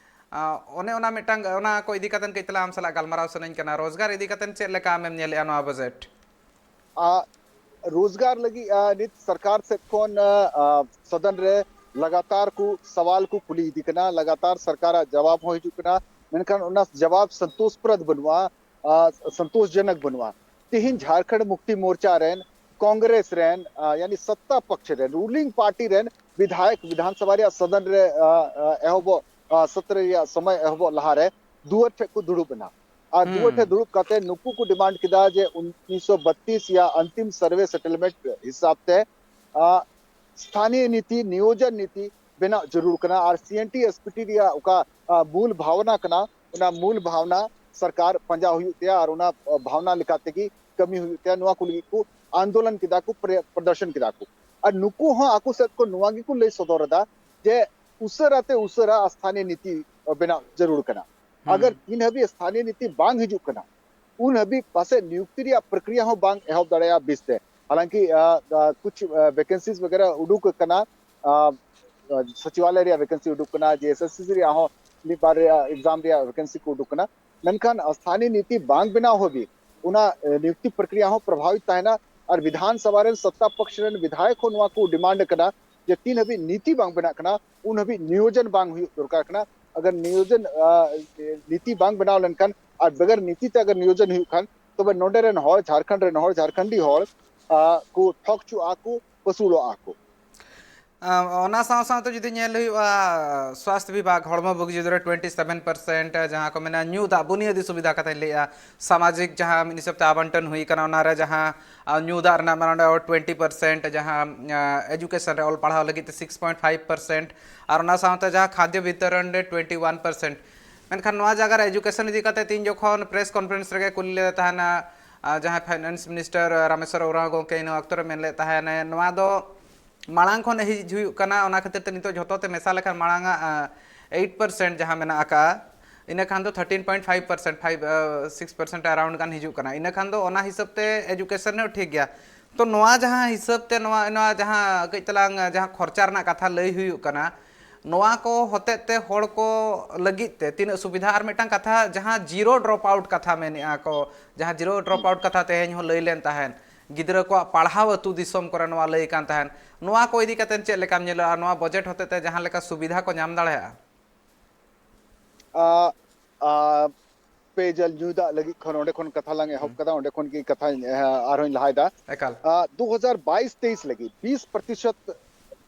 ᱟ, ᱚᱱᱮ ᱚᱱᱟ ᱢᱤᱫᱴᱟᱝ, ᱚᱱᱟ ᱠᱚ ᱤᱫᱤ ᱠᱟᱛᱮᱫ ᱠᱟᱹᱡ ᱛᱟᱞᱟᱝ ᱟᱢ ᱥᱟᱞᱟᱜ ᱜᱟᱞᱢᱟᱨᱟᱣ ᱥᱟᱱᱟᱧ ᱠᱟᱱᱟ᱾ ᱨᱳᱡᱽᱜᱟᱨ ᱤᱫᱤ ᱠᱟᱛᱮᱫ ᱪᱮᱫ ᱞᱮᱠᱟ ᱟᱢᱮᱢ ᱧᱮᱞᱮᱜᱼᱟ ᱱᱚᱣᱟ ᱵᱟᱡᱮᱴ? ᱟ, ᱨᱳᱡᱽᱜᱟᱨ ᱞᱟᱹᱜᱤᱫ, ᱟ, ᱱᱤᱛ ᱥᱚᱨᱠᱟᱨ ᱥᱮᱫ ᱠᱷᱚᱱ, ᱟ, ᱟ, ᱥᱚᱫᱚᱱ ᱨᱮ ᱞᱟᱜᱟᱛᱟᱨ ᱠᱚ ᱥᱟᱣᱟᱞ ᱠᱚ ᱠᱩᱞᱤ ᱤᱫᱤ ᱠᱟᱱᱟ, ᱞᱟᱜᱟᱛᱟᱨ ᱥᱚᱨᱠᱟᱨᱟᱜ ᱡᱟᱣᱟᱵ ᱦᱚᱸ ᱦᱤᱡᱩᱜ ᱠᱟᱱᱟ, ᱢᱮᱱᱠᱷᱟᱱ ᱚᱱᱟ ᱡᱟᱣᱟᱵ ᱥᱚᱱᱛᱳᱥᱯᱨᱚᱫ ᱵᱟᱹᱱᱩᱜᱼᱟ, ᱟ, ᱥᱚᱱᱛᱳᱥᱡᱚᱱᱚᱠ ᱵᱟᱹᱱᱩᱜᱼᱟ᱾ ᱛᱤᱦᱤᱧ ᱡᱷᱟᱲᱠᱷᱚᱸᱰ ᱢᱩᱠᱛᱤ ᱢᱳᱨᱪᱟ ᱨᱮᱱ ᱠᱚᱝᱜᱨᱮᱥ ᱨᱮᱱ, ᱟ, ᱭᱟᱱᱤ ᱥᱚᱛᱛᱟ ᱯᱚᱠᱷ ᱨᱮᱱ, ᱨᱩᱞᱤᱝ ᱯᱟᱨᱴᱤ ᱨᱮᱱ ᱵᱤᱫᱷᱟᱭᱚᱠ ᱵᱤᱫᱷᱟᱱ ᱥᱚᱵᱷᱟ ᱨᱮᱭᱟᱜ ᱥᱚᱫᱚᱱ ᱨᱮ, ᱟ, ᱟ, ᱮᱦᱚᱵᱚᱜ, ᱟ, ᱥᱚᱛᱨᱚ ᱨᱮᱭᱟᱜ ᱥᱚᱢᱚᱭ ᱮᱦᱚᱵᱚᱜ ᱞᱟᱦᱟᱨᱮ ᱫᱩᱣᱟᱹᱨ ᱴᱷᱮᱱ ᱠᱚ ᱫᱩᱲᱩᱵ ᱮᱱᱟ᱾ ᱟᱨ ᱫᱩᱣᱟᱹᱨ ᱴᱷᱮᱱ ᱫᱩᱲᱩᱵ ᱠᱟᱛᱮ ᱱᱩᱠᱩ ᱠᱚ ᱰᱤᱢᱟᱱᱰ ᱠᱮᱫᱟ ᱡᱮ ᱩᱱᱤᱥᱥᱚ ᱵᱟᱛᱤᱥ ᱨᱮᱭᱟᱜ ᱚᱱᱛᱤᱢ ᱥᱟᱨᱵᱷᱮ ᱥᱮᱴᱞᱢᱮᱱᱴ ᱦᱤᱥᱟᱵ ᱛᱮ, ᱟ, ᱥᱛᱷᱟᱱᱤᱭ ᱱᱤᱛᱤ, ᱱᱤᱭᱳᱡᱚᱱ ᱱᱤᱛᱤ ᱵᱮᱱᱟᱣ ᱡᱟᱹᱨᱩᱲ ᱠᱟᱱᱟ᱾ ᱟᱨ ᱥᱤ N T S P T ᱨᱮᱭᱟᱜ ᱚᱠᱟ, ᱟ, ᱢᱩᱞ ᱵᱷᱟᱵᱽᱱᱟ ᱠᱟᱱᱟ, ᱚᱱᱟ ᱢᱩᱞ ᱵᱷᱟᱵᱽᱱᱟ ᱥᱚᱨᱠᱟᱨ ᱯᱟᱸᱡᱟ ᱦᱩᱭᱩᱜ ᱛᱟᱭᱟ ᱟᱨ ᱚᱱᱟ, ᱟ, ᱵᱷᱟᱵᱽᱱᱟ ᱞᱮᱠᱟ ᱛᱮᱜᱮ ᱠᱟᱹᱢᱤ ᱦᱩᱭᱩᱜ ᱛᱟᱭᱟ᱾ ᱱᱚᱣᱟ ᱠᱚ ᱞᱟᱹᱜᱤᱫ ᱠᱚ ᱟᱱᱫᱳᱞᱚᱱ ᱠᱮᱫᱟ ᱠᱚ, ᱯᱨᱮ-, ᱯᱨᱚᱫᱚᱨᱥᱚᱱ ᱠᱮᱫᱟ ᱠᱚ᱾ ᱟᱨ ᱱᱩᱠᱩ ᱦᱚᱸ ᱟᱠᱚ ᱥᱮᱫ ᱠᱚ ᱱᱚᱣᱟ ᱜᱮᱠᱚ ᱞᱟᱹᱭ ᱥᱚᱫᱚᱨ ᱮᱫᱟ ᱡᱮ ᱩᱥᱟᱹᱨᱟ ᱛᱮ ᱩᱥᱟᱹᱨᱟ ᱥᱛᱷᱟᱱᱤᱭ ᱱᱤᱛᱤ ᱵᱮᱱᱟᱣ ᱡᱟᱹᱨᱩᱲ ᱠᱟᱱᱟ᱾ ᱟᱜᱟᱨ ᱛᱤᱱ ᱦᱟᱹᱵᱤᱡ ᱥᱛᱷᱟᱱᱤᱭ ᱱᱤᱛᱤ ᱵᱟᱝ ᱦᱤᱡᱩᱜ ᱠᱟᱱᱟ, ᱩᱱ ᱦᱟᱹᱵᱤᱡ ᱯᱟᱥᱮᱡ ᱱᱤᱭᱩᱠᱛᱤ ᱨᱮᱭᱟᱜ ᱯᱨᱚᱠᱨᱤᱭᱟ ᱦᱚᱸ ᱵᱟᱝ ᱮᱦᱚᱵ ᱫᱟᱲᱮᱭᱟᱜᱼᱟ ᱵᱮᱥ ᱛᱮ᱾ ᱦᱟᱞᱟᱝᱠᱤ, ᱟ, ᱟ, ᱠᱩᱪ, ᱟ, ᱵᱷᱮᱠᱮᱱᱥᱤᱡ ᱵᱟᱜᱮᱨᱟ ᱩᱰᱩᱠ ᱟᱠᱟᱱᱟ, ᱟ, ᱟ, ᱥᱚᱪᱤᱵᱟᱞᱚᱭ ᱨᱮᱭᱟᱜ ᱵᱷᱮᱠᱮᱱᱥᱤ ᱩᱰᱩᱠ ᱠᱟᱱᱟ, ᱡᱮ ᱮᱥ ᱮᱥ ᱥᱤ ᱨᱮᱭᱟᱜ ᱦᱚᱸ ᱢᱤᱫ ᱵᱟᱨ ᱨᱮᱭᱟᱜ ᱮᱠᱡᱟᱢ ᱨᱮᱭᱟᱜ ᱵᱷᱮᱠᱮᱱᱥᱤ ᱠᱚ ᱩᱰᱩᱠ ᱠᱟᱱᱟ᱾ ᱢᱮᱱᱠᱷᱟᱱ ᱥᱛᱷᱟᱱᱤᱭ ᱱᱤᱛᱤ ᱵᱟᱝ ᱵᱮᱱᱟᱣ ᱦᱟᱹᱵᱤᱡ ᱚᱱᱟ, ᱟ, ᱱᱤᱭᱩᱠᱛᱤ ᱯᱨᱚᱠᱨᱤᱭᱟ ᱦᱚᱸ ᱯᱨᱚᱵᱷᱟᱵᱤᱛ ᱛᱟᱦᱮᱱᱟ᱾ ᱟᱨ ᱵᱤᱫᱷᱟᱱ ᱥᱚᱵᱷᱟ ᱨᱮᱱ ᱥᱚᱛᱛᱟ ᱯᱚᱠᱷ ᱨᱮᱱ ᱵᱤᱫᱷᱟᱭᱚᱠ ᱦᱚᱸ ᱱᱚᱣᱟ ᱠᱚ ᱰᱤᱢᱟᱱᱰ ᱠᱟᱱᱟ ᱡᱮ ᱛᱤᱱ ᱦᱟᱹᱵᱤᱡ ᱱᱤᱛᱤ ᱵᱟᱝ ᱵᱮᱱᱟᱜ ᱠᱟᱱᱟ, ᱩᱱ ᱦᱟᱹᱵᱤᱡ ᱱᱤᱭᱳᱡᱚᱱ ᱵᱟᱝ ᱦᱩᱭᱩᱜ ᱫᱚᱨᱠᱟᱨ ᱠᱟᱱᱟ᱾ ᱟᱜᱟᱨ ᱱᱤᱭᱳᱡᱚᱱ, ᱟ, ᱱᱤᱛᱤ ᱵᱟᱝ ᱵᱮᱱᱟᱣ ᱞᱮᱱᱠᱷᱟᱱ ᱟᱨ ᱵᱮᱜᱚᱨ ᱱᱤᱛᱤ ᱛᱮ ᱟᱜᱟᱨ ᱱᱤᱭᱳᱡᱚᱱ ᱦᱩᱭᱩᱜ ᱠᱷᱟᱱ, ᱛᱚᱵᱮ ᱱᱚᱰᱮ ᱨᱮᱱ ᱦᱚᱲ, ᱡᱷᱟᱲᱠᱷᱚᱸᱰ ᱨᱮᱱ ᱦᱚᱲ, ᱡᱷᱟᱲᱠᱷᱚᱸᱰᱤ ᱦᱚᱲ, ᱟ, ᱠᱚ ᱴᱷᱚᱠ ᱪᱩᱜᱼᱟ ᱠᱚ, ᱯᱟᱹᱥᱩᱲᱚᱜᱼᱟ ᱠᱚ᱾ ᱟᱢ, ᱚᱱᱟ ᱥᱟᱶ ᱥᱟᱶᱛᱮ ᱡᱩᱫᱤ ᱧᱮᱞ ᱦᱩᱭᱩᱜᱼᱟ, ᱥᱣᱟᱥᱛᱷ ᱵᱤᱵᱷᱟᱜᱽ, ᱦᱚᱲᱢᱚ ᱵᱩᱜᱤ ᱡᱩᱫᱟᱹ ᱨᱮ ᱴᱩᱭᱮᱱᱴᱤ ᱥᱮᱵᱷᱮᱱ ᱯᱟᱨᱥᱮᱱᱴ, ᱡᱟᱦᱟᱸ ᱠᱚ ᱢᱮᱱᱟ ᱧᱩ ᱫᱟᱜ ᱵᱩᱱᱤᱭᱟᱹᱫᱤ ᱥᱩᱵᱤᱫᱷᱟ ᱠᱟᱛᱷᱟᱧ ᱞᱟᱹᱭᱮᱜᱼᱟ, ᱥᱟᱢᱟᱡᱤᱠ ᱡᱟᱦᱟᱸ ᱢᱤᱫ ᱦᱤᱥᱟᱹᱵ ᱛᱮ ᱟᱵᱚᱱᱴᱚᱱ ᱦᱩᱭ ᱠᱟᱱᱟ, ᱚᱱᱟᱨᱮ ᱡᱟᱦᱟᱸ, ᱟ, ᱧᱩ ᱫᱟᱜ ᱨᱮᱱᱟᱜ ᱢᱟᱱᱮ ᱚᱸᱰᱮ ᱴᱩᱭᱮᱱᱴᱤ ᱯᱟᱨᱥᱮᱱᱴ, ᱡᱟᱦᱟᱸ, ᱟ, ᱮᱡᱩᱠᱮᱥᱚᱱ ᱨᱮ, ᱚᱞ ᱯᱟᱲᱦᱟᱣ ᱞᱟᱹᱜᱤᱫ ᱛᱮ ᱥᱤᱠᱥ ᱯᱚᱭᱮᱱᱴ ᱯᱷᱟᱭᱤᱵᱷ ᱯᱟᱨᱥᱮᱱᱴ, ᱟᱨ ᱚᱱᱟ ᱥᱟᱶᱛᱮ ᱡᱟᱦᱟᱸ ᱠᱷᱟᱫᱽᱭᱚ ᱵᱤᱛᱚᱨᱚᱱ ᱨᱮ ᱴᱩᱭᱮᱱᱴᱤ ᱣᱟᱱ ᱯᱟᱨᱥᱮᱱᱴ᱾ ᱢᱮᱱᱠᱷᱟᱱ ᱱᱚᱣᱟ ᱡᱟᱭᱜᱟ ᱨᱮ ᱮᱡᱩᱠᱮᱥᱚᱱ ᱤᱫᱤ ᱠᱟᱛᱮ ᱛᱤᱦᱤᱧ ᱡᱚᱠᱷᱚᱱ ᱯᱨᱮᱥ ᱠᱚᱱᱯᱷᱟᱨᱮᱱᱥ ᱨᱮᱜᱮ ᱠᱩᱞᱤ ᱞᱮᱫᱮ ᱛᱟᱦᱮᱱᱟ, ᱟ, ᱡᱟᱦᱟᱸᱭ ᱯᱷᱟᱭᱱᱟᱱᱥ ᱢᱤᱱᱤᱥᱴᱟᱨ ᱨᱟᱢᱮᱥᱣᱚᱨ ᱳᱨᱟᱸᱣ ᱜᱚᱢᱠᱮ ᱤᱱᱟᱹ ᱚᱠᱛᱚ ᱨᱮ ᱢᱮᱱ ᱞᱮᱫ ᱛᱟᱦᱮᱱᱟᱭ, ᱱᱚᱣᱟ ᱫᱚ ᱢᱟᱲᱟᱝ ᱠᱷᱚᱱ ᱦᱮᱡ ᱦᱩᱭᱩᱜ ᱠᱟᱱᱟ, ᱚᱱᱟ ᱠᱷᱟᱹᱛᱤᱨ ᱛᱮ ᱱᱤᱛᱚᱜ ᱡᱷᱚᱛᱚ ᱛᱮ ᱢᱮᱥᱟ ᱞᱮᱠᱷᱟᱱ ᱢᱟᱲᱟᱝ ᱟᱜ, ᱟ, ᱮᱭᱤᱴ ᱯᱟᱨᱥᱮᱱᱴ ᱡᱟᱦᱟᱸ ᱢᱮᱱᱟᱜ ᱟᱠᱟᱫᱼᱟ, ᱤᱱᱟᱹ ᱠᱷᱟᱱ ᱫᱚ thirteen point five percent, five, ᱟ, ᱥᱤᱠᱥ ᱯᱟᱨᱥᱮᱱᱴ ᱟᱨᱟᱣᱩᱱᱰ ᱜᱟᱱ ᱦᱤᱡᱩᱜ ᱠᱟᱱᱟ᱾ ᱤᱱᱟᱹ ᱠᱷᱟᱱ ᱫᱚ ᱚᱱᱟ ᱦᱤᱥᱟᱹᱵ ᱛᱮ ᱮᱡᱩᱠᱮᱥᱚᱱ ᱦᱚᱸ ᱴᱷᱤᱠ ᱜᱮᱭᱟ᱾ ᱛᱚ ᱱᱚᱣᱟ ᱡᱟᱦᱟᱸ ᱦᱤᱥᱟᱹᱵ ᱛᱮ ᱱᱚᱣᱟ, ᱱᱚᱣᱟ ᱡᱟᱦᱟᱸ ᱠᱟᱹᱡ ᱛᱟᱞᱟᱝ ᱡᱟᱦᱟᱸ ᱠᱷᱚᱨᱪᱟ ᱨᱮᱱᱟᱜ ᱠᱟᱛᱷᱟ ᱞᱟᱹᱭ ᱦᱩᱭᱩᱜ ᱠᱟᱱᱟ, ᱱᱚᱣᱟ ᱠᱚ ᱦᱚᱛᱮᱡ ᱛᱮ ᱦᱚᱲ ᱠᱚ ᱞᱟᱹᱜᱤᱫ ᱛᱮ ᱛᱤᱱᱟᱹᱜ ᱥᱩᱵᱤᱫᱷᱟ? ᱟᱨ ᱢᱤᱫᱴᱟᱝ ᱠᱟᱛᱷᱟ, ᱡᱟᱦᱟᱸ ᱡᱤᱨᱳ ᱰᱨᱚᱯ ᱟᱣᱩᱴ ᱠᱟᱛᱷᱟ ᱢᱮᱱᱮᱜᱼᱟ ᱠᱚ, ᱡᱟᱦᱟᱸ ᱡᱤᱨᱳ ᱰᱨᱚᱯ ᱟᱣᱩᱴ ᱠᱟᱛᱷᱟ ᱛᱮᱦᱮᱧ ᱦᱚᱸ ᱞᱟᱹᱭ ᱞᱮᱱ ᱛᱟᱦᱮᱸᱫ, ᱜᱤᱫᱽᱨᱟᱹ ᱠᱚᱣᱟᱜ ᱯᱟᱲᱦᱟᱣ ᱟᱹᱛᱩ ᱫᱤᱥᱚᱢ ᱠᱚᱨᱮ ᱱᱚᱣᱟ ᱞᱟᱹᱭ ᱠᱟᱱ ᱛᱟᱦᱮᱸᱫ, ᱱᱚᱣᱟ ᱠᱚ ᱤᱫᱤ ᱠᱟᱛᱮ ᱪᱮᱫ ᱞᱮᱠᱟᱢ ᱧᱮᱞᱟ? ᱱᱚᱣᱟ ᱵᱚᱡᱮᱴ ᱦᱚᱛᱮᱡ ᱛᱮ ᱡᱟᱦᱟᱸ ᱞᱮᱠᱟ ᱥᱩᱵᱤᱫᱷᱟ ᱠᱚ ᱧᱟᱢ ᱫᱟᱲᱮᱭᱟᱜᱼᱟ? ᱟ, ᱟ, ᱯᱮᱭᱡᱟᱞ ᱧᱩ ᱫᱟᱜ ᱞᱟᱹᱜᱤᱫ ᱠᱷᱚᱱ, ᱚᱸᱰᱮ ᱠᱷᱚᱱ ᱠᱟᱛᱷᱟ ᱞᱟᱝ ᱮᱦᱚᱵ ᱠᱟᱫᱟ, ᱚᱸᱰᱮ ᱠᱷᱚᱱ ᱜᱮ ᱠᱟᱛᱷᱟᱧ, ᱮ, ᱟᱨᱦᱚᱸᱧ ᱞᱟᱦᱟᱭᱮᱫᱟ᱾ ᱮᱠᱟᱞ᱾ ᱟ, ᱫᱩ ᱦᱟᱡᱟᱨ ᱵᱟᱭᱤᱥ ᱛᱮᱭᱤᱥ ᱞᱟᱹᱜᱤᱫ ᱵᱤᱥ ᱯᱨᱚᱛᱤᱥᱚᱛ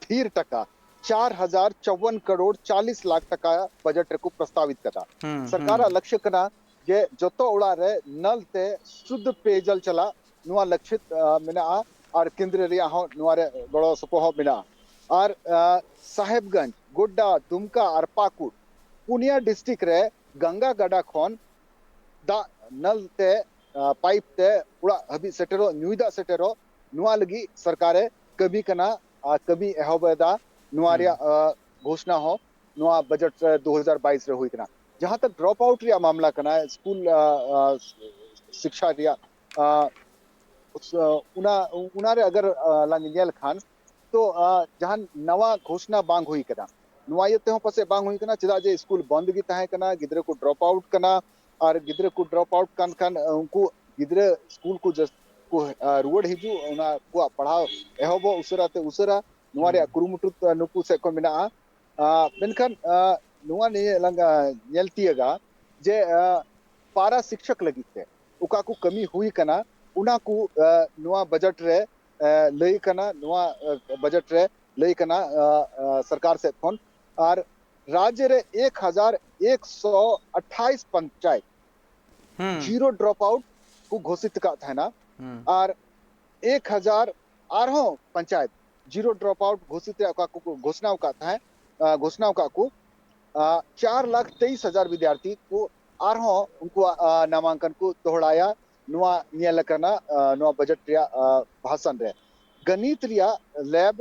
ᱛᱷᱤᱨ ᱴᱟᱠᱟ, ᱪᱟᱨ ᱦᱟᱡᱟᱨ ᱪᱟᱣᱣᱟᱱ ᱠᱟᱨᱳᱲ ᱪᱟᱞᱤᱥ ᱞᱟᱠᱷ ᱴᱟᱠᱟ ᱵᱟᱡᱮᱴ ᱨᱮᱠᱚ ᱯᱨᱚᱥᱛᱟᱵᱤᱛ ᱠᱟᱫᱟ᱾ ᱦᱩᱸ, ᱥᱚᱨᱠᱟᱨᱟᱜ ᱦᱩᱸ᱾ ᱞᱚᱠᱥᱭᱚ ᱠᱟᱱᱟ ᱡᱮ ᱡᱚᱛᱚ ᱚᱲᱟᱜ ᱨᱮ ᱱᱚᱞ ᱛᱮ ᱥᱩᱫᱽᱫᱷ ᱯᱮᱭᱡᱟᱞ ᱪᱟᱞᱟᱜ, ᱱᱚᱣᱟ ᱞᱚᱠᱥᱭᱚ, ᱟ, ᱢᱮᱱᱟᱜᱼᱟ᱾ ᱟᱨ ᱠᱮᱱᱫᱨᱚ ᱨᱮᱭᱟᱜ ᱦᱚᱸ ᱱᱚᱣᱟ ᱨᱮ ᱜᱚᱲᱚ ᱥᱚᱯᱚᱦᱚᱫ ᱢᱮᱱᱟᱜᱼᱟ᱾ ᱟᱨ, ᱟ, ᱥᱟᱦᱮᱵᱽᱜᱚᱸᱡᱽ, ᱜᱳᱰᱰᱟ, ᱫᱩᱢᱠᱟ ᱟᱨ ᱯᱟᱠᱩᱲ, ᱯᱩᱱᱭᱟ ᱰᱤᱥᱴᱨᱤᱠᱴ ᱨᱮ ᱜᱟᱝᱜᱟ ᱜᱟᱰᱟ ᱠᱷᱚᱱ ᱫᱟᱜ ᱱᱚᱞ ᱛᱮ, ᱟ, ᱯᱟᱭᱤᱯ ᱛᱮ ᱚᱲᱟᱜ ᱦᱟᱹᱵᱤᱡ ᱥᱮᱴᱮᱨᱚᱜ, ᱧᱩᱭ ᱫᱟᱜ ᱥᱮᱴᱮᱨᱚᱜ, ᱱᱚᱣᱟ ᱞᱟᱹᱜᱤᱫ ᱥᱚᱨᱠᱟᱨᱮ ᱠᱟᱹᱢᱤ ᱠᱟᱱᱟ ᱟᱨ ᱠᱟᱹᱢᱤ ᱮᱦᱚᱵ ᱮᱫᱟ᱾ ᱱᱚᱣᱟ ᱦᱩᱸ᱾ ᱨᱮᱭᱟᱜ, ᱟ, ᱜᱷᱳᱥᱱᱟ ᱦᱚᱸ ᱱᱚᱣᱟ ᱵᱟᱡᱮᱴ ᱨᱮ ᱫᱩ ᱦᱟᱡᱟᱨ ᱵᱟᱭᱤᱥ ᱨᱮ ᱦᱩᱭ ᱠᱟᱱᱟ᱾ ᱡᱟᱦᱟᱸ ᱛᱟᱠ ᱰᱨᱚᱯ ᱟᱣᱩᱴ ᱨᱮᱭᱟᱜ ᱢᱟᱢᱞᱟ ᱠᱟᱱᱟ, ᱥᱠᱩᱞ, ᱟ, ᱟ, ᱥᱤᱠᱥᱟ ᱨᱮᱭᱟᱜ, ᱟ, ᱚᱱᱟ, ᱚᱱᱟ ᱨᱮ ᱟᱜᱟᱨ, ᱟ, ᱞᱟᱝ ᱧᱮᱞ ᱠᱷᱟᱱ, ᱛᱚ, ᱟ, ᱡᱟᱦᱟᱱ ᱱᱟᱣᱟ ᱜᱷᱳᱥᱱᱟ ᱵᱟᱝ ᱦᱩᱭ ᱠᱟᱱᱟ᱾ ᱱᱚᱣᱟ ᱤᱭᱟᱹ ᱛᱮᱦᱚᱸ ᱯᱟᱥᱮᱡ ᱵᱟᱝ ᱦᱩᱭ ᱠᱟᱱᱟ, ᱪᱮᱫᱟᱜ ᱡᱮ ᱥᱠᱩᱞ ᱵᱚᱱᱫ ᱜᱮ ᱛᱟᱦᱮᱸ ᱠᱟᱱᱟ, ᱜᱤᱫᱽᱨᱟᱹ ᱠᱚ ᱰᱨᱚᱯ ᱟᱣᱩᱴ ᱠᱟᱱᱟ, ᱟᱨ ᱜᱤᱫᱽᱨᱟᱹ ᱠᱚ ᱰᱨᱚᱯ ᱟᱣᱩᱴ ᱠᱟᱱ ᱠᱷᱟᱱ, ᱟ, ᱩᱱᱠᱩ ᱜᱤᱫᱽᱨᱟᱹ ᱥᱠᱩᱞ ᱠᱚ ᱡᱟᱹᱥ-, ᱠᱚ, ᱟ, ᱨᱩᱣᱟᱹᱲ ᱦᱤᱡᱩᱜ, ᱚᱱᱟ ᱠᱚᱣᱟᱜ ᱯᱟᱲᱦᱟᱣ ᱮᱦᱚᱵᱚᱜ ᱩᱥᱟᱹᱨᱟ ᱛᱮ ᱩᱥᱟᱹᱨᱟ, ᱱᱚᱣᱟ ᱨᱮᱭᱟᱜ ᱦᱩᱸ᱾ ᱠᱩᱨᱩᱢᱩᱴᱩ, ᱟ, ᱱᱩᱠᱩ ᱥᱮᱫ ᱠᱷᱚᱱ ᱢᱮᱱᱟᱜᱼᱟ᱾ ᱟ, ᱢᱮᱱᱠᱷᱟᱱ, ᱟ, ᱱᱚᱣᱟ ᱱᱤᱭᱮ ᱞᱟᱝ, ᱟ, ᱧᱮᱞ ᱛᱤᱭᱟᱹᱜᱟ ᱡᱮ, ᱟ, ᱯᱟᱨᱟ ᱥᱤᱠᱥᱚᱠ ᱞᱟᱹᱜᱤᱫ ᱛᱮ ᱚᱠᱟ ᱠᱚ ᱠᱟᱹᱢᱤ ᱦᱩᱭ ᱠᱟᱱᱟ, ᱚᱱᱟ ᱠᱚ, ᱟ, ᱱᱚᱣᱟ ᱵᱟᱡᱮᱴ ᱨᱮ, ᱟ, ᱞᱟᱹᱭ ᱠᱟᱱᱟ, ᱱᱚᱣᱟ, ᱟ, ᱵᱟᱡᱮᱴ ᱨᱮ ᱞᱟᱹᱭ ᱠᱟᱱᱟ, ᱟ, ᱟ, ᱥᱚᱨᱠᱟᱨ ᱥᱮᱫ ᱠᱷᱚᱱ᱾ ᱟᱨ ᱨᱟᱡᱽ ᱨᱮ ᱮᱠ ᱦᱟᱡᱟᱨ ᱮᱠᱥᱚ ᱟᱴᱷᱟᱭᱤᱥ ᱯᱚᱧᱪᱟᱭᱮᱛ ᱦᱩᱸ᱾ ᱡᱤᱨᱳ ᱰᱨᱚᱯ ᱟᱣᱩᱴ ᱠᱚ ᱜᱷᱳᱥᱤᱛ ᱟᱠᱟᱫ ᱛᱟᱦᱮᱱᱟ᱾ ᱦᱩᱸ᱾ ᱟᱨ ᱮᱠ ᱦᱟᱡᱟᱨ ᱟᱨᱦᱚᱸ ᱯᱚᱧᱪᱟᱭᱮᱛ ᱡᱤᱨᱳ ᱰᱨᱚᱯ ᱟᱣᱩᱴ ᱜᱷᱳᱥᱤᱛ ᱨᱮᱭᱟᱜ ᱚᱠᱟ ᱠᱚ ᱜᱷᱳᱥᱱᱟ ᱟᱠᱟᱫ ᱛᱟᱦᱮᱸᱫ, ᱟ, ᱜᱷᱳᱥᱱᱟ ᱟᱠᱟᱫ ᱠᱚ, ᱟ, ᱪᱟᱨ ᱞᱟᱠᱷ ᱛᱮᱭᱤᱥ ᱦᱟᱡᱟᱨ ᱵᱤᱫᱽᱭᱟᱨᱛᱷᱤ ᱠᱚ ᱟᱨᱦᱚᱸ ᱩᱱᱠᱩᱣᱟᱜ, ᱟ, ᱱᱟᱢᱟᱝᱠᱚᱱ ᱠᱚ ᱫᱚᱦᱲᱟᱭᱟ᱾ ᱱᱚᱣᱟ ᱧᱮᱞ ᱟᱠᱟᱱᱟ, ᱟ, ᱱᱚᱣᱟ ᱵᱟᱡᱮᱴ ᱨᱮᱭᱟᱜ, ᱟ, ᱵᱷᱟᱥᱚᱱ ᱨᱮ᱾ ᱜᱚᱱᱤᱛ ᱨᱮᱭᱟᱜ ᱞᱮᱵ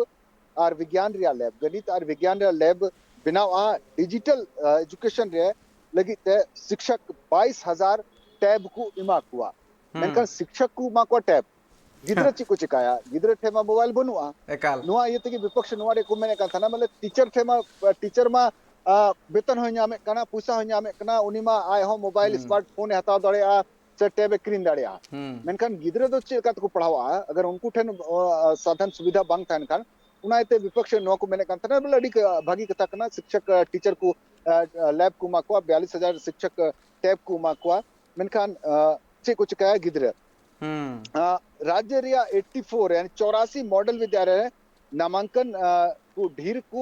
ᱟᱨ ᱵᱤᱜᱽᱭᱟᱱ ᱨᱮᱭᱟᱜ ᱞᱮᱵ, ᱜᱚᱱᱤᱛ ᱟᱨ ᱵᱤᱜᱽᱭᱟᱱ ᱨᱮᱭᱟᱜ ᱞᱮᱵ ᱵᱮᱱᱟᱣᱟ᱾ ᱰᱤᱡᱤᱴᱟᱞ, ᱟ, ᱮᱡᱩᱠᱮᱥᱚᱱ ᱨᱮ ᱞᱟᱹᱜᱤᱫ ᱛᱮ ᱥᱤᱠᱥᱚᱠ ᱵᱟᱭᱤᱥ ᱦᱟᱡᱟᱨ ᱴᱮᱵ ᱠᱚ ᱮᱢᱟ ᱠᱚᱣᱟ᱾ ᱦᱩᱸ᱾ ᱢᱮᱱᱠᱷᱟᱱ ᱥᱤᱠᱥᱚᱠ ᱠᱚ ᱮᱢᱟ ᱠᱚᱣᱟ ᱴᱮᱵ, ᱜᱤᱫᱽᱨᱟᱹ ᱪᱮᱫ ᱠᱚ ᱪᱮᱠᱟᱭᱟ? ᱜᱤᱫᱽᱨᱟᱹ ᱴᱷᱮᱱ ᱢᱟ ᱢᱳᱵᱟᱭᱤᱞ ᱵᱟᱹᱱᱩᱜᱼᱟ᱾ ᱮᱠᱟᱞ᱾ ᱱᱚᱣᱟ ᱤᱭᱟᱹ ᱛᱮᱜᱮ ᱵᱤᱯᱚᱠᱥ ᱱᱚᱣᱟ ᱨᱮ ᱠᱚ ᱢᱮᱱᱮᱫ ᱠᱟᱱ ᱛᱟᱦᱮᱱᱟ, ᱵᱚᱞᱮ ᱴᱤᱪᱟᱨ ᱴᱷᱮᱱ ᱢᱟ, ᱴᱤᱪᱟᱨ ᱢᱟ, ᱟ, ᱵᱮᱛᱚᱱ ᱦᱚᱸᱭ ᱧᱟᱢᱮᱫ ᱠᱟᱱᱟ, ᱯᱚᱭᱥᱟ ᱦᱚᱸᱭ ᱧᱟᱢᱮᱫ ᱠᱟᱱᱟ, ᱩᱱᱤ ᱢᱟ ᱟᱡ ᱦᱚᱸ ᱢᱳᱵᱟᱭᱤᱞ, ᱦᱩᱸ᱾ ᱥᱢᱟᱨᱴ ᱯᱷᱳᱱ ᱮ ᱦᱟᱛᱟᱣ ᱫᱟᱲᱮᱭᱟᱜᱼᱟ ᱥᱮ ᱴᱮᱵ ᱮ ᱠᱤᱨᱤᱧ ᱫᱟᱲᱮᱭᱟᱜᱼᱟ᱾ ᱦᱩᱸ᱾ ᱢᱮᱱᱠᱷᱟᱱ ᱜᱤᱫᱽᱨᱟᱹ ᱫᱚ ᱪᱮᱫ ᱞᱮᱠᱟ ᱛᱮᱠᱚ ᱯᱟᱲᱦᱟᱣᱜᱼᱟ? ᱟᱜᱟᱨ ᱩᱱᱠᱩ ᱴᱷᱮᱱ, ᱟ, ᱥᱟᱫᱷᱟᱱ ᱥᱩᱵᱤᱫᱷᱟ ᱵᱟᱝ ᱛᱟᱦᱮᱱ ᱠᱷᱟᱱ, ᱚᱱᱟ ᱤᱭᱟᱹᱛᱮ ᱵᱤᱯᱚᱠᱥ ᱱᱚᱣᱟ ᱠᱚ ᱢᱮᱱᱮᱫ ᱠᱟᱱ ᱛᱟᱦᱮᱱᱟ, ᱵᱚᱞᱮ ᱟᱹᱰᱤ ᱵᱷᱟᱹᱜᱤ ᱠᱟᱛᱷᱟ ᱠᱟᱱᱟ, ᱥᱤᱠᱥᱚᱠ, ᱟ, ᱴᱤᱪᱟᱨ ᱠᱚ, ᱟ, ᱞᱮᱵ ᱠᱚ ᱮᱢᱟ ᱠᱚᱣᱟ, ᱵᱤᱭᱟᱞᱤᱥ ᱦᱟᱡᱟᱨ ᱥᱤᱠᱥᱚᱠ, ᱟ, ᱴᱮᱵ ᱠᱚ ᱮᱢᱟ ᱠᱚᱣᱟ, ᱢᱮᱱᱠᱷᱟᱱ ᱪᱮᱫ ᱠᱚ ᱪᱤᱠᱟᱹᱭᱟ ᱜᱤᱫᱽᱨᱟᱹ? ᱦᱩᱸ᱾ ᱨᱟᱡᱽᱭᱟᱹᱨᱤ ᱨᱮᱭᱟᱜ ᱮᱭᱤᱴᱤ ᱯᱷᱳᱨ ᱨᱮᱱ ᱪᱚᱨᱟᱥᱤ ᱢᱚᱰᱮᱞ ᱵᱤᱫᱽᱭᱟᱞᱚᱭ ᱨᱮ ᱱᱟᱢᱟᱝᱠᱚᱱ ᱠᱚ ᱰᱷᱮᱨ ᱠᱚ,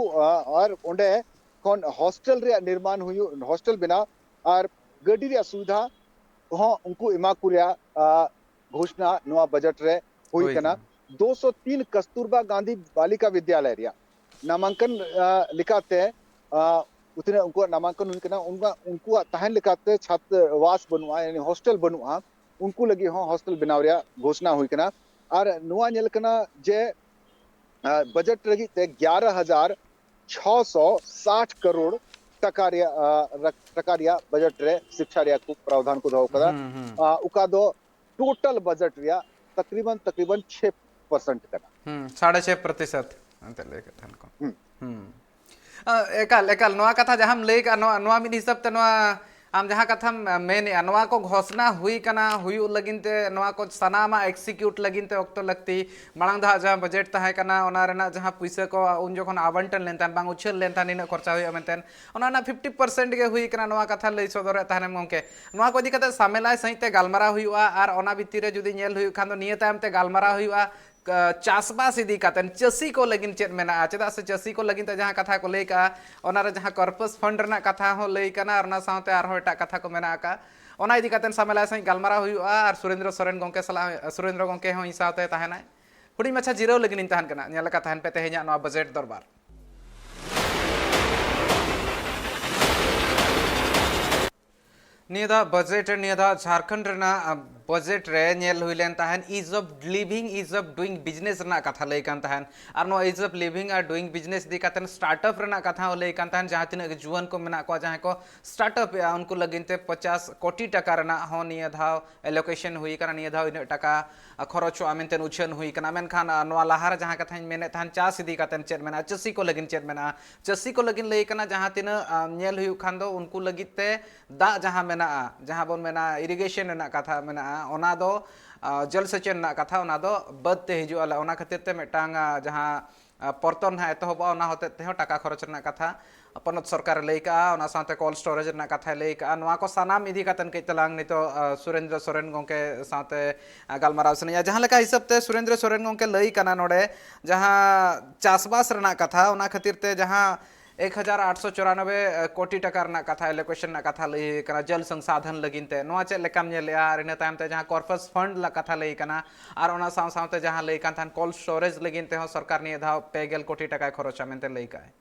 ᱟᱨ ᱚᱸᱰᱮ ᱠᱷᱚᱱ ᱦᱚᱥᱴᱮᱞ ᱨᱮᱭᱟᱜ ᱱᱤᱨᱢᱟᱱ ᱦᱩᱭᱩᱜ, ᱦᱚᱥᱴᱮᱞ ᱵᱮᱱᱟᱣ ᱟᱨ ᱜᱟᱹᱰᱤ ᱨᱮᱭᱟᱜ ᱥᱩᱵᱤᱫᱷᱟ ᱦᱚᱸ ᱩᱱᱠᱩ ᱮᱢᱟ ᱠᱚ ᱨᱮᱭᱟᱜ ᱜᱷᱳᱥᱱᱟ ᱱᱚᱣᱟ ᱵᱟᱡᱮᱴ ᱨᱮ ᱦᱩᱭ ᱦᱩᱭ ᱠᱟᱱᱟ᱾ ᱠᱟᱱᱟ᱾ ᱫᱩᱥᱚ ᱛᱤᱱ ᱠᱟᱥᱛᱩᱨᱵᱟ ᱜᱟᱱᱫᱷᱤ ᱵᱟᱞᱤᱠᱟ ᱵᱤᱫᱽᱭᱟᱞᱚᱭ ᱨᱮᱭᱟᱜ ᱱᱟᱢᱟᱝᱠᱚᱱ ᱞᱮᱠᱟᱛᱮ, ᱩᱛᱱᱟᱹ ᱩᱱᱠᱩᱣᱟᱜ ᱱᱟᱢᱟᱝᱠᱚᱱ ᱦᱩᱭ ᱠᱟᱱᱟ᱾ ᱩᱱᱠᱩᱣᱟᱜ ᱛᱟᱦᱮᱱ ᱞᱮᱠᱟᱛᱮ ᱪᱷᱟᱛᱨᱟᱵᱟᱥ ᱵᱟᱹᱱᱩᱜᱼᱟ, ᱭᱟᱱᱤ ᱦᱚᱥᱴᱮᱞ ᱵᱟᱹᱱᱩᱜᱼᱟ, ᱩᱱᱠᱩ ᱞᱟᱹᱜᱤᱫ ᱦᱚᱸ ᱦᱚᱥᱴᱮᱞ ᱵᱮᱱᱟᱣ ᱨᱮᱭᱟᱜ ᱜᱷᱳᱥᱱᱟ ᱦᱩᱭ ᱠᱟᱱᱟ᱾ ᱟᱨ ᱱᱚᱣᱟ ᱧᱮᱞ ᱠᱟᱱᱟ ᱡᱮ ᱵᱟᱡᱮᱴ ᱞᱟᱹᱜᱤᱫ ᱛᱮ ᱜᱭᱟᱨᱟ ᱦᱟᱡᱟᱨ ᱪᱷᱚᱥᱚ ᱥᱟᱴ ᱠᱟᱨᱳᱲ ᱴᱟᱠᱟ ᱨᱮᱭᱟᱜ, ᱴᱟᱠᱟ ᱨᱮᱭᱟᱜ ᱵᱟᱡᱮᱴ ᱨᱮ ᱥᱤᱠᱷᱟ ᱨᱮᱭᱟᱜ ᱠᱚ ᱯᱨᱟᱣᱫᱷᱟᱱ ᱠᱚ ᱫᱚᱦᱚ ᱠᱟᱫᱟ᱾ ᱦᱩᱸ, ᱦᱩᱸ᱾ ᱚᱠᱟ ᱫᱚ ᱴᱳᱴᱟᱞ ᱵᱟᱡᱮᱴ ᱨᱮᱭᱟᱜ ᱛᱟᱠᱨᱤᱵᱟᱱ, ᱛᱟᱠᱨᱤᱵᱟᱱ ᱪᱷᱮ ᱯᱟᱨᱥᱮᱱᱴ ᱠᱟᱱᱟ᱾ ᱦᱩᱸ, ᱥᱟᱲᱮ ᱪᱷᱮ ᱯᱨᱚᱛᱤᱥᱚᱛ ᱮᱱᱛᱮ ᱞᱟᱹᱭ ᱠᱮᱫ ᱛᱟᱦᱮᱱ ᱠᱚ᱾ ᱦᱩᱸ᱾ ᱦᱩᱸ᱾ ᱮᱠᱟᱞ, ᱮᱠᱟᱞ, ᱱᱚᱣᱟ ᱠᱟᱛᱷᱟ ᱡᱟᱦᱟᱸᱢ ᱞᱟᱹᱭ ᱠᱟᱜᱼᱟ, ᱱᱚᱣᱟ, ᱱᱚᱣᱟ ᱢᱤᱫ ᱦᱤᱥᱟᱹᱵ ᱛᱮ ᱱᱚᱣᱟ ᱟᱢ ᱡᱟᱦᱟᱸ ᱠᱟᱛᱷᱟᱢ ᱢᱮᱱᱮᱜᱼᱟ, ᱱᱚᱣᱟ ᱠᱚ ᱜᱷᱳᱥᱱᱟ ᱦᱩᱭ ᱠᱟᱱᱟ, ᱦᱩᱭᱩᱜ ᱞᱟᱹᱜᱤᱫ ᱛᱮ, ᱱᱚᱣᱟ ᱠᱚ ᱥᱟᱱᱟᱢᱟᱜ ᱮᱠᱥᱤᱠᱤᱭᱩᱴ ᱞᱟᱹᱜᱤᱫ ᱛᱮ ᱚᱠᱛᱚ ᱞᱟᱹᱠᱛᱤ᱾ ᱢᱟᱲᱟᱝ ᱫᱚ ᱦᱟᱸᱜ ᱡᱟᱦᱟᱸ ᱵᱟᱡᱮᱴ ᱛᱟᱦᱮᱸ ᱠᱟᱱᱟ, ᱚᱱᱟ ᱨᱮᱱᱟᱜ ᱡᱟᱦᱟᱸ ᱯᱩᱭᱥᱟᱹ ᱠᱚ ᱩᱱ ᱡᱚᱠᱷᱚᱱ ᱟᱵᱚᱱᱴᱚᱱ ᱞᱮᱱ ᱛᱟᱦᱮᱸᱫ, ᱵᱟᱝ ᱩᱪᱷᱟᱹᱱ ᱞᱮᱱ ᱛᱟᱦᱮᱸᱫ, ᱱᱤᱱᱟᱹᱜ ᱠᱷᱚᱨᱪᱟ ᱦᱩᱭᱩᱜᱼᱟ ᱢᱮᱱᱛᱮ, ᱚᱱᱟ ᱨᱮᱱᱟᱜ ᱯᱷᱤᱯᱴᱤ ᱯᱟᱨᱥᱮᱱᱴ ᱜᱮ ᱦᱩᱭ ᱠᱟᱱᱟ᱾ ᱱᱚᱣᱟ ᱠᱟᱛᱷᱟ ᱞᱟᱹᱭ ᱥᱚᱫᱚᱨᱮᱫ ᱛᱟᱦᱮᱱᱮᱢ ᱜᱚᱢᱠᱮ᱾ ᱱᱚᱣᱟ ᱠᱚ ᱤᱫᱤ ᱠᱟᱛᱮ ᱥᱟᱢᱮᱞᱟᱭ ᱥᱟᱺᱦᱤᱡ ᱛᱮ ᱜᱟᱞᱢᱟᱨᱟᱣ ᱦᱩᱭᱩᱜᱼᱟ, ᱟᱨ ᱚᱱᱟ ᱵᱷᱤᱛᱤᱨ ᱨᱮ ᱡᱩᱫᱤ ᱧᱮᱞ ᱦᱩᱭᱩᱜ ᱠᱷᱟᱱ ᱫᱚ ᱱᱤᱭᱟᱹ ᱛᱟᱭᱚᱢ ᱛᱮ ᱜᱟᱞᱢᱟᱨᱟᱣ ᱦᱩᱭᱩᱜᱼᱟ, ᱪᱟᱥᱵᱟᱥ ᱤᱫᱤ ᱠᱟᱛᱮ ᱪᱟᱹᱥᱤ ᱠᱚ ᱞᱟᱹᱜᱤᱫ ᱪᱮᱫ ᱢᱮᱱᱟᱜᱼᱟ, ᱪᱮᱫᱟᱜ ᱥᱮ ᱪᱟᱹᱥᱤ ᱠᱚ ᱞᱟᱹᱜᱤᱫ ᱛᱮ ᱡᱟᱦᱟᱸ ᱠᱟᱛᱷᱟ ᱠᱚ ᱞᱟᱹᱭ ᱠᱟᱜᱼᱟ, ᱚᱱᱟ ᱨᱮ ᱡᱟᱦᱟᱸ ᱠᱚᱨᱯᱟᱥ ᱯᱷᱟᱱᱰ ᱨᱮᱱᱟᱜ ᱠᱟᱛᱷᱟ ᱦᱚᱸ ᱞᱟᱹᱭ ᱠᱟᱱᱟ, ᱟᱨ ᱚᱱᱟ ᱥᱟᱶᱛᱮ ᱟᱨᱦᱚᱸ ᱮᱴᱟᱜ ᱠᱟᱛᱷᱟ ᱠᱚ ᱢᱮᱱᱟᱜ ᱟᱠᱟᱫ᱾ ᱚᱱᱟ ᱤᱫᱤ ᱠᱟᱛᱮ ᱥᱟᱢᱮᱞᱟᱭ ᱥᱟᱺᱦᱤᱡ ᱜᱟᱞᱢᱟᱨᱟᱣ ᱦᱩᱭᱩᱜᱼᱟ, ᱟᱨ ᱥᱩᱨᱮᱱᱫᱨᱚ ᱥᱚᱨᱮᱱ ᱜᱚᱢᱠᱮ ᱥᱟᱞᱟᱜ, ᱥᱩᱨᱮᱱᱫᱨᱚ ᱜᱚᱢᱠᱮ ᱦᱚᱸ ᱤᱧ ᱥᱟᱶᱛᱮ ᱛᱟᱦᱮᱱᱟᱭ᱾ ᱦᱩᱰᱤᱧ ᱢᱟᱪᱷᱟ ᱡᱤᱨᱟᱹᱣ ᱞᱟᱹᱜᱤᱫ ᱤᱧ ᱛᱟᱦᱮᱱ ᱠᱟᱱᱟ᱾ ᱧᱮᱞ ᱞᱮᱠᱟ ᱛᱟᱦᱮᱱ ᱯᱮ ᱛᱮᱦᱮᱧᱟᱜ ᱱᱚᱣᱟ ᱵᱟᱡᱮᱴ ᱫᱚᱨᱵᱟᱨ᱾ ᱱᱤᱭᱟᱹ ᱫᱷᱟᱣ ᱵᱟᱡᱮᱴ, ᱱᱤᱭᱟᱹ ᱫᱷᱟᱣ ᱡᱷᱟᱲᱠᱷᱚᱸᱰ ᱨᱮᱱᱟᱜ, ᱟ, ᱵᱟᱡᱮᱴ ᱨᱮ ᱧᱮᱞ ᱦᱩᱭ ᱞᱮᱱ ᱛᱟᱦᱮᱸᱱ ease of living, ease of doing business ᱨᱮᱱᱟᱜ ᱠᱟᱛᱷᱟ ᱞᱟᱹᱭ ᱠᱟᱱ ᱛᱟᱦᱮᱸᱱ᱾ ᱟᱨ ᱱᱚᱣᱟ ease of living R doing business ᱤᱫᱤ ᱠᱟᱛᱮ startup ᱨᱮᱱᱟᱜ ᱠᱟᱛᱷᱟ ᱦᱚᱸ ᱞᱟᱹᱭ ᱠᱟᱱ ᱛᱟᱦᱮᱸᱱ, ᱡᱟᱦᱟᱸ ᱛᱤᱱᱟᱹᱜ ᱜᱮ ᱡᱩᱣᱟᱹᱱ ᱠᱚ ᱢᱮᱱᱟᱜ ᱠᱚᱣᱟ, ᱡᱟᱦᱟᱸᱭ ᱠᱚ startup ᱮᱜᱼᱟ, ᱩᱱᱠᱩ ᱞᱟᱹᱜᱤᱫ ᱛᱮ ᱯᱚᱪᱟᱥ ᱠᱳᱴᱤ ᱴᱟᱠᱟ ᱨᱮᱱᱟᱜ ᱦᱚᱸ ᱱᱤᱭᱟᱹ ᱫᱷᱟᱣ allocation ᱦᱩᱭ ᱟᱠᱟᱱᱟ᱾ ᱱᱤᱭᱟᱹ ᱫᱷᱟᱣ ᱤᱱᱟᱹᱜ ᱴᱟᱠᱟ ᱠᱷᱚᱨᱚᱪᱚᱜᱼᱟ ᱢᱮᱱᱛᱮ ᱩᱪᱷᱟᱹᱱ ᱦᱩᱭ ᱟᱠᱟᱱᱟ᱾ ᱢᱮᱱᱠᱷᱟᱱ, ᱟ, ᱱᱚᱣᱟ ᱞᱟᱦᱟ ᱨᱮ ᱡᱟᱦᱟᱸ ᱠᱟᱛᱷᱟᱧ ᱢᱮᱱᱮᱫ ᱛᱟᱦᱮᱸᱱ, ᱪᱟᱥ ᱤᱫᱤ ᱠᱟᱛᱮ ᱪᱮᱫ ᱢᱮᱱᱟᱜᱼᱟ, ᱪᱟᱹᱥᱤ ᱠᱚ ᱞᱟᱹᱜᱤᱫ ᱪᱮᱫ ᱢᱮᱱᱟᱜᱼᱟ, ᱪᱟᱹᱥᱤ ᱠᱚ ᱞᱟᱹᱜᱤᱫ ᱞᱟᱹᱭ ᱠᱟᱱᱟ, ᱡᱟᱦᱟᱸ ᱛᱤᱱᱟᱹᱜ, ᱟ, ᱧᱮᱞ ᱦᱩᱭᱩᱜ ᱠᱷᱟᱱ ᱫᱚ ᱩᱱᱠᱩ ᱞᱟᱹᱜᱤᱫ ᱛᱮ ᱫᱟᱜ ᱡᱟᱦᱟᱸ ᱢᱮᱱᱟᱜᱼᱟ, ᱡᱟᱦᱟᱸ ᱵᱚᱱ ᱢᱮᱱᱟ irrigation ᱨᱮᱱᱟᱜ ᱠᱟᱛᱷᱟ ᱢᱮᱱᱟᱜᱼᱟ, ᱚᱱᱟ ᱫᱚ ᱡᱚᱞ ᱥᱮᱪᱮᱱ ᱨᱮᱱᱟᱜ ᱠᱟᱛᱷᱟ, ᱚᱱᱟ ᱫᱚ ᱵᱟᱹᱫᱽ ᱛᱮ ᱦᱤᱡᱩᱜᱼᱟ᱾ ᱚᱱᱟ ᱠᱷᱟᱹᱛᱤᱨ ᱛᱮ ᱢᱤᱫᱴᱟᱝ ᱡᱟᱦᱟᱸ ᱯᱚᱨᱛᱚᱱ ᱱᱟᱦᱟᱜ ᱮᱛᱚᱦᱚᱵᱚᱜᱼᱟ, ᱚᱱᱟ ᱦᱚᱛᱮᱡ ᱛᱮᱦᱚᱸ ᱴᱟᱠᱟ ᱠᱷᱚᱨᱚᱪ ᱨᱮᱱᱟᱜ ᱠᱟᱛᱷᱟ ᱯᱚᱱᱚᱛ ᱥᱚᱨᱠᱟᱨᱮ ᱞᱟᱹᱭ ᱠᱟᱜᱼᱟ, ᱚᱱᱟ ᱥᱟᱶᱛᱮ ᱠᱳᱞᱰ ᱥᱴᱳᱨᱮᱡᱽ ᱨᱮᱱᱟᱜ ᱠᱟᱛᱷᱟᱭ ᱞᱟᱹᱭ ᱠᱟᱜᱼᱟ᱾ ᱱᱚᱣᱟ ᱠᱚ ᱥᱟᱱᱟᱢ ᱤᱫᱤ ᱠᱟᱛᱮ ᱠᱟᱹᱡ ᱛᱟᱞᱟᱝ ᱱᱤᱛᱚᱜ ᱥᱩᱨᱮᱱᱫᱨᱚ ᱥᱚᱨᱮᱱ ᱜᱚᱢᱠᱮ ᱥᱟᱶᱛᱮ ᱜᱟᱞᱢᱟᱨᱟᱣ ᱥᱟᱱᱟᱧᱟ᱾ ᱡᱟᱦᱟᱸ ᱞᱮᱠᱟ ᱦᱤᱥᱟᱹᱵ ᱛᱮ ᱥᱩᱨᱮᱱᱫᱨᱚ ᱥᱚᱨᱮᱱ ᱜᱚᱢᱠᱮ ᱞᱟᱹᱭ ᱠᱟᱱᱟ ᱱᱚᱰᱮ, ᱡᱟᱦᱟᱸ ᱪᱟᱥᱵᱟᱥ ᱨᱮᱱᱟᱜ ᱠᱟᱛᱷᱟ, ᱚᱱᱟ ᱠᱷᱟᱹᱛᱤᱨ ᱛᱮ ᱡᱟᱦᱟᱸ ᱮᱠ ᱦᱟᱡᱟᱨ ᱟᱴᱥᱚ ᱪᱚᱨᱟᱱᱚᱵᱵᱳᱭ ᱠᱳᱴᱤ ᱴᱟᱠᱟ ᱨᱮᱱᱟᱜ ᱠᱟᱛᱷᱟ, ᱮᱞᱳᱠᱮᱥᱚᱱ ᱨᱮᱱᱟᱜ ᱠᱟᱛᱷᱟ ᱞᱟᱹᱭ ᱦᱩᱭ ᱠᱟᱱᱟ ᱡᱚᱞ ᱥᱚᱝᱥᱟᱫᱷᱚᱱ ᱞᱟᱹᱜᱤᱫ ᱛᱮ, ᱱᱚᱣᱟ ᱪᱮᱫ ᱞᱮᱠᱟᱢ ᱧᱮᱞᱮᱜᱼᱟ? ᱟᱨ ᱤᱱᱟᱹ ᱛᱟᱭᱚᱢ ᱛᱮ ᱡᱟᱦᱟᱸ ᱠᱚᱨᱯᱟᱥ ᱯᱷᱟᱱᱰ ᱨᱮᱱᱟᱜ ᱠᱟᱛᱷᱟ ᱞᱟᱹᱭ ᱠᱟᱱᱟ, ᱟᱨ ᱚᱱᱟ ᱥᱟᱶ ᱥᱟᱶᱛᱮ ᱡᱟᱦᱟᱸ ᱞᱟᱹᱭ ᱠᱟᱱ ᱛᱟᱦᱮᱸᱱ ᱠᱳᱞᱰ ᱥᱴᱳᱨᱮᱡᱽ ᱞᱟᱹᱜᱤᱫ ᱛᱮᱦᱚᱸ ᱥᱚᱨᱠᱟᱨ ᱱᱤᱭᱟᱹ ᱫᱷᱟᱣ ᱯᱮ ᱜᱮᱞ ᱠᱳᱴᱤ ᱴᱟᱠᱟᱭ ᱠᱷᱚᱨᱚᱪᱟ ᱢᱮᱱᱛᱮ ᱞᱟᱹᱭ ᱠᱟᱜᱼᱟᱭ᱾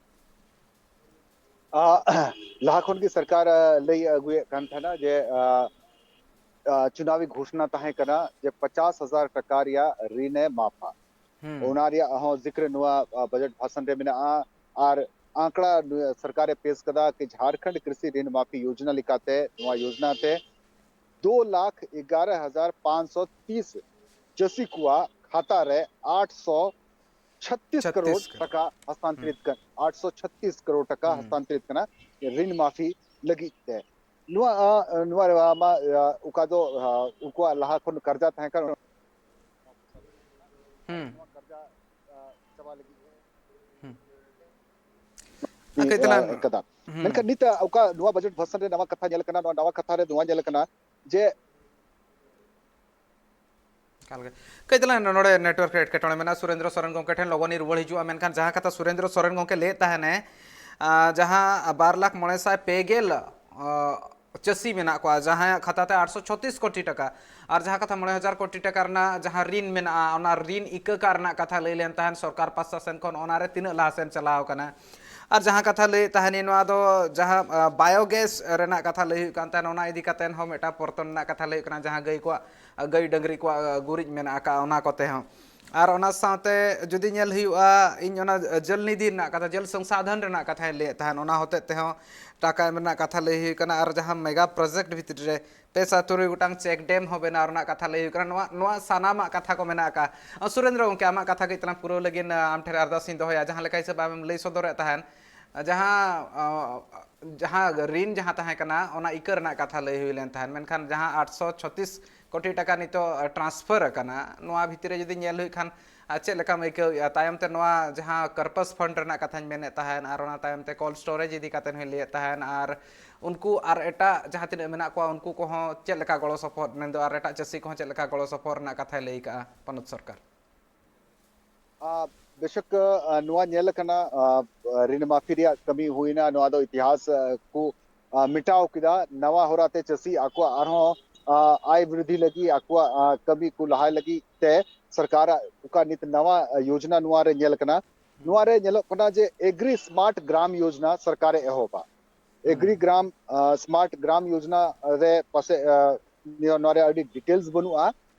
ᱞᱟᱦᱟ ᱠᱷᱚᱱ ᱜᱮ ᱥᱚᱨᱠᱟᱨ ᱞᱟᱹᱭ ᱟᱹᱜᱩᱭᱮᱫ ᱠᱟᱱ ᱛᱟᱦᱮᱱᱟ ᱡᱮ ᱪᱩᱱᱟᱣᱤ ᱜᱷᱳᱥᱱᱟ ᱛᱟᱦᱮᱸ ᱠᱟᱱᱟ ᱡᱮ ᱯᱚᱪᱟᱥ ᱦᱟᱡᱟᱨ ᱴᱟᱠᱟ ᱨᱮᱭᱟᱜ ᱨᱤᱱ ᱮ ᱢᱟᱯᱟ᱾ ᱚᱱᱟ ᱨᱮᱭᱟᱜ ᱦᱚᱸ ᱡᱤᱠᱨ ᱱᱚᱣᱟ ᱵᱟᱡᱮᱴ ᱵᱷᱟᱥᱚᱱ ᱨᱮ ᱢᱮᱱᱟᱜᱼᱟ᱾ ᱟᱨ ᱟᱸᱠᱲᱟ ᱥᱚᱨᱠᱟᱨᱮ ᱯᱮᱥ ᱠᱟᱫᱟ ᱠᱤ ᱡᱷᱟᱲᱠᱷᱚᱸᱰ ᱠᱨᱤᱥᱤ ᱨᱤᱱ ᱢᱟᱯᱤ ᱭᱳᱡᱱᱟ ᱞᱮᱠᱟᱛᱮ ᱱᱚᱣᱟ ᱭᱳᱡᱱᱟ ᱛᱮ ᱫᱩ ᱞᱟᱠᱷ ᱮᱜᱟᱨᱚ ᱦᱟᱡᱟᱨ ᱯᱟᱸᱪᱥᱚ ᱛᱤᱥ ᱪᱟᱹᱥᱤ ᱠᱚᱣᱟᱜ ᱠᱷᱟᱛᱟ ᱨᱮ ᱟᱴᱥᱚ ᱪᱷᱟᱛᱤᱥ ᱠᱟᱨᱳᱲ ᱴᱟᱠᱟ ᱦᱟᱥᱛᱟᱱᱛᱚᱨᱤᱛ ᱠᱟᱱᱟ, ᱟᱴᱥᱚ ᱪᱷᱟᱛᱤᱥ ᱠᱟᱨᱳᱲ ᱴᱟᱠᱟ ᱦᱟᱥᱛᱟᱱᱛᱚᱨᱤᱛ ᱠᱟᱱᱟ ᱨᱤᱱ ᱢᱟᱯᱷᱤ ᱞᱟᱹᱜᱤᱫ ᱛᱮ᱾ ᱱᱚᱣᱟ ᱱᱚᱣᱟ ᱢᱟ ᱚᱠᱟ ᱫᱚ ᱩᱱᱠᱩᱣᱟᱜ ᱞᱟᱦᱟ ᱠᱷᱚᱱ ᱠᱟᱨᱡᱟ ᱛᱟᱦᱮᱸ ᱠᱟᱱᱟ, ᱦᱩᱸ᱾ ᱦᱩᱸ᱾ ᱟᱨ ᱠᱟᱹᱡ ᱛᱟᱞᱟᱝ ᱠᱟᱫᱟ᱾ ᱦᱩᱸ᱾ ᱢᱮᱱᱠᱷᱟᱱ ᱱᱤᱛ ᱚᱠᱟ ᱱᱚᱣᱟ ᱵᱟᱡᱮᱴ ᱵᱷᱟᱥᱚᱱ ᱨᱮ ᱱᱟᱣᱟ ᱠᱟᱛᱷᱟ ᱧᱮᱞ ᱠᱟᱱᱟ, ᱱᱚᱣᱟ ᱱᱟᱣᱟ ᱠᱟᱛᱷᱟ ᱨᱮ ᱱᱚᱣᱟ ᱧᱮᱞ ᱠᱟᱱᱟ ᱡᱮ ᱮᱠᱟᱞ ᱜᱮ᱾ ᱠᱟᱹᱡ ᱛᱟᱞᱟᱝ ᱱᱚᱰᱮ ᱱᱮᱴᱣᱟᱨᱠ ᱨᱮ ᱮᱴᱠᱮᱴᱚᱬᱮ ᱢᱮᱱᱟᱜᱼᱟ, ᱥᱩᱨᱮᱱᱫᱨᱚ ᱥᱚᱨᱮᱱ ᱜᱚᱢᱠᱮ ᱴᱷᱮᱱ ᱞᱚᱜᱚᱱᱤᱧ ᱨᱩᱣᱟᱹᱲ ᱦᱤᱡᱩᱜᱼᱟ᱾ ᱢᱮᱱᱠᱷᱟᱱ ᱡᱟᱦᱟᱸ ᱠᱟᱛᱷᱟ ᱥᱩᱨᱮᱱᱫᱨᱚ ᱥᱚᱨᱮᱱ ᱜᱚᱢᱠᱮ ᱞᱟᱹᱭᱮᱫ ᱛᱟᱦᱮᱱᱮ, ᱟᱸ, ᱡᱟᱦᱟᱸ ᱵᱟᱨ ᱞᱟᱠᱷ ᱢᱚᱬᱮ ᱥᱟᱭ ᱯᱮ ᱜᱮᱞ, ᱟᱸ, ᱪᱟᱹᱥᱤ ᱢᱮᱱᱟᱜ ᱠᱚᱣᱟ, ᱡᱟᱦᱟᱸᱭᱟᱜ ᱠᱷᱟᱛᱟ ᱛᱮ ᱟᱴᱥᱚ ᱪᱷᱚᱛᱤᱥ ᱠᱳᱴᱤ ᱴᱟᱠᱟ, ᱟᱨ ᱡᱟᱦᱟᱸ ᱠᱟᱛᱷᱟ ᱢᱚᱬᱮ ᱦᱟᱡᱟᱨ ᱠᱳᱴᱤ ᱴᱟᱠᱟ ᱨᱮᱱᱟᱜ ᱡᱟᱦᱟᱸ ᱨᱤᱱ ᱢᱮᱱᱟᱜᱼᱟ, ᱚᱱᱟ ᱨᱤᱱ ᱤᱠᱟᱹ ᱠᱟᱜ ᱨᱮᱱᱟᱜ ᱠᱟᱛᱷᱟ ᱞᱟᱹᱭ ᱞᱮᱱ ᱛᱟᱦᱮᱱ ᱥᱚᱨᱠᱟᱨ ᱯᱟᱥᱴᱟ ᱥᱮᱱ ᱠᱷᱚᱱ, ᱚᱱᱟ ᱨᱮ ᱛᱤᱱᱟᱹᱜ ᱞᱟᱦᱟ ᱥᱮᱱ ᱪᱟᱞᱟᱣ ᱟᱠᱟᱱᱟ? ᱟᱨ ᱡᱟᱦᱟᱸ ᱠᱟᱛᱷᱟ ᱞᱟᱹᱭᱮᱫ ᱛᱟᱦᱮᱱᱤᱧ, ᱱᱚᱣᱟ ᱫᱚ ᱡᱟᱦᱟᱸ, ᱟ, ᱵᱟᱭᱳᱜᱮᱥ ᱨᱮᱱᱟᱜ ᱠᱟᱛᱷᱟ ᱞᱟᱹᱭ ᱦᱩᱭᱩᱜ ᱠᱟᱱ ᱛᱟᱦᱮᱱ, ᱚᱱᱟ ᱤᱫᱤ ᱠᱟᱛᱮ ᱦᱚᱸ ᱢᱤᱫᱴᱟᱝ ᱯᱚᱨᱛᱚᱱ ᱨᱮᱱᱟᱜ ᱠᱟᱛᱷᱟ ᱞᱟᱹᱭ ᱦᱩᱭᱩᱜ ᱠᱟᱱᱟ, ᱡᱟᱦᱟᱸ ᱜᱟᱹᱭ ᱠᱚᱣᱟᱜ, ᱜᱟᱹᱭ ᱰᱟᱹᱝᱨᱤ ᱠᱚᱣᱟᱜ ᱜᱩᱨᱤᱡ ᱢᱮᱱᱟᱜ ᱟᱠᱟᱫ, ᱚᱱᱟ ᱠᱚᱛᱮ ᱦᱚᱸ᱾ ᱟᱨ ᱚᱱᱟ ᱥᱟᱶᱛᱮ ᱡᱩᱫᱤ ᱧᱮᱞ ᱦᱩᱭᱩᱜᱼᱟ, ᱤᱧ ᱚᱱᱟ ᱡᱚᱞ ᱱᱤᱫᱷᱤ ᱨᱮᱱᱟᱜ ᱠᱟᱛᱷᱟ, ᱡᱚᱞ ᱥᱚᱝᱥᱟᱫᱷᱚᱱ ᱨᱮᱱᱟᱜ ᱠᱟᱛᱷᱟᱧ ᱞᱟᱹᱭᱮᱫ ᱛᱟᱦᱮᱱ, ᱚᱱᱟ ᱦᱚᱛᱮᱡ ᱛᱮᱦᱚᱸ ᱴᱟᱠᱟ ᱮᱢ ᱨᱮᱱᱟᱜ ᱠᱟᱛᱷᱟ ᱞᱟᱹᱭ ᱦᱩᱭᱩᱜ ᱠᱟᱱᱟ᱾ ᱟᱨ ᱡᱟᱦᱟᱸ ᱢᱮᱜᱟ ᱯᱨᱚᱡᱮᱠᱴ ᱵᱷᱤᱛᱨᱤ ᱨᱮ ᱯᱮ ᱥᱟᱭ ᱛᱩᱨᱩᱭ ᱜᱚᱴᱟᱝ ᱪᱮᱠ ᱰᱮᱢ ᱦᱚᱸ ᱵᱮᱱᱟᱣ ᱨᱮᱱᱟᱜ ᱠᱟᱛᱷᱟ ᱞᱟᱹᱭ ᱦᱩᱭᱩᱜ ᱠᱟᱱᱟ᱾ ᱱᱚᱣᱟ, ᱱᱚᱣᱟ ᱥᱟᱱᱟᱢᱟᱜ ᱠᱟᱛᱷᱟ ᱠᱚ ᱢᱮᱱᱟᱜ ᱟᱠᱟᱫ᱾ ᱥᱩᱨᱮᱱᱫᱨᱚ ᱜᱚᱢᱠᱮ, ᱟᱢᱟᱜ ᱠᱟᱛᱷᱟ ᱠᱟᱹᱡ ᱛᱟᱞᱟᱝ ᱯᱩᱨᱟᱹᱣ ᱞᱟᱹᱜᱤᱫ, ᱟᱢ ᱴᱷᱮᱱ ᱟᱨᱫᱟᱥ ᱤᱧ ᱫᱚᱦᱚᱭᱟ, ᱡᱟᱦᱟᱸ ᱞᱮᱠᱟ ᱦᱤᱥᱟᱹᱵ ᱟᱢᱮᱢ ᱞᱟᱹᱭ ᱥᱚᱫᱚᱨᱮᱫ ᱛᱟᱦᱮᱱ, ᱡᱟᱦᱟᱸ, ᱟᱸ, ᱡᱟᱦᱟᱸ ᱨᱤᱱ ᱡᱟᱦᱟᱸ ᱛᱟᱦᱮᱸ ᱠᱟᱱᱟ, ᱚᱱᱟ ᱤᱠᱟᱹ ᱨᱮᱱᱟᱜ ᱠᱟᱛᱷᱟ ᱞᱟᱹᱭ ᱦᱩᱭ ᱞᱮᱱ ᱛᱟᱦᱮᱸᱫ, ᱢᱮᱱᱠᱷᱟᱱ ᱡᱟᱦᱟᱸ ᱟᱴᱥᱚ ᱪᱷᱚᱛᱤᱥ ᱠᱳᱴᱤ ᱴᱟᱠᱟ ᱱᱤᱛᱚᱜ ᱴᱨᱟᱱᱥᱯᱷᱟᱨ ᱟᱠᱟᱱᱟ, ᱱᱚᱣᱟ ᱵᱷᱤᱛᱤᱨ ᱨᱮ ᱡᱩᱫᱤ ᱧᱮᱞ ᱦᱩᱭᱩᱜ ᱠᱷᱟᱱ, ᱟᱨ ᱪᱮᱫ ᱞᱮᱠᱟᱢ ᱟᱹᱭᱠᱟᱹᱣᱮᱫᱼᱟ? ᱛᱟᱭᱚᱢ ᱛᱮ ᱱᱚᱣᱟ ᱡᱟᱦᱟᱸ ᱠᱟᱨᱯᱟᱥ ᱯᱷᱟᱱᱰ ᱨᱮᱱᱟᱜ ᱠᱟᱛᱷᱟᱧ ᱢᱮᱱᱮᱫ ᱛᱟᱦᱮᱸᱫ ᱟᱨ ᱚᱱᱟ ᱛᱟᱭᱚᱢ ᱛᱮ ᱠᱳᱞᱰ ᱥᱴᱳᱨᱮᱡᱽ ᱤᱫᱤ ᱠᱟᱛᱮ ᱦᱚᱸᱧ ᱞᱟᱹᱭᱮᱫ ᱛᱟᱦᱮᱸᱫ, ᱟᱨ ᱩᱱᱠᱩ ᱟᱨ ᱮᱴᱟᱜ ᱡᱟᱦᱟᱸ ᱛᱤᱱᱟᱹᱜ ᱢᱮᱱᱟᱜ ᱠᱚᱣᱟ, ᱩᱱᱠᱩ ᱠᱚᱦᱚᱸ ᱪᱮᱫ ᱞᱮᱠᱟ ᱜᱚᱲᱚ ᱥᱚᱯᱚᱦᱚᱫ, ᱢᱮᱱᱫᱚ ᱟᱨ ᱮᱴᱟᱜ ᱪᱟᱹᱥᱤ ᱠᱚᱦᱚᱸ ᱪᱮᱫ ᱞᱮᱠᱟ ᱜᱚᱲᱚ ᱥᱚᱯᱚᱦᱚᱫ ᱨᱮᱱᱟᱜ ᱠᱟᱛᱷᱟᱭ ᱞᱟᱹᱭ ᱠᱟᱜᱼᱟ ᱯᱚᱱᱚᱛ ᱥᱚᱨᱠᱟᱨ? ᱟ, ᱵᱮᱥᱚᱠ, ᱟ, ᱱᱚᱣᱟ ᱧᱮᱞ ᱟᱠᱟᱱᱟ, ᱟ, ᱨᱤᱱ ᱢᱟᱯᱷᱤ ᱨᱮᱭᱟᱜ ᱠᱟᱹᱢᱤ ᱦᱩᱭᱱᱟ, ᱱᱚᱣᱟ ᱫᱚ ᱤᱛᱤᱦᱟᱥ, ᱟ, ᱠᱚ, ᱟ, ᱢᱮᱴᱟᱣ ᱠᱮᱫᱟ᱾ ᱱᱟᱣᱟ ᱦᱚᱨᱟᱛᱮ ᱪᱟᱹᱥᱤ ᱟᱠᱚᱣᱟᱜ ᱟᱨᱦᱚᱸ, ᱟ, ᱟᱭ ᱵᱨᱤᱫᱷᱤ ᱞᱟᱹᱜᱤᱫ, ᱟᱠᱚᱣᱟᱜ, ᱟ, ᱠᱟᱹᱢᱤ ᱠᱚ ᱞᱟᱦᱟᱭ ᱞᱟᱹᱜᱤᱫ ᱛᱮ ᱥᱚᱨᱠᱟᱨᱟᱜ ᱚᱠᱟ ᱱᱤᱛ ᱱᱟᱣᱟ, ᱟ, ᱭᱳᱡᱽᱱᱟ ᱱᱚᱣᱟ ᱨᱮ ᱧᱮᱞ ᱠᱟᱱᱟ, ᱱᱚᱣᱟ ᱨᱮ ᱧᱮᱞᱚᱜ ᱠᱟᱱᱟ ᱡᱮ ᱮᱜᱽᱨᱤ ᱥᱢᱟᱨᱴ ᱜᱨᱟᱢ ᱭᱳᱡᱽᱱᱟ ᱥᱚᱨᱠᱟᱨᱮ ᱮᱦᱚᱵᱟ᱾ ᱮᱜᱽᱨᱤ ᱜᱨᱟᱢ, ᱟ, ᱥᱢᱟᱨᱴ ᱜᱨᱟᱢ ᱭᱳᱡᱽᱱᱟ ᱨᱮ ᱯᱟᱥᱮ, ᱟ, ᱱᱤᱭᱟᱹ, ᱱᱚᱣᱟ ᱨᱮ ᱟᱹᱰᱤ ᱰᱤᱴᱮᱞᱥ ᱵᱟᱹᱱᱩᱜᱼᱟ,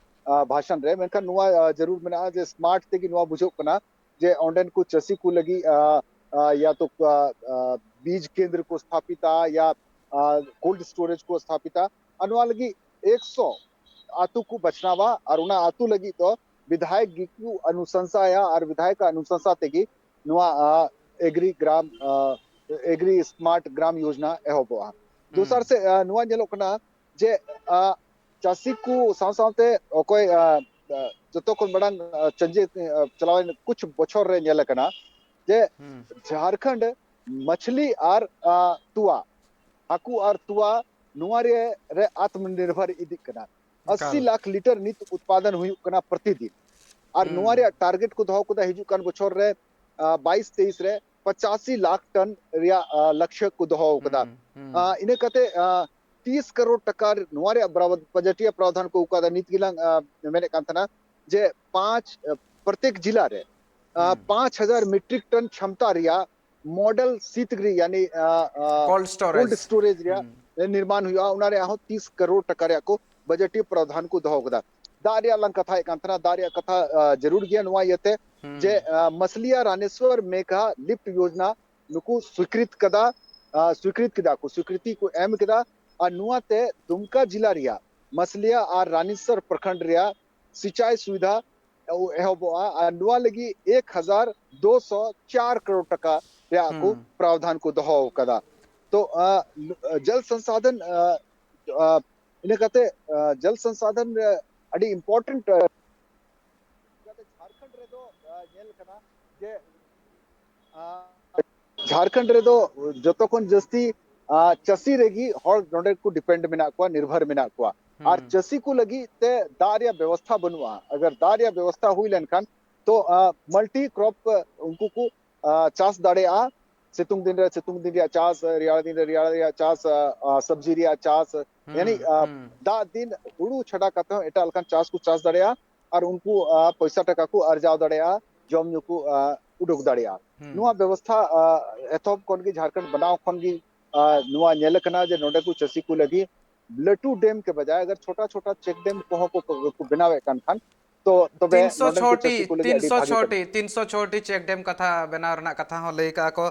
ᱟ, ᱵᱷᱟᱥᱚᱱ ᱨᱮ, ᱢᱮᱱᱠᱷᱟᱱ ᱱᱚᱣᱟ, ᱟ, ᱡᱟᱹᱨᱩᱲ ᱢᱮᱱᱟᱜᱼᱟ ᱡᱮ ᱥᱢᱟᱨᱴ ᱛᱮᱜᱮ ᱱᱚᱣᱟ ᱵᱩᱡᱷᱟᱹᱜ ᱠᱟᱱᱟ ᱡᱮ ᱚᱸᱰᱮᱱ ᱠᱚ ᱪᱟᱹᱥᱤ ᱠᱚ ᱞᱟᱹᱜᱤᱫ, ᱟ, ᱟ, ᱭᱟ ᱛᱚ, ᱟ, ᱟ, ᱵᱤᱡᱽ ᱠᱮᱱᱫᱨ ᱠᱚ ᱥᱛᱷᱟᱯᱤᱛᱟ ᱭᱟ, ᱟ, ᱠᱳᱞᱰ ᱥᱴᱳᱨᱮᱡᱽ ᱠᱚ ᱥᱛᱷᱟᱯᱤᱛᱟ, ᱟᱨ ᱱᱚᱣᱟ ᱞᱟᱹᱜᱤᱫ ᱮᱠᱥᱚ ᱟᱛᱳ ᱠᱚ ᱵᱟᱪᱷᱱᱟᱣᱟ, ᱟᱨ ᱚᱱᱟ ᱟᱛᱳ ᱞᱟᱹᱜᱤᱫ ᱫᱚ ᱵᱤᱫᱷᱟᱭᱚᱠ ᱜᱮᱠᱚ ᱚᱱᱩᱥᱚᱝᱥᱟᱭᱟ, ᱟᱨ ᱵᱤᱫᱷᱟᱭᱚᱠ ᱚᱱᱩᱥᱚᱝᱥᱟ ᱛᱮᱜᱮ ᱱᱚᱣᱟ, ᱟ, ᱮᱜᱽᱨᱤ ᱜᱨᱟᱢ, ᱟ, ᱮᱜᱽᱨᱤ ᱥᱢᱟᱨᱴ ᱜᱨᱟᱢ ᱭᱳᱡᱽᱱᱟ ᱮᱦᱚᱵᱚᱜᱼᱟ᱾ ᱫᱚᱥᱟᱨ ᱥᱮᱫ, ᱟ, ᱱᱚᱣᱟ ᱧᱮᱞᱚᱜ ᱠᱟᱱᱟ ᱡᱮ, ᱟ, ᱪᱟᱹᱥᱤ ᱠᱚ ᱥᱟᱶ ᱥᱟᱶᱛᱮ ᱚᱠᱚᱭ, ᱟ, ᱟ, ᱡᱚᱛᱚ ᱠᱷᱚᱱ ᱢᱟᱲᱟᱝ, ᱟ, ᱪᱟᱸᱡᱮ, ᱟ, ᱪᱟᱞᱟᱣᱮᱱ ᱠᱩᱪᱷ ᱵᱚᱪᱷᱚᱨ ᱨᱮ ᱧᱮᱞ ᱟᱠᱟᱱᱟ ᱡᱮ ᱡᱷᱟᱲᱠᱷᱚᱸᱰ ᱢᱟᱪᱷᱞᱤ ᱟᱨ, ᱟ, ᱛᱚᱣᱟ, ᱦᱟᱹᱠᱩ ᱟᱨ ᱛᱚᱣᱟ, ᱱᱚᱣᱟ ᱨᱮ, ᱨᱮ ᱟᱛᱢᱚᱱᱤᱨᱵᱷᱚᱨ ᱤᱫᱤᱜ ᱠᱟᱱᱟ᱾ ᱟᱥᱤ ᱞᱟᱠᱷ ᱞᱤᱴᱟᱨ ᱱᱤᱛ ᱩᱛᱯᱟᱫᱚᱱ ᱦᱩᱭᱩᱜ ᱠᱟᱱᱟ ᱯᱨᱚᱛᱤᱫᱤᱱ, ᱟᱨ ᱱᱚᱣᱟ ᱨᱮᱭᱟᱜ ᱴᱟᱨᱜᱮᱴ ᱠᱚ ᱫᱚᱦᱚ ᱠᱟᱫᱟ ᱦᱤᱡᱩᱜ ᱠᱟᱱ ᱵᱚᱪᱷᱚᱨ ᱨᱮ, ᱟ, ᱵᱟᱭᱤᱥ ᱛᱮᱭᱤᱥ ᱨᱮ ᱯᱚᱸᱪᱟᱥᱤ ᱞᱟᱠᱷ ᱴᱚᱱ ᱨᱮᱭᱟᱜ, ᱟ, ᱞᱚᱠᱥᱭᱚ ᱠᱚ ᱫᱚᱦᱚ ᱠᱟᱫᱟ᱾ ᱟ, ᱤᱱᱟᱹ ᱠᱟᱛᱮ, ᱟ, ᱛᱤᱥ ᱠᱟᱨᱳᱲ ᱴᱟᱠᱟ ᱱᱚᱣᱟ ᱨᱮᱭᱟᱜ ᱵᱟᱨᱟᱵᱟᱫ-, ᱵᱟᱡᱮᱴᱤᱭᱟ ᱯᱨᱟᱣᱫᱷᱟᱱ ᱠᱚ ᱚᱠᱟᱫᱟ᱾ ᱱᱤᱛ ᱜᱮᱞᱟᱝ, ᱟ, ᱢᱮᱱᱮᱫ ᱠᱟᱱ ᱛᱟᱦᱮᱱᱟ ᱡᱮ ᱯᱟᱸᱪ, ᱟ, ᱯᱨᱚᱛᱮᱠ ᱡᱤᱞᱟ ᱨᱮ, ᱟ, ᱯᱟᱸᱪ ᱦᱟᱡᱟᱨ ᱢᱮᱴᱨᱤᱠ ᱴᱚᱱ ᱠᱷᱚᱢᱛᱟ ᱨᱮᱭᱟᱜ ᱢᱚᱰᱮᱞ ᱥᱤᱛᱜᱨᱤ, ᱭᱟᱱᱤ, ᱟ, ᱟ, ᱠᱳᱞᱰ ᱠᱳᱞᱰ ᱥᱴᱳᱨᱮᱡᱽ ᱨᱮᱭᱟᱜ ᱱᱤᱨᱢᱟᱱ ᱦᱩᱭᱩᱜᱼᱟ᱾ ᱚᱱᱟ ᱨᱮᱭᱟᱜ ᱦᱚᱸ ᱛᱤᱥ ᱠᱟᱨᱳᱲ ᱴᱟᱠᱟ ᱨᱮᱭᱟᱜ ᱠᱚ ᱵᱟᱡᱮᱴᱤᱭᱟ ᱯᱨᱟᱣᱫᱷᱟᱱ ᱠᱚ ᱫᱚᱦᱚ ᱠᱟᱫᱟ᱾ ᱫᱟᱜ ᱨᱮᱭᱟᱜ ᱞᱟᱝ ᱠᱟᱛᱷᱟᱭᱮᱫ ᱠᱟᱱ ᱛᱟᱦᱮᱱᱟ, ᱫᱟᱜ ᱨᱮᱭᱟᱜ ᱠᱟᱛᱷᱟ, ᱟ, ᱡᱟᱹᱨᱩᱲ ᱜᱮᱭᱟ ᱱᱚᱣᱟ ᱤᱭᱟᱹᱛᱮ ᱡᱮ, ᱟ, ᱢᱟᱥᱞᱤᱭᱟ ᱨᱟᱱᱮᱥᱣᱚᱨ ᱢᱮᱜᱷᱟ ᱞᱤᱯᱴ ᱭᱳᱡᱽᱱᱟ ᱱᱩᱠᱩ ᱥᱣᱤᱠᱨᱤᱛ ᱠᱟᱫᱟ, ᱟ, ᱥᱣᱤᱠᱨᱤᱛ ᱠᱮᱫᱟ ᱠᱚ, ᱥᱣᱤᱠᱨᱤᱛᱤ ᱠᱚ ᱮᱢ ᱠᱮᱫᱟ᱾ ᱟᱨ ᱱᱚᱣᱟᱛᱮ ᱫᱩᱢᱠᱟ ᱡᱤᱞᱟ ᱨᱮᱭᱟᱜ ᱢᱟᱥᱞᱤᱭᱟ ᱟᱨ ᱨᱟᱱᱤᱥᱚᱨ ᱯᱨᱚᱠᱷᱚᱸᱰ ᱨᱮᱭᱟᱜ ᱥᱤᱪᱟᱭ ᱥᱩᱵᱤᱫᱷᱟ ᱮᱦᱚᱵᱚᱜᱼᱟ, ᱟᱨ ᱱᱚᱣᱟ ᱞᱟᱹᱜᱤᱫ ᱮᱠ ᱦᱟᱡᱟᱨ ᱫᱩᱥᱚ ᱪᱟᱨ ᱠᱟᱨᱳᱲ ᱴᱟᱠᱟ ᱨᱮᱭᱟᱜ ᱠᱚ ᱯᱨᱟᱣᱫᱷᱟᱱ ᱠᱚ ᱫᱚᱦᱚ ᱟᱠᱟᱫᱟ᱾ ᱛᱚ, ᱟ, ᱡᱚᱞ ᱥᱚᱝᱥᱟᱫᱷᱚᱱ, ᱟ, ᱟ, ᱤᱱᱟᱹ ᱠᱟᱛᱮ ᱡᱚᱞ ᱥᱚᱝᱥᱟᱫᱷᱚᱱ ᱨᱮ ᱟᱹᱰᱤ ᱤᱢᱯᱚᱨᱴᱮᱱᱴ ᱡᱷᱟᱲᱠᱷᱚᱸᱰ ᱨᱮᱫᱚ ᱧᱮᱞ ᱠᱟᱱᱟ ᱡᱮ ᱡᱷᱟᱲᱠᱷᱚᱸᱰ ᱨᱮᱫᱚ ᱡᱚᱛᱚ ᱠᱷᱚᱱ ᱡᱟᱹᱥᱛᱤ ᱪᱟᱹᱥᱤ ᱨᱮᱜᱮ ᱦᱚᱲ ᱱᱚᱰᱮ ᱠᱚ ᱰᱤᱯᱮᱱᱰ ᱢᱮᱱᱟᱜ ᱠᱚᱣᱟ, ᱱᱤᱨᱵᱷᱚᱨ ᱢᱮᱱᱟᱜ ᱠᱚᱣᱟ᱾ ᱟᱨ ᱪᱟᱹᱥᱤ ᱠᱚ ᱞᱟᱹᱜᱤᱫ ᱛᱮ ᱫᱟᱜ ᱨᱮᱭᱟᱜ ᱵᱮᱵᱚᱥᱛᱷᱟ ᱵᱟᱹᱱᱩᱜᱼᱟ᱾ ᱟᱜᱟᱨ ᱫᱟᱜ ᱨᱮᱭᱟᱜ ᱵᱮᱵᱚᱥᱛᱷᱟ ᱦᱩᱭ ᱞᱮᱱᱠᱷᱟᱱ ᱛᱚ ᱢᱟᱞᱴᱤ ᱠᱨᱚᱯ ᱩᱱᱠᱩ ᱠᱚ ᱪᱟᱥ ᱫᱟᱲᱮᱭᱟᱜᱼᱟ᱾ ᱥᱤᱛᱩᱝ ᱫᱤᱱ ᱨᱮ ᱥᱤᱛᱩᱝ ᱫᱤᱱ ᱨᱮᱭᱟᱜ ᱪᱟᱥ, ᱨᱮᱭᱟᱲ ᱫᱤᱱ ᱨᱮ ᱨᱮᱭᱟᱲ ᱨᱮᱭᱟᱜ ᱪᱟᱥ, ᱥᱚᱵᱽᱡᱤ ᱨᱮᱭᱟᱜ ᱪᱟᱥ, ᱭᱟᱱᱤ ᱫᱟᱜ ᱫᱤᱱ ᱦᱩᱲᱩ ᱪᱷᱟᱰᱟ ᱠᱟᱛᱮ ᱦᱚᱸ ᱮᱴᱟᱜ ᱞᱮᱠᱟᱱ ᱪᱟᱥ ᱠᱚ ᱪᱟᱥ ᱫᱟᱲᱮᱭᱟᱜᱼᱟ ᱟᱨ ᱩᱱᱠᱩ ᱯᱚᱭᱥᱟ ᱴᱟᱠᱟ ᱠᱚ ᱟᱨᱡᱟᱣ ᱫᱟᱲᱮᱭᱟᱜᱼᱟ, ᱡᱚᱢ ᱧᱩ ᱠᱚ ᱩᱰᱩᱠ ᱫᱟᱲᱮᱭᱟᱜᱼᱟ᱾ ᱱᱚᱣᱟ ᱵᱮᱵᱚᱥᱛᱷᱟ ᱮᱛᱚᱦᱚᱵ ᱠᱷᱚᱱ ᱜᱮ, ᱡᱷᱟᱲᱠᱷᱚᱸᱰ ᱵᱮᱱᱟᱣ ᱠᱷᱚᱱ ᱜᱮ ᱱᱚᱣᱟ ᱧᱮᱞ ᱟᱠᱟᱱᱟ ᱡᱮ ᱱᱚᱰᱮ ᱠᱚ ᱪᱟᱹᱥᱤ ᱠᱚ ᱞᱟᱹᱜᱤᱫ ᱞᱟᱹᱴᱩ ᱰᱮᱢ ᱠᱮ ᱵᱟᱡᱟᱭ ᱟᱜᱟᱨ ᱪᱷᱳᱴᱟ ᱪᱷᱳᱴᱟ ᱪᱮᱠ ᱰᱮᱢ ᱠᱚᱦᱚᱸ ᱠᱚ ᱵᱮᱱᱟᱣᱮᱫ ᱠᱟᱱ ᱠᱷᱟᱱ ᱛᱚ ᱛᱚᱵᱮ ᱛᱤᱱᱥᱚ ᱪᱷᱚᱴᱤ, ᱛᱤᱱᱥᱚ ᱪᱷᱚᱴᱤ ᱪᱮᱠ ᱰᱮᱢ ᱠᱟᱛᱷᱟ ᱵᱮᱱᱟᱣ ᱨᱮᱱᱟᱜ ᱠᱟᱛᱷᱟ ᱦᱚᱸ ᱞᱟᱹᱭ ᱠᱟᱜᱼᱟ ᱠᱚ᱾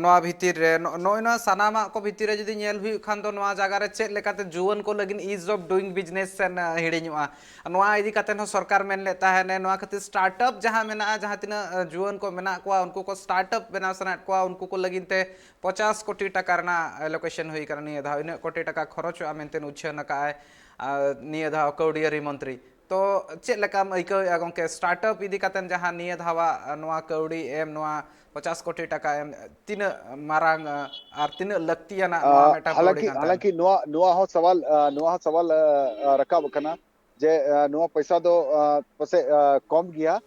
ᱱᱚᱣᱟ ᱵᱷᱤᱛᱤᱨ ᱨᱮ ᱱᱚᱜᱼᱚᱭ ᱱᱚᱣᱟ ᱥᱟᱱᱟᱢᱟᱜ ᱠᱚ ᱵᱷᱤᱛᱤᱨ ᱨᱮ ᱡᱩᱫᱤ ᱧᱮᱞ ᱦᱩᱭᱩᱜ ᱠᱷᱟᱱ ᱫᱚ ᱱᱚᱣᱟ ᱡᱟᱭᱜᱟ ᱨᱮ ᱪᱮᱫ ᱞᱮᱠᱟᱛᱮ ᱡᱩᱣᱟᱹᱱ ᱠᱚ ᱞᱟᱹᱜᱤᱫ ᱤᱡᱽ ᱚᱯᱷ ᱰᱩᱭᱤᱝ ᱵᱤᱡᱽᱱᱮᱥ ᱥᱮᱱ ᱦᱤᱲᱤᱧᱚᱜᱼᱟ᱾ ᱱᱚᱣᱟ ᱤᱫᱤ ᱠᱟᱛᱮ ᱦᱚᱸ ᱥᱚᱨᱠᱟᱨ ᱢᱮᱱ ᱞᱮᱫ ᱛᱟᱦᱮᱱ ᱱᱚᱣᱟ ᱠᱷᱟᱹᱛᱤᱨ ᱥᱴᱟᱨᱴ ᱟᱯ ᱡᱟᱦᱟᱸ ᱢᱮᱱᱟᱜᱼᱟ, ᱡᱟᱦᱟᱸ ᱛᱤᱱᱟᱹᱜ ᱡᱩᱣᱟᱹᱱ ᱠᱚ ᱢᱮᱱᱟᱜ ᱠᱚᱣᱟ ᱩᱱᱠᱩ ᱠᱚ ᱥᱴᱟᱨᱴ ᱟᱯ ᱵᱮᱱᱟᱣ ᱥᱟᱱᱟᱭᱮᱫ ᱠᱚᱣᱟ, ᱩᱱᱠᱩ ᱠᱚ ᱞᱟᱹᱜᱤᱫ ᱛᱮ ᱯᱚᱪᱟᱥ ᱠᱳᱴᱤ ᱴᱟᱠᱟ ᱨᱮᱱᱟᱜ ᱮᱞᱳᱠᱮᱥᱚᱱ ᱦᱩᱭ ᱠᱟᱱᱟ᱾ ᱱᱤᱭᱟᱹ ᱫᱷᱟᱣ ᱤᱱᱟᱹᱜ ᱠᱳᱴᱤ ᱴᱟᱠᱟ ᱠᱷᱚᱨᱚᱪᱚᱜᱼᱟ ᱢᱮᱱᱛᱮ ᱩᱪᱷᱟᱹᱱ ᱟᱠᱟᱫ ᱟᱭ ᱱᱤᱭᱟᱹ ᱫᱷᱟᱣ ᱠᱟᱹᱣᱰᱤ ᱟᱹᱨᱤ ᱢᱚᱱᱛᱨᱤ᱾ ᱛᱚ ᱪᱮᱫ ᱞᱮᱠᱟᱢ ᱟᱹᱭᱠᱟᱹᱣᱮᱫᱼᱟ ᱜᱚᱢᱠᱮ, ᱥᱴᱟᱨᱴ ᱟᱯ ᱤᱫᱤ ᱠᱟᱛᱮ ᱡᱟᱦᱟᱸ ᱱᱤᱭᱟᱹ ᱫᱷᱟᱣᱟᱜ ᱱᱚᱣᱟ ᱠᱟᱹᱣᱰᱤ ᱮᱢ, ᱱᱚᱣᱟ ᱯᱚᱪᱟᱥ ᱠᱳᱴᱤ ᱴᱟᱠᱟ ᱮᱢ, ᱛᱤᱱᱟᱹᱜ ᱢᱟᱨᱟᱝ ᱟᱨ ᱛᱤᱱᱟᱹᱜ ᱞᱟᱹᱠᱛᱤᱭᱟᱱᱟᱜ ᱱᱚᱣᱟ ᱢᱤᱫᱴᱟᱝ ᱠᱟᱹᱣᱰᱤ ᱠᱟᱱ ᱛᱟᱦᱮᱸᱱᱟ? ᱦᱟᱞᱟᱝᱠᱤ ᱱᱚᱣᱟ ᱱᱚᱣᱟ ᱦᱚᱸ ᱥᱟᱣᱟᱞ ᱱᱚᱣᱟ ᱦᱚᱸ ᱥᱟᱣᱟᱞ ᱨᱟᱠᱟᱵ ᱟᱠᱟᱱᱟ ᱡᱮ ᱱᱚᱣᱟ ᱯᱚᱭᱥᱟ ᱫᱚ ᱯᱟᱥᱮᱡ ᱠᱚᱢ ᱜᱮᱭᱟ,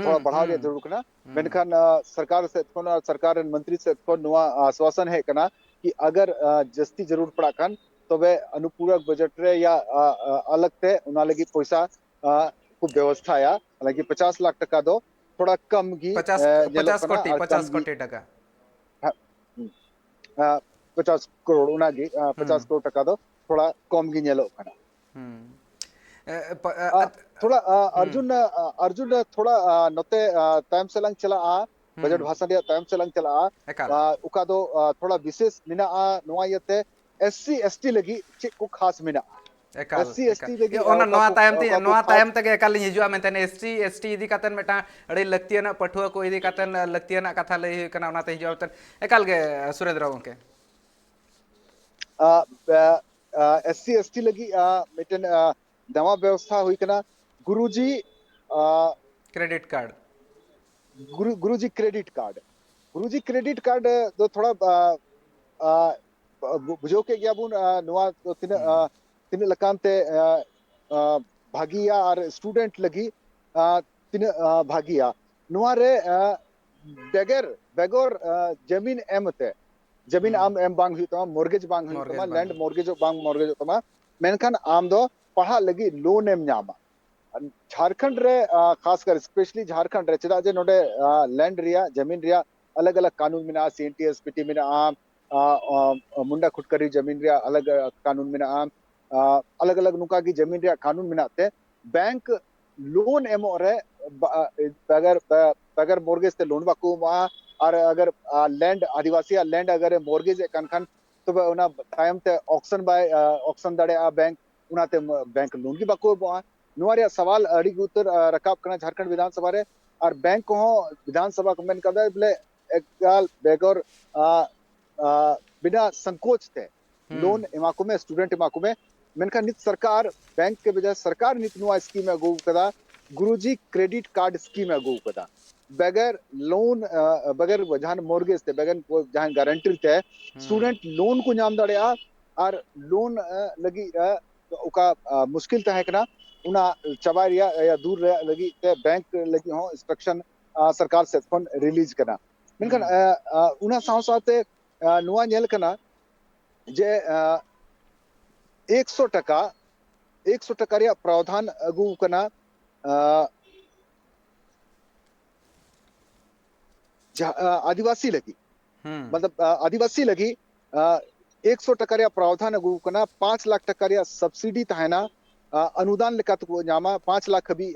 ᱛᱷᱚᱲᱟ ᱵᱟᱲᱦᱟᱣ ᱨᱮᱭᱟᱜ ᱡᱟᱹᱨᱩᱲ ᱠᱟᱱᱟ᱾ ᱢᱮᱱᱠᱷᱟᱱ ᱥᱚᱨᱠᱟᱨ ᱥᱮᱫ ᱠᱷᱚᱱ ᱟᱨ ᱥᱚᱨᱠᱟᱨ ᱨᱮᱱ ᱢᱚᱱᱛᱨᱤ ᱥᱮᱫ ᱠᱷᱚᱱ ᱱᱚᱣᱟ ᱟᱥᱣᱟᱥᱚᱱ ᱦᱮᱡ ᱠᱟᱱᱟ ᱠᱤ ᱟᱜᱟᱨ ᱡᱟᱹᱥᱛᱤ ᱡᱟᱹᱨᱩᱲ ᱯᱟᱲᱟᱜ ᱠᱷᱟᱱ ᱛᱚᱵᱮ ᱚᱱᱩᱯᱩᱨᱚᱠ ᱵᱟᱡᱮᱴ ᱨᱮ ᱭᱟ ᱟᱞᱟᱜᱽ ᱛᱮ ᱚᱱᱟ ᱞᱟᱹᱜᱤᱫ ᱯᱚᱭᱥᱟ ᱠᱚ ᱵᱮᱵᱚᱥᱛᱷᱟᱭᱟ᱾ ᱦᱟᱞᱟᱝᱠᱤ ᱯᱚᱪᱟᱥ ᱞᱟᱠᱷ ᱴᱟᱠᱟ ᱫᱚ ᱛᱷᱚᱲᱟ ᱠᱚᱢ ᱜᱮ ᱯᱚᱪᱟᱥ ᱧᱮᱞᱚᱜ ᱯᱚᱪᱟᱥ ᱠᱟᱱᱟ ᱠᱳᱴᱤ ᱟᱨ ᱯᱚᱪᱟᱥ ᱠᱚᱢ ᱜᱮ ᱠᱳᱴᱤ ᱴᱟᱠᱟ᱾ ᱦᱮᱸ, ᱦᱩᱸ᱾ ᱯᱚᱪᱟᱥ ᱠᱨᱳᱲ, ᱚᱱᱟᱜᱮ ᱯᱚᱪᱟᱥ ᱠᱨᱳᱲ ᱴᱟᱠᱟ ᱫᱚ ᱛᱷᱚᱲᱟ ᱠᱚᱢ ᱜᱮ ᱧᱮᱞᱚᱜ ᱠᱟᱱᱟ᱾ ᱦᱩᱸ᱾ ᱮ, ᱯᱟ-, ᱮ, ᱟ, ᱟᱛ-, ᱛᱷᱚᱲᱟ, ᱟ, ᱦᱩᱸ᱾ ᱟᱨᱡᱩᱱ, ᱟ, ᱟᱨᱡᱩᱱ, ᱟ, ᱛᱷᱚᱲᱟ, ᱟ, ᱱᱚᱛᱮ, ᱟ, ᱛᱟᱭᱚᱢ ᱥᱮᱫ ᱞᱟᱝ ᱪᱟᱞᱟᱜᱼᱟ, ᱦᱩᱸ᱾ ᱵᱟᱡᱮᱴ ᱵᱷᱟᱥᱚᱱ ᱨᱮᱭᱟᱜ ᱛᱟᱭᱚᱢ ᱥᱮᱫ ᱞᱟᱝ ᱪᱟᱞᱟᱜᱼᱟ᱾ ᱮᱠᱟᱞ᱾ ᱟ, ᱚᱠᱟ ᱫᱚ, ᱟ, ᱛᱷᱚᱲᱟ ᱵᱤᱥᱮᱥ ᱢᱮᱱᱟᱜᱼᱟ, ᱱᱚᱣᱟ ᱤᱭᱟᱹᱛᱮ SC ST ᱞᱟᱹᱜᱤᱫ ᱪᱮᱫ ᱠᱚ ᱠᱷᱟᱥ ᱢᱮᱱᱟᱜᱼᱟ? ᱮᱠᱟᱞ, SC ST ᱮᱠᱟᱞ᱾ ᱞᱟᱹᱜᱤᱫ, ᱤᱭᱟᱹ, ᱟ, ᱚᱱᱟ, ᱚᱠᱟ ᱱᱚᱣᱟ ᱠᱚ, ᱛᱟᱭᱚᱢ ᱛᱮ, ᱚᱠᱟ ᱠᱚ ᱱᱚᱣᱟ ᱠᱷᱟᱥ ᱛᱟᱭᱚᱢ ᱛᱮᱜᱮ ᱮᱠᱟᱞ ᱤᱧ ᱦᱤᱡᱩᱜᱼᱟ ᱢᱮᱱᱛᱮ, SC ST ᱤᱫᱤ ᱠᱟᱛᱮ ᱢᱤᱫᱴᱟᱝ ᱟᱹᱰᱤ ᱞᱟᱹᱠᱛᱤᱭᱟᱱᱟᱜ ᱯᱟᱹᱴᱷᱩᱣᱟᱹ ᱠᱚ ᱤᱫᱤ ᱠᱟᱛᱮ ᱞᱟᱹᱠᱛᱤᱭᱟᱱᱟᱜ ᱠᱟᱛᱷᱟ ᱞᱟᱹᱭ ᱦᱩᱭᱩᱜ ᱠᱟᱱᱟ, ᱚᱱᱟᱛᱮ ᱦᱤᱡᱩᱜᱼᱟ ᱢᱮᱱᱛᱮ᱾ ᱮᱠᱟᱞ ᱜᱮ, ᱥᱩᱨᱮᱱᱫᱨᱚ ᱜᱚᱢᱠᱮ᱾ ᱟ, ᱟ, ᱮᱥ ᱥᱤ ᱮᱥ ᱴᱤ ᱞᱟᱹᱜᱤᱫ ᱢᱤᱫᱴᱮᱱ ᱱᱟᱣᱟ ᱵᱮᱵᱚᱥᱛᱷᱟ ᱦᱩᱭ ᱠᱟᱱᱟ, ᱜᱩᱨᱩᱡᱤ ᱠᱨᱮᱰᱤᱴ ᱠᱟᱨᱰ᱾ ᱜᱩᱨᱩ Guruji credit card. Guruji credit card ᱫᱚ ᱛᱷᱚᱲᱟ ᱵᱩᱡᱷᱟᱹᱣ ᱠᱮᱫ ᱜᱮᱭᱟ ᱵᱚᱱ, ᱱᱚᱣᱟ ᱛᱤᱱᱟᱹᱜ ᱛᱤᱱᱟᱹᱜ ᱞᱮᱠᱟᱱ ᱛᱮ ᱵᱷᱟᱹᱜᱤᱭᱟ ᱟᱨ ᱥᱴᱩᱰᱮᱱᱴ ᱞᱟᱹᱜᱤᱫ ᱛᱤᱱᱟᱹᱜ ᱵᱷᱟᱹᱜᱤᱭᱟ᱾ ᱱᱚᱣᱟ ᱨᱮ ᱵᱮᱜᱚᱨ ᱵᱮᱜᱚᱨ ᱡᱟᱢᱤᱱ ᱮᱢ ᱛᱮ, ᱡᱟᱢᱤᱱ ᱟᱢ ᱮᱢ ᱵᱟᱝ ᱦᱩᱭᱩᱜ ᱛᱟᱢᱟ, ᱢᱚᱨᱜᱮᱡᱽ ᱵᱟᱝ ᱦᱩᱭᱩᱜ ᱛᱟᱢᱟ, ᱞᱮᱱᱰ ᱢᱚᱨᱜᱮᱡᱽ ᱵᱟᱝ ᱢᱚᱨᱜᱮᱡᱚᱜ ᱛᱟᱢᱟ, ᱢᱮᱱᱠᱷᱟᱱ ᱟᱢ ᱫᱚ ᱯᱟᱲᱦᱟᱜ ᱞᱟᱹᱜᱤᱫ ᱞᱳᱱ ᱮᱢ ᱧᱟᱢᱟ᱾ ᱡᱷᱟᱲᱠᱷᱚᱸᱰ ᱨᱮ ᱠᱷᱟᱥ ᱠᱟᱨ specially ᱡᱷᱟᱲᱠᱷᱚᱸᱰ ᱨᱮ, ᱪᱮᱫᱟᱜ ᱡᱮ ᱱᱚᱰᱮ ᱞᱮᱱᱰ ᱨᱮᱭᱟᱜ, ᱡᱟᱢᱤᱱ ᱨᱮᱭᱟᱜ ᱟᱞᱟᱜ ᱟᱞᱟᱜ ᱠᱟᱹᱱᱩᱱ ᱢᱮᱱᱟᱜᱼᱟ, ᱥᱤ N T S P T ᱢᱮᱱᱟᱜᱼᱟ, ᱢᱩᱱᱰᱟ ᱠᱷᱩᱴᱠᱟᱨᱤ ᱡᱟᱢᱤᱱ ᱨᱮᱭᱟᱜ ᱟᱞᱟᱜ ᱠᱟᱹᱱᱩᱱ ᱢᱮᱱᱟᱜᱼᱟ, ᱟᱞᱟᱜ ᱟᱞᱟᱜ ᱱᱚᱝᱠᱟ ᱜᱮ ᱡᱟᱢᱤᱱ ᱨᱮᱭᱟᱜ ᱠᱟᱹᱱᱩᱱ ᱢᱮᱱᱟᱜ ᱛᱮ ᱵᱮᱝᱠ ᱞᱳᱱ ᱮᱢᱚᱜ ᱨᱮ ᱵᱮᱜᱟᱨ ᱵᱮᱜᱟᱨ ᱢᱚᱨᱜᱮᱡᱽ ᱛᱮ ᱞᱳᱱ ᱵᱟᱠᱚ ᱮᱢᱚᱜᱼᱟ᱾ ᱟᱨ ᱟᱜᱟᱨ ᱞᱮᱱᱰ, ᱟᱹᱫᱤᱵᱟᱹᱥᱤᱭᱟᱜ ᱞᱮᱱᱰ ᱟᱜᱟᱨ ᱢᱚᱨᱜᱮᱡᱽ ᱮᱫ ᱠᱟᱱ ᱠᱷᱟᱱ, ᱛᱚᱵᱮ ᱚᱱᱟ ᱛᱟᱭᱚᱢ ᱛᱮ ᱚᱠᱥᱚᱱ ᱵᱟᱭ ᱚᱠᱥᱚᱱ ᱫᱟᱲᱮᱭᱟᱜᱼᱟ ᱵᱮᱝᱠ, ᱚᱱᱟᱛᱮ ᱵᱮᱝᱠ ᱞᱳᱱ ᱜᱮ ᱵᱟᱠᱚ ᱮᱢᱚᱜᱼᱟ᱾ ᱱᱚᱣᱟ ᱨᱮᱭᱟᱜ ᱥᱟᱣᱟᱞ ᱟᱹᱰᱤ ᱩᱛᱟᱹᱨ ᱨᱟᱠᱟᱵ ᱠᱟᱱᱟ ᱡᱷᱟᱲᱠᱷᱚᱸᱰ ᱵᱤᱫᱷᱟᱱ ᱥᱚᱵᱷᱟ ᱨᱮ᱾ ᱟᱨ ᱵᱮᱝᱠ ᱠᱚᱦᱚᱸ ᱵᱤᱫᱷᱟᱱ ᱥᱚᱵᱷᱟ ᱠᱚ ᱢᱮᱱ ᱠᱟᱫᱟ ᱵᱚᱞᱮ ᱮᱠᱟᱞ ᱵᱮᱜᱚᱨ ᱵᱤᱱᱟ ᱥᱚᱝᱠᱳᱪ ᱛᱮ ᱞᱳᱱ ᱮᱢᱟ ᱠᱚᱢᱮ, ᱥᱴᱩᱰᱮᱱᱴ ᱮᱢᱟ ᱠᱚᱢᱮ᱾ ᱢᱮᱱᱠᱷᱟᱱ ᱱᱤᱛ ᱥᱚᱨᱠᱟᱨ, ᱵᱮᱝᱠ ᱠᱮ ᱵᱮᱡᱟᱭ ᱥᱚᱨᱠᱟᱨ ᱱᱤᱛ ᱱᱚᱣᱟ ᱥᱠᱤᱢ ᱮ ᱟᱹᱜᱩ ᱟᱠᱟᱫᱟ, ᱜᱩᱨᱩᱡᱤ ᱠᱨᱮᱰᱤᱴ ᱠᱟᱨᱰ ᱥᱠᱤᱢ ᱮ ᱟᱹᱜᱩ ᱟᱠᱟᱫᱟ᱾ ᱵᱮᱜᱮᱨ ᱞᱳᱱ, ᱵᱮᱜᱮᱨ ᱡᱟᱦᱟᱱ ᱢᱚᱨᱜᱮᱡᱽ ᱛᱮ, ᱵᱮᱜᱮᱨ ᱡᱟᱦᱟᱱ ᱜᱟᱨᱮᱱᱴᱤ ᱛᱮ ᱥᱴᱩᱰᱮᱱᱴ ᱞᱳᱱ ᱠᱚ ᱧᱟᱢ ᱫᱟᱲᱮᱭᱟᱜᱼᱟ᱾ ᱟᱨ ᱞᱳᱱ ᱞᱟᱹᱜᱤᱫ ᱚᱠᱟ ᱢᱩᱥᱠᱤᱞ ᱛᱟᱦᱮᱸ ᱠᱟᱱᱟ, ᱚᱱᱟ ᱪᱟᱵᱟᱭ ᱨᱮᱭᱟᱜ, ᱫᱩᱨ ᱨᱮᱭᱟᱜ ᱞᱟᱹᱜᱤᱫ ᱛᱮ ᱵᱮᱝᱠ ᱞᱟᱹᱜᱤᱫ ᱦᱚᱸ ᱤᱱᱥᱴᱨᱟᱠᱥᱚᱱ ᱥᱚᱨᱠᱟᱨ ᱥᱮᱫ ᱠᱷᱚᱱ ᱨᱤᱞᱤᱡᱽ ᱠᱟᱱᱟ᱾ ᱢᱮᱱᱠᱷᱟᱱ ᱚᱱᱟ ᱥᱟᱶ ᱥᱟᱶᱛᱮ ᱱᱚᱣᱟ ᱧᱮᱞ ᱠᱟᱱᱟ ᱡᱮ ᱮᱠᱥᱚ ᱴᱟᱠᱟ, ᱮᱠᱥᱚ ᱴᱟᱠᱟ ᱨᱮᱭᱟᱜ ᱯᱨᱟᱣᱫᱷᱟᱱ ᱟᱹᱜᱩ ᱠᱟᱱᱟ ᱟᱹᱫᱤᱵᱟᱹᱥᱤ ᱞᱟᱹᱜᱤᱫ᱾ ᱢᱚᱛᱞᱚᱵ ᱟᱹᱫᱤᱵᱟᱹᱥᱤ ᱞᱟᱹᱜᱤᱫ ᱮᱠᱥᱚ ᱴᱟᱠᱟ ᱨᱮᱭᱟᱜ ᱯᱨᱟᱣᱫᱷᱟᱱ ᱟᱹᱜᱩ ᱠᱟᱱᱟ᱾ ᱯᱟᱸᱪ ᱞᱟᱠᱷ ᱴᱟᱠᱟ ᱨᱮᱭᱟᱜ ᱥᱟᱵᱥᱤᱰᱤ ᱛᱟᱦᱮᱱᱟ, ᱚᱱᱩᱫᱟᱱ ᱞᱮᱠᱟ ᱛᱮᱠᱚ ᱧᱟᱢᱟ᱾ ᱯᱟᱸᱪ ᱞᱟᱠᱷ ᱦᱟᱹᱵᱤᱡ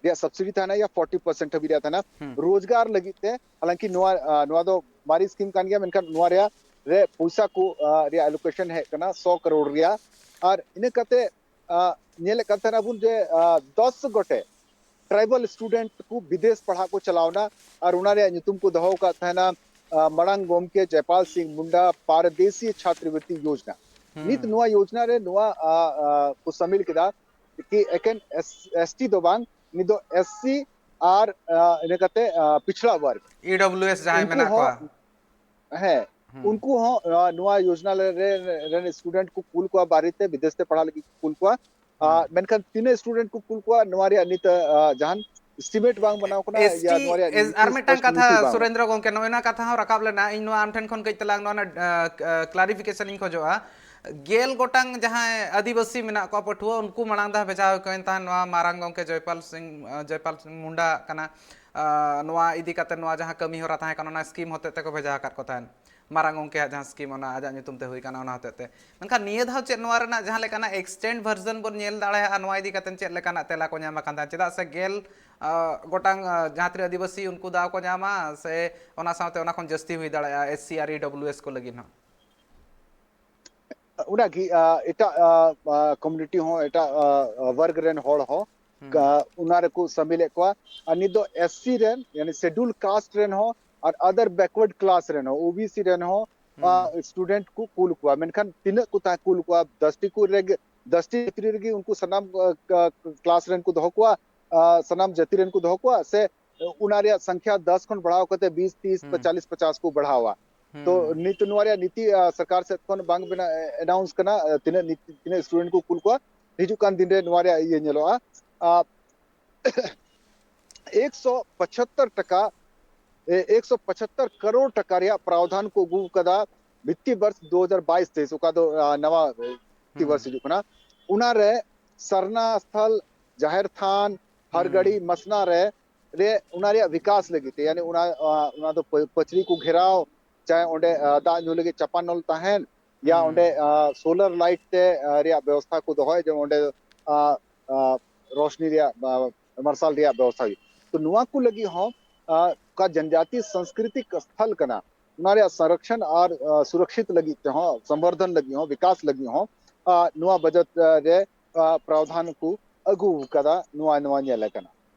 ᱨᱮᱭᱟᱜ ᱥᱟᱵᱥᱤᱰᱤ ᱛᱟᱦᱮᱱᱟ ᱭᱟ ᱯᱷᱳᱨᱴᱤ ᱯᱟᱨᱥᱮᱱᱴ ᱦᱟᱹᱵᱤᱡ ᱨᱮᱭᱟᱜ ᱛᱟᱦᱮᱱᱟ ᱨᱳᱡᱽᱜᱟᱨ ᱞᱟᱹᱜᱤᱫ ᱛᱮ᱾ ᱦᱟᱞᱟᱝᱠᱤ ᱱᱚᱣᱟ ᱱᱚᱣᱟ ᱫᱚ ᱢᱟᱨᱮ ᱥᱠᱤᱢ ᱠᱟᱱ ᱜᱮᱭᱟ, ᱢᱮᱱᱠᱷᱟᱱ ᱱᱚᱣᱟ ᱨᱮᱭᱟᱜ ᱨᱮ ᱯᱚᱭᱥᱟ ᱠᱚ ᱨᱮᱭᱟᱜ ᱮᱞᱳᱠᱮᱥᱚᱱ ᱦᱮᱡ ᱠᱟᱱᱟ ᱥᱚ ᱠᱟᱨᱳᱲ ᱨᱮᱭᱟᱜ᱾ ᱟᱨ ᱤᱱᱟᱹ ᱠᱟᱛᱮ ᱧᱮᱞᱮᱫ ᱠᱟᱱ ᱛᱟᱦᱮᱱᱟ ᱵᱚᱱ ᱡᱮ ᱫᱚᱥ ᱜᱚᱴᱮᱡ ᱴᱨᱟᱭᱵᱟᱞ ᱥᱴᱩᱰᱮᱱᱴ ᱠᱚ ᱵᱤᱫᱮᱥ ᱯᱟᱲᱦᱟᱜ ᱠᱚ ᱪᱟᱞᱟᱣᱱᱟ᱾ ᱟᱨ ᱚᱱᱟ ᱨᱮᱭᱟᱜ ᱧᱩᱛᱩᱢ ᱠᱚ ᱫᱚᱦᱚ ᱟᱠᱟᱫ ᱛᱟᱦᱮᱱᱟ ᱢᱟᱲᱟᱝ ᱜᱚᱢᱠᱮ ᱡᱚᱭᱯᱟᱞ ᱥᱤᱝ ᱢᱩᱱᱰᱟ ᱯᱟᱨᱫᱮᱥᱤ ᱪᱷᱟᱛᱨᱤᱵᱨᱤᱛᱤ ᱭᱳᱡᱽᱱᱟ᱾ ᱱᱤᱛ ᱱᱚᱣᱟ ᱭᱳᱡᱽᱱᱟ ᱨᱮ ᱱᱚᱣᱟ, ᱟ, ᱟ, ᱠᱚ ᱥᱟᱢᱤᱞ ᱠᱮᱫᱟ ᱠᱤ ᱮᱠᱮᱱ ᱮᱥ, ᱮᱥᱴᱤ ᱫᱚ ᱵᱟᱝ, ᱱᱤᱛ ᱫᱚ ᱮᱥᱥᱤ ᱟᱨ, ᱟ, ᱤᱱᱟᱹ ᱠᱟᱛᱮ, ᱟ, ᱯᱤᱪᱷᱲᱟ ᱣᱟᱨᱜᱽ, ᱤᱰᱚᱵᱞᱤᱭᱩ ᱮᱥ ᱡᱟᱦᱟᱸᱭ ᱩᱱᱠᱩ ᱢᱮᱱᱟᱜ ᱦᱚᱸ, ᱠᱚᱣᱟ᱾ ᱦᱮᱸ, ᱦᱩᱸ᱾ ᱩᱱᱠᱩ ᱦᱚᱸ, ᱟ, ᱱᱚᱣᱟ ᱭᱳᱡᱽᱱᱟ ᱨᱮ, ᱨᱮ, ᱨᱮᱱ ᱥᱴᱩᱰᱮᱱᱴ ᱠᱚ ᱠᱩᱞ ᱠᱚᱣᱟ ᱵᱟᱨᱦᱮ ᱛᱮ, ᱵᱤᱫᱮᱥ ᱛᱮ ᱯᱟᱲᱦᱟᱜ ᱞᱟᱹᱜᱤᱫ ᱠᱚ ᱠᱩᱞ ᱠᱚᱣᱟ᱾ ᱟ, ᱦᱩᱸ᱾ ᱢᱮᱱᱠᱷᱟᱱ ᱛᱤᱱᱟᱹᱜ ᱥᱴᱩᱰᱮᱱᱴ ᱠᱚ ᱠᱩᱞ ᱠᱚᱣᱟ, ᱱᱚᱣᱟ ᱨᱮᱭᱟᱜ ᱱᱤᱛ, ᱟ, ᱡᱟᱦᱟᱱ ᱮᱥᱴᱤᱢᱮᱴ ᱵᱟᱝ ᱵᱮᱱᱟᱣ ᱠᱟᱱᱟ, ᱭᱟ ᱮᱥᱴᱤ ᱱᱚᱣᱟ ᱨᱮᱭᱟᱜ ᱮᱥ-, ᱟᱨ ᱱᱤᱛ ᱢᱤᱫᱴᱟᱝ ᱥᱯᱚᱥᱴ ᱠᱟᱛᱷᱟ, ᱱᱤᱛᱤ ᱵᱟᱝ᱾ ᱥᱩᱨᱮᱱᱫᱨᱚ ᱜᱚᱝᱠᱮ, ᱱᱚᱜᱼᱚᱭ ᱱᱚᱣᱟ ᱠᱟᱛᱷᱟ ᱦᱚᱸ ᱨᱟᱠᱟᱵ ᱞᱮᱱᱟ, ᱤᱧ ᱱᱚᱣᱟ ᱟᱢ ᱴᱷᱮᱱ ᱠᱷᱚᱱ ᱠᱟᱹᱡ ᱛᱟᱞᱟᱝ ᱱᱚᱣᱟ ᱨᱮᱱᱟᱜ, ᱟ, ᱠᱞᱟᱨᱤᱯᱷᱤᱠᱮᱥᱚᱱ ᱤᱧ ᱠᱷᱚᱡᱚᱜᱼᱟ᱾ ᱜᱮᱞ ᱜᱚᱴᱟᱝ ᱡᱟᱦᱟᱸᱭ ᱟᱹᱫᱤᱵᱟᱹᱥᱤ ᱢᱮᱱᱟᱜ ᱠᱚᱣᱟ ᱯᱟᱹᱴᱷᱩᱣᱟᱹ, ᱩᱱᱠᱩ ᱢᱟᱲᱟᱝ ᱫᱷᱟᱣ ᱵᱷᱮᱡᱟ ᱦᱩᱭ ᱠᱟᱱ ᱛᱟᱦᱮᱸᱫ ᱱᱚᱣᱟ ᱢᱟᱨᱟᱝ ᱜᱚᱝᱠᱮ ᱡᱚᱭᱯᱟᱞ ᱥᱤᱝ, ᱟ, ᱡᱚᱭᱯᱟᱞ ᱥᱤᱝ ᱢᱩᱱᱰᱟ ᱠᱟᱱᱟ᱾ ᱟ, ᱱᱚᱣᱟ ᱤᱫᱤ ᱠᱟᱛᱮ ᱱᱚᱣᱟ ᱡᱟᱦᱟᱸ ᱠᱟᱹᱢᱤ ᱦᱚᱨᱟ ᱛᱟᱦᱮᱸ ᱠᱟᱱᱟ, ᱚᱱᱟ ᱥᱠᱤᱢ ᱦᱚᱛᱮᱡ ᱛᱮᱠᱚ ᱵᱷᱮᱡᱟ ᱟᱠᱟᱫ ᱠᱚ ᱛᱟᱦᱮᱸᱫ᱾ ᱢᱟᱨᱟᱝ ᱜᱚᱝᱠᱮᱭᱟᱜ ᱡᱟᱦᱟᱸ ᱥᱠᱤᱢ, ᱚᱱᱟ ᱟᱡᱟᱜ ᱧᱩᱛᱩᱢ ᱛᱮ ᱦᱩᱭ ᱠᱟᱱᱟ, ᱚᱱᱟ ᱦᱚᱛᱮᱡ ᱛᱮ᱾ ᱢᱮᱱᱠᱷᱟᱱ ᱱᱤᱭᱟᱹ ᱫᱷᱟᱣ ᱪᱮᱫ ᱱᱚᱣᱟ ᱨᱮᱱᱟᱜ ᱡᱟᱦᱟᱸ ᱞᱮᱠᱟᱱᱟᱜ ᱮᱠᱥᱴᱮᱱᱰ ᱵᱷᱟᱨᱡᱚᱱ ᱵᱚᱱ ᱧᱮᱞ ᱫᱟᱲᱮᱭᱟᱜᱼᱟ, ᱱᱚᱣᱟ ᱤᱫᱤ ᱠᱟᱛᱮ ᱪᱮᱫ ᱞᱮᱠᱟᱱᱟᱜ ᱛᱮᱞᱟ ᱠᱚ ᱧᱟᱢ ᱟᱠᱟᱱ ᱛᱟᱦᱮᱸᱫ? ᱪᱮᱫᱟᱜ ᱥᱮ ᱜᱮᱞ, ᱟ, ᱜᱚᱴᱟᱝ, ᱟ, ᱡᱟᱦᱟᱸ ᱛᱤᱱᱟᱹᱜ ᱟᱹᱫᱤᱵᱟᱹᱥᱤ, ᱩᱱᱠᱩ ᱫᱟᱣ ᱠᱚ ᱧᱟᱢᱟ, ᱥᱮ ᱚᱱᱟ ᱥᱟᱶᱛᱮ ᱚᱱᱟ ᱠᱷᱚᱱ ᱡᱟᱹᱥᱛᱤ ᱦᱩᱭ ᱫᱟᱲᱮᱭᱟᱜᱼᱟ, ᱮᱥ ᱥᱤ ᱟᱨ ᱤ ᱰᱚᱵᱞᱤᱭᱩ ᱮᱥ ᱠᱚ ᱞᱟᱹᱜᱤᱫ ᱦᱚᱸ? ᱚᱱᱟᱜᱮ, ᱟ, ᱮᱴᱟᱜ, ᱟ, ᱟ, ᱠᱚᱢᱭᱩᱱᱤᱴᱤ ᱦᱚᱸ, ᱮᱴᱟᱜ, ᱟ, ᱟ, ᱣᱟᱨᱜᱽ ᱨᱮᱱ ᱦᱚᱲ ᱦᱚᱸ, ᱦᱩᱸ᱾ ᱠᱟ-, ᱚᱱᱟ ᱨᱮᱠᱚ ᱥᱟᱢᱤᱞᱮᱫ ᱠᱚᱣᱟ᱾ ᱟᱨ ᱱᱤᱛ ᱫᱚ ᱮᱥ ᱥᱤ ᱨᱮᱱ, ᱭᱟᱱᱤ ᱥᱮᱰᱩᱞ ᱠᱟᱥᱴ ᱨᱮᱱ ᱦᱚᱸ ᱟᱨ ᱟᱫᱟᱨ ᱵᱮᱠᱣᱟᱨᱰ ᱠᱞᱟᱥ ᱨᱮᱱ ᱦᱚᱸ, ᱳ ᱵᱤ ᱥᱤ ᱨᱮᱱ ᱦᱚᱸ, ᱟ, ᱦᱩᱸ᱾ ᱥᱴᱩᱰᱮᱱᱴ ᱠᱚ ᱠᱩᱞ ᱠᱚᱣᱟ᱾ ᱢᱮᱱᱠᱷᱟᱱ ᱛᱤᱱᱟᱹᱜ ᱠᱚ ᱛᱟᱦᱮᱸ ᱠᱩᱞ ᱠᱚᱣᱟ? ᱫᱚᱥᱴᱤ ᱠᱚ ᱨᱮᱜᱮ, ᱫᱚᱥᱴᱤ ᱵᱷᱤᱛᱨᱤ ᱨᱮᱜᱮ ᱩᱱᱠᱩ ᱥᱟᱱᱟᱢ, ᱟ, ᱠᱟ-, ᱠᱞᱟᱥ ᱨᱮᱱ ᱠᱚ ᱫᱚᱦᱚ ᱠᱚᱣᱟ, ᱟ, ᱥᱟᱱᱟᱢ ᱡᱟᱹᱛᱤ ᱨᱮᱱ ᱠᱚ ᱫᱚᱦᱚ ᱠᱚᱣᱟ, ᱥᱮ ᱚᱱᱟ ᱨᱮᱭᱟᱜ ᱥᱚᱝᱠᱷᱭᱟ ᱫᱚᱥ ᱠᱷᱚᱱ ᱵᱟᱲᱦᱟᱣ ᱠᱟᱛᱮ ᱵᱤᱥ, ᱛᱤᱥ, ᱦᱩᱸ᱾ ᱪᱟᱞᱤᱥ, ᱯᱚᱪᱟᱥ ᱠᱚ ᱵᱟᱲᱦᱟᱣᱟ? ᱛᱚ ᱦᱩᱸ᱾ ᱱᱤᱛ ᱱᱚᱣᱟ ᱨᱮᱭᱟᱜ ᱱᱤᱛᱤ, ᱟ, ᱥᱚᱨᱠᱟᱨ ᱥᱮᱫ ᱠᱷᱚᱱ ᱵᱟᱝ ᱵᱮᱱᱟ-, ᱮ-, ᱮᱱᱟᱣᱩᱱᱥ ᱠᱟᱱᱟ, ᱟ, ᱛᱤᱱᱟᱹᱜ ᱱᱤᱛ-, ᱛᱤᱱᱟᱹᱜ ᱥᱴᱩᱰᱮᱱᱴ ᱠᱚ ᱠᱩᱞ ᱠᱚᱣᱟ᱾ ᱦᱤᱡᱩᱜ ᱠᱟᱱ ᱫᱤᱱ ᱨᱮ ᱱᱚᱣᱟ ᱨᱮᱭᱟᱜ ᱤᱭᱟᱹ ᱧᱮᱞᱚᱜᱼᱟ᱾ ᱟ, ᱮᱠᱥᱚ ᱯᱚᱪᱷᱟᱛᱛᱚᱨ ᱴᱟᱠᱟ, ᱮ, ᱮᱠᱥᱚ ᱯᱚᱪᱷᱟᱛᱛᱚᱨ ᱠᱟᱨᱳᱲ ᱴᱟᱠᱟ ᱨᱮᱭᱟᱜ ᱯᱨᱟᱣᱫᱷᱟᱱ ᱠᱚ ᱟᱹᱜᱩ ᱟᱠᱟᱫᱟ ᱵᱷᱤᱛᱛᱤ ᱵᱚᱨᱥ ᱫᱩ ᱦᱟᱡᱟᱨ ᱵᱟᱭᱤᱥ ᱛᱮᱭᱤᱥ, ᱚᱠᱟ ᱫᱚ, ᱟ, ᱱᱟᱣᱟ ᱵᱷᱤᱛᱛᱤ ᱦᱩᱸ᱾ ᱵᱚᱨᱥ ᱦᱤᱡᱩᱜ ᱠᱟᱱᱟ᱾ ᱚᱱᱟ ᱨᱮ ᱥᱟᱨᱱᱟ ᱥᱛᱷᱚᱞ, ᱡᱟᱦᱮᱨ ᱛᱷᱟᱱ, ᱦᱟᱨ ᱦᱩᱸ᱾ ᱜᱟᱲᱤ, ᱢᱟᱥᱱᱟ ᱨᱮ, ᱨᱮ ᱚᱱᱟ ᱨᱮᱭᱟᱜ ᱵᱤᱠᱟᱥ ᱞᱟᱹᱜᱤᱫ ᱛᱮ, ᱭᱟᱱᱤ ᱚᱱᱟ, ᱟ, ᱚᱱᱟ ᱫᱚ ᱯᱟᱹ-, ᱯᱟᱹᱪᱨᱤ ᱠᱚ ᱜᱷᱮᱨᱟᱣ, ᱪᱟᱦᱮ ᱚᱸᱰᱮ, ᱟ, ᱫᱟᱜ ᱧᱩ ᱞᱟᱹᱜᱤᱫ ᱪᱟᱯᱟᱱᱚᱞ ᱛᱟᱦᱮᱱ, ᱭᱟ ᱦᱩᱸ᱾ ᱚᱸᱰᱮ, ᱟ, ᱥᱳᱞᱟᱨ ᱞᱟᱭᱤᱴ ᱛᱮ, ᱟ, ᱨᱮᱭᱟᱜ ᱵᱮᱵᱚᱥᱛᱷᱟ ᱠᱚ ᱫᱚᱦᱚᱭ, ᱡᱮᱢᱚᱱ ᱚᱸᱰᱮ, ᱟ, ᱟ, ᱨᱳᱥᱱᱤ ᱨᱮᱭᱟᱜ, ᱟ, ᱢᱟᱨᱥᱟᱞ ᱨᱮᱭᱟᱜ ᱵᱮᱵᱚᱥᱛᱷᱟ ᱦᱩᱭᱩᱜ᱾ ᱛᱚ ᱱᱚᱣᱟ ᱠᱚ ᱞᱟᱹᱜᱤᱫ ᱦᱚᱸ, ᱟ, ᱚᱠᱟ ᱡᱚᱱᱡᱟᱛᱤ ᱥᱟᱝᱥᱠᱨᱤᱛᱤᱠ ᱥᱛᱷᱚᱞ ᱠᱟᱱᱟ, ᱚᱱᱟ ᱨᱮᱭᱟᱜ ᱥᱚᱝᱨᱚᱠᱷᱚᱱ ᱟᱨ, ᱟ, ᱥᱩᱨᱚᱠᱷᱤᱛ ᱞᱟᱹᱜᱤᱫ ᱛᱮᱦᱚᱸ, ᱥᱚᱢᱵᱚᱨᱫᱷᱚᱱ ᱞᱟᱹᱜᱤᱫ ᱦᱚᱸ, ᱵᱤᱠᱟᱥ ᱞᱟᱹᱜᱤᱫ ᱦᱚᱸ, ᱟ, ᱱᱚᱣᱟ ᱵᱟᱡᱮᱴ, ᱟ, ᱨᱮ, ᱟ, ᱯᱨᱟᱣᱫᱷᱟᱱ ᱠᱚ ᱟᱹᱜᱩ ᱟᱠᱟᱫᱟ ᱱᱚᱣᱟ, ᱱᱚᱣᱟ ᱧᱮᱞ ᱟᱠᱟᱱᱟ᱾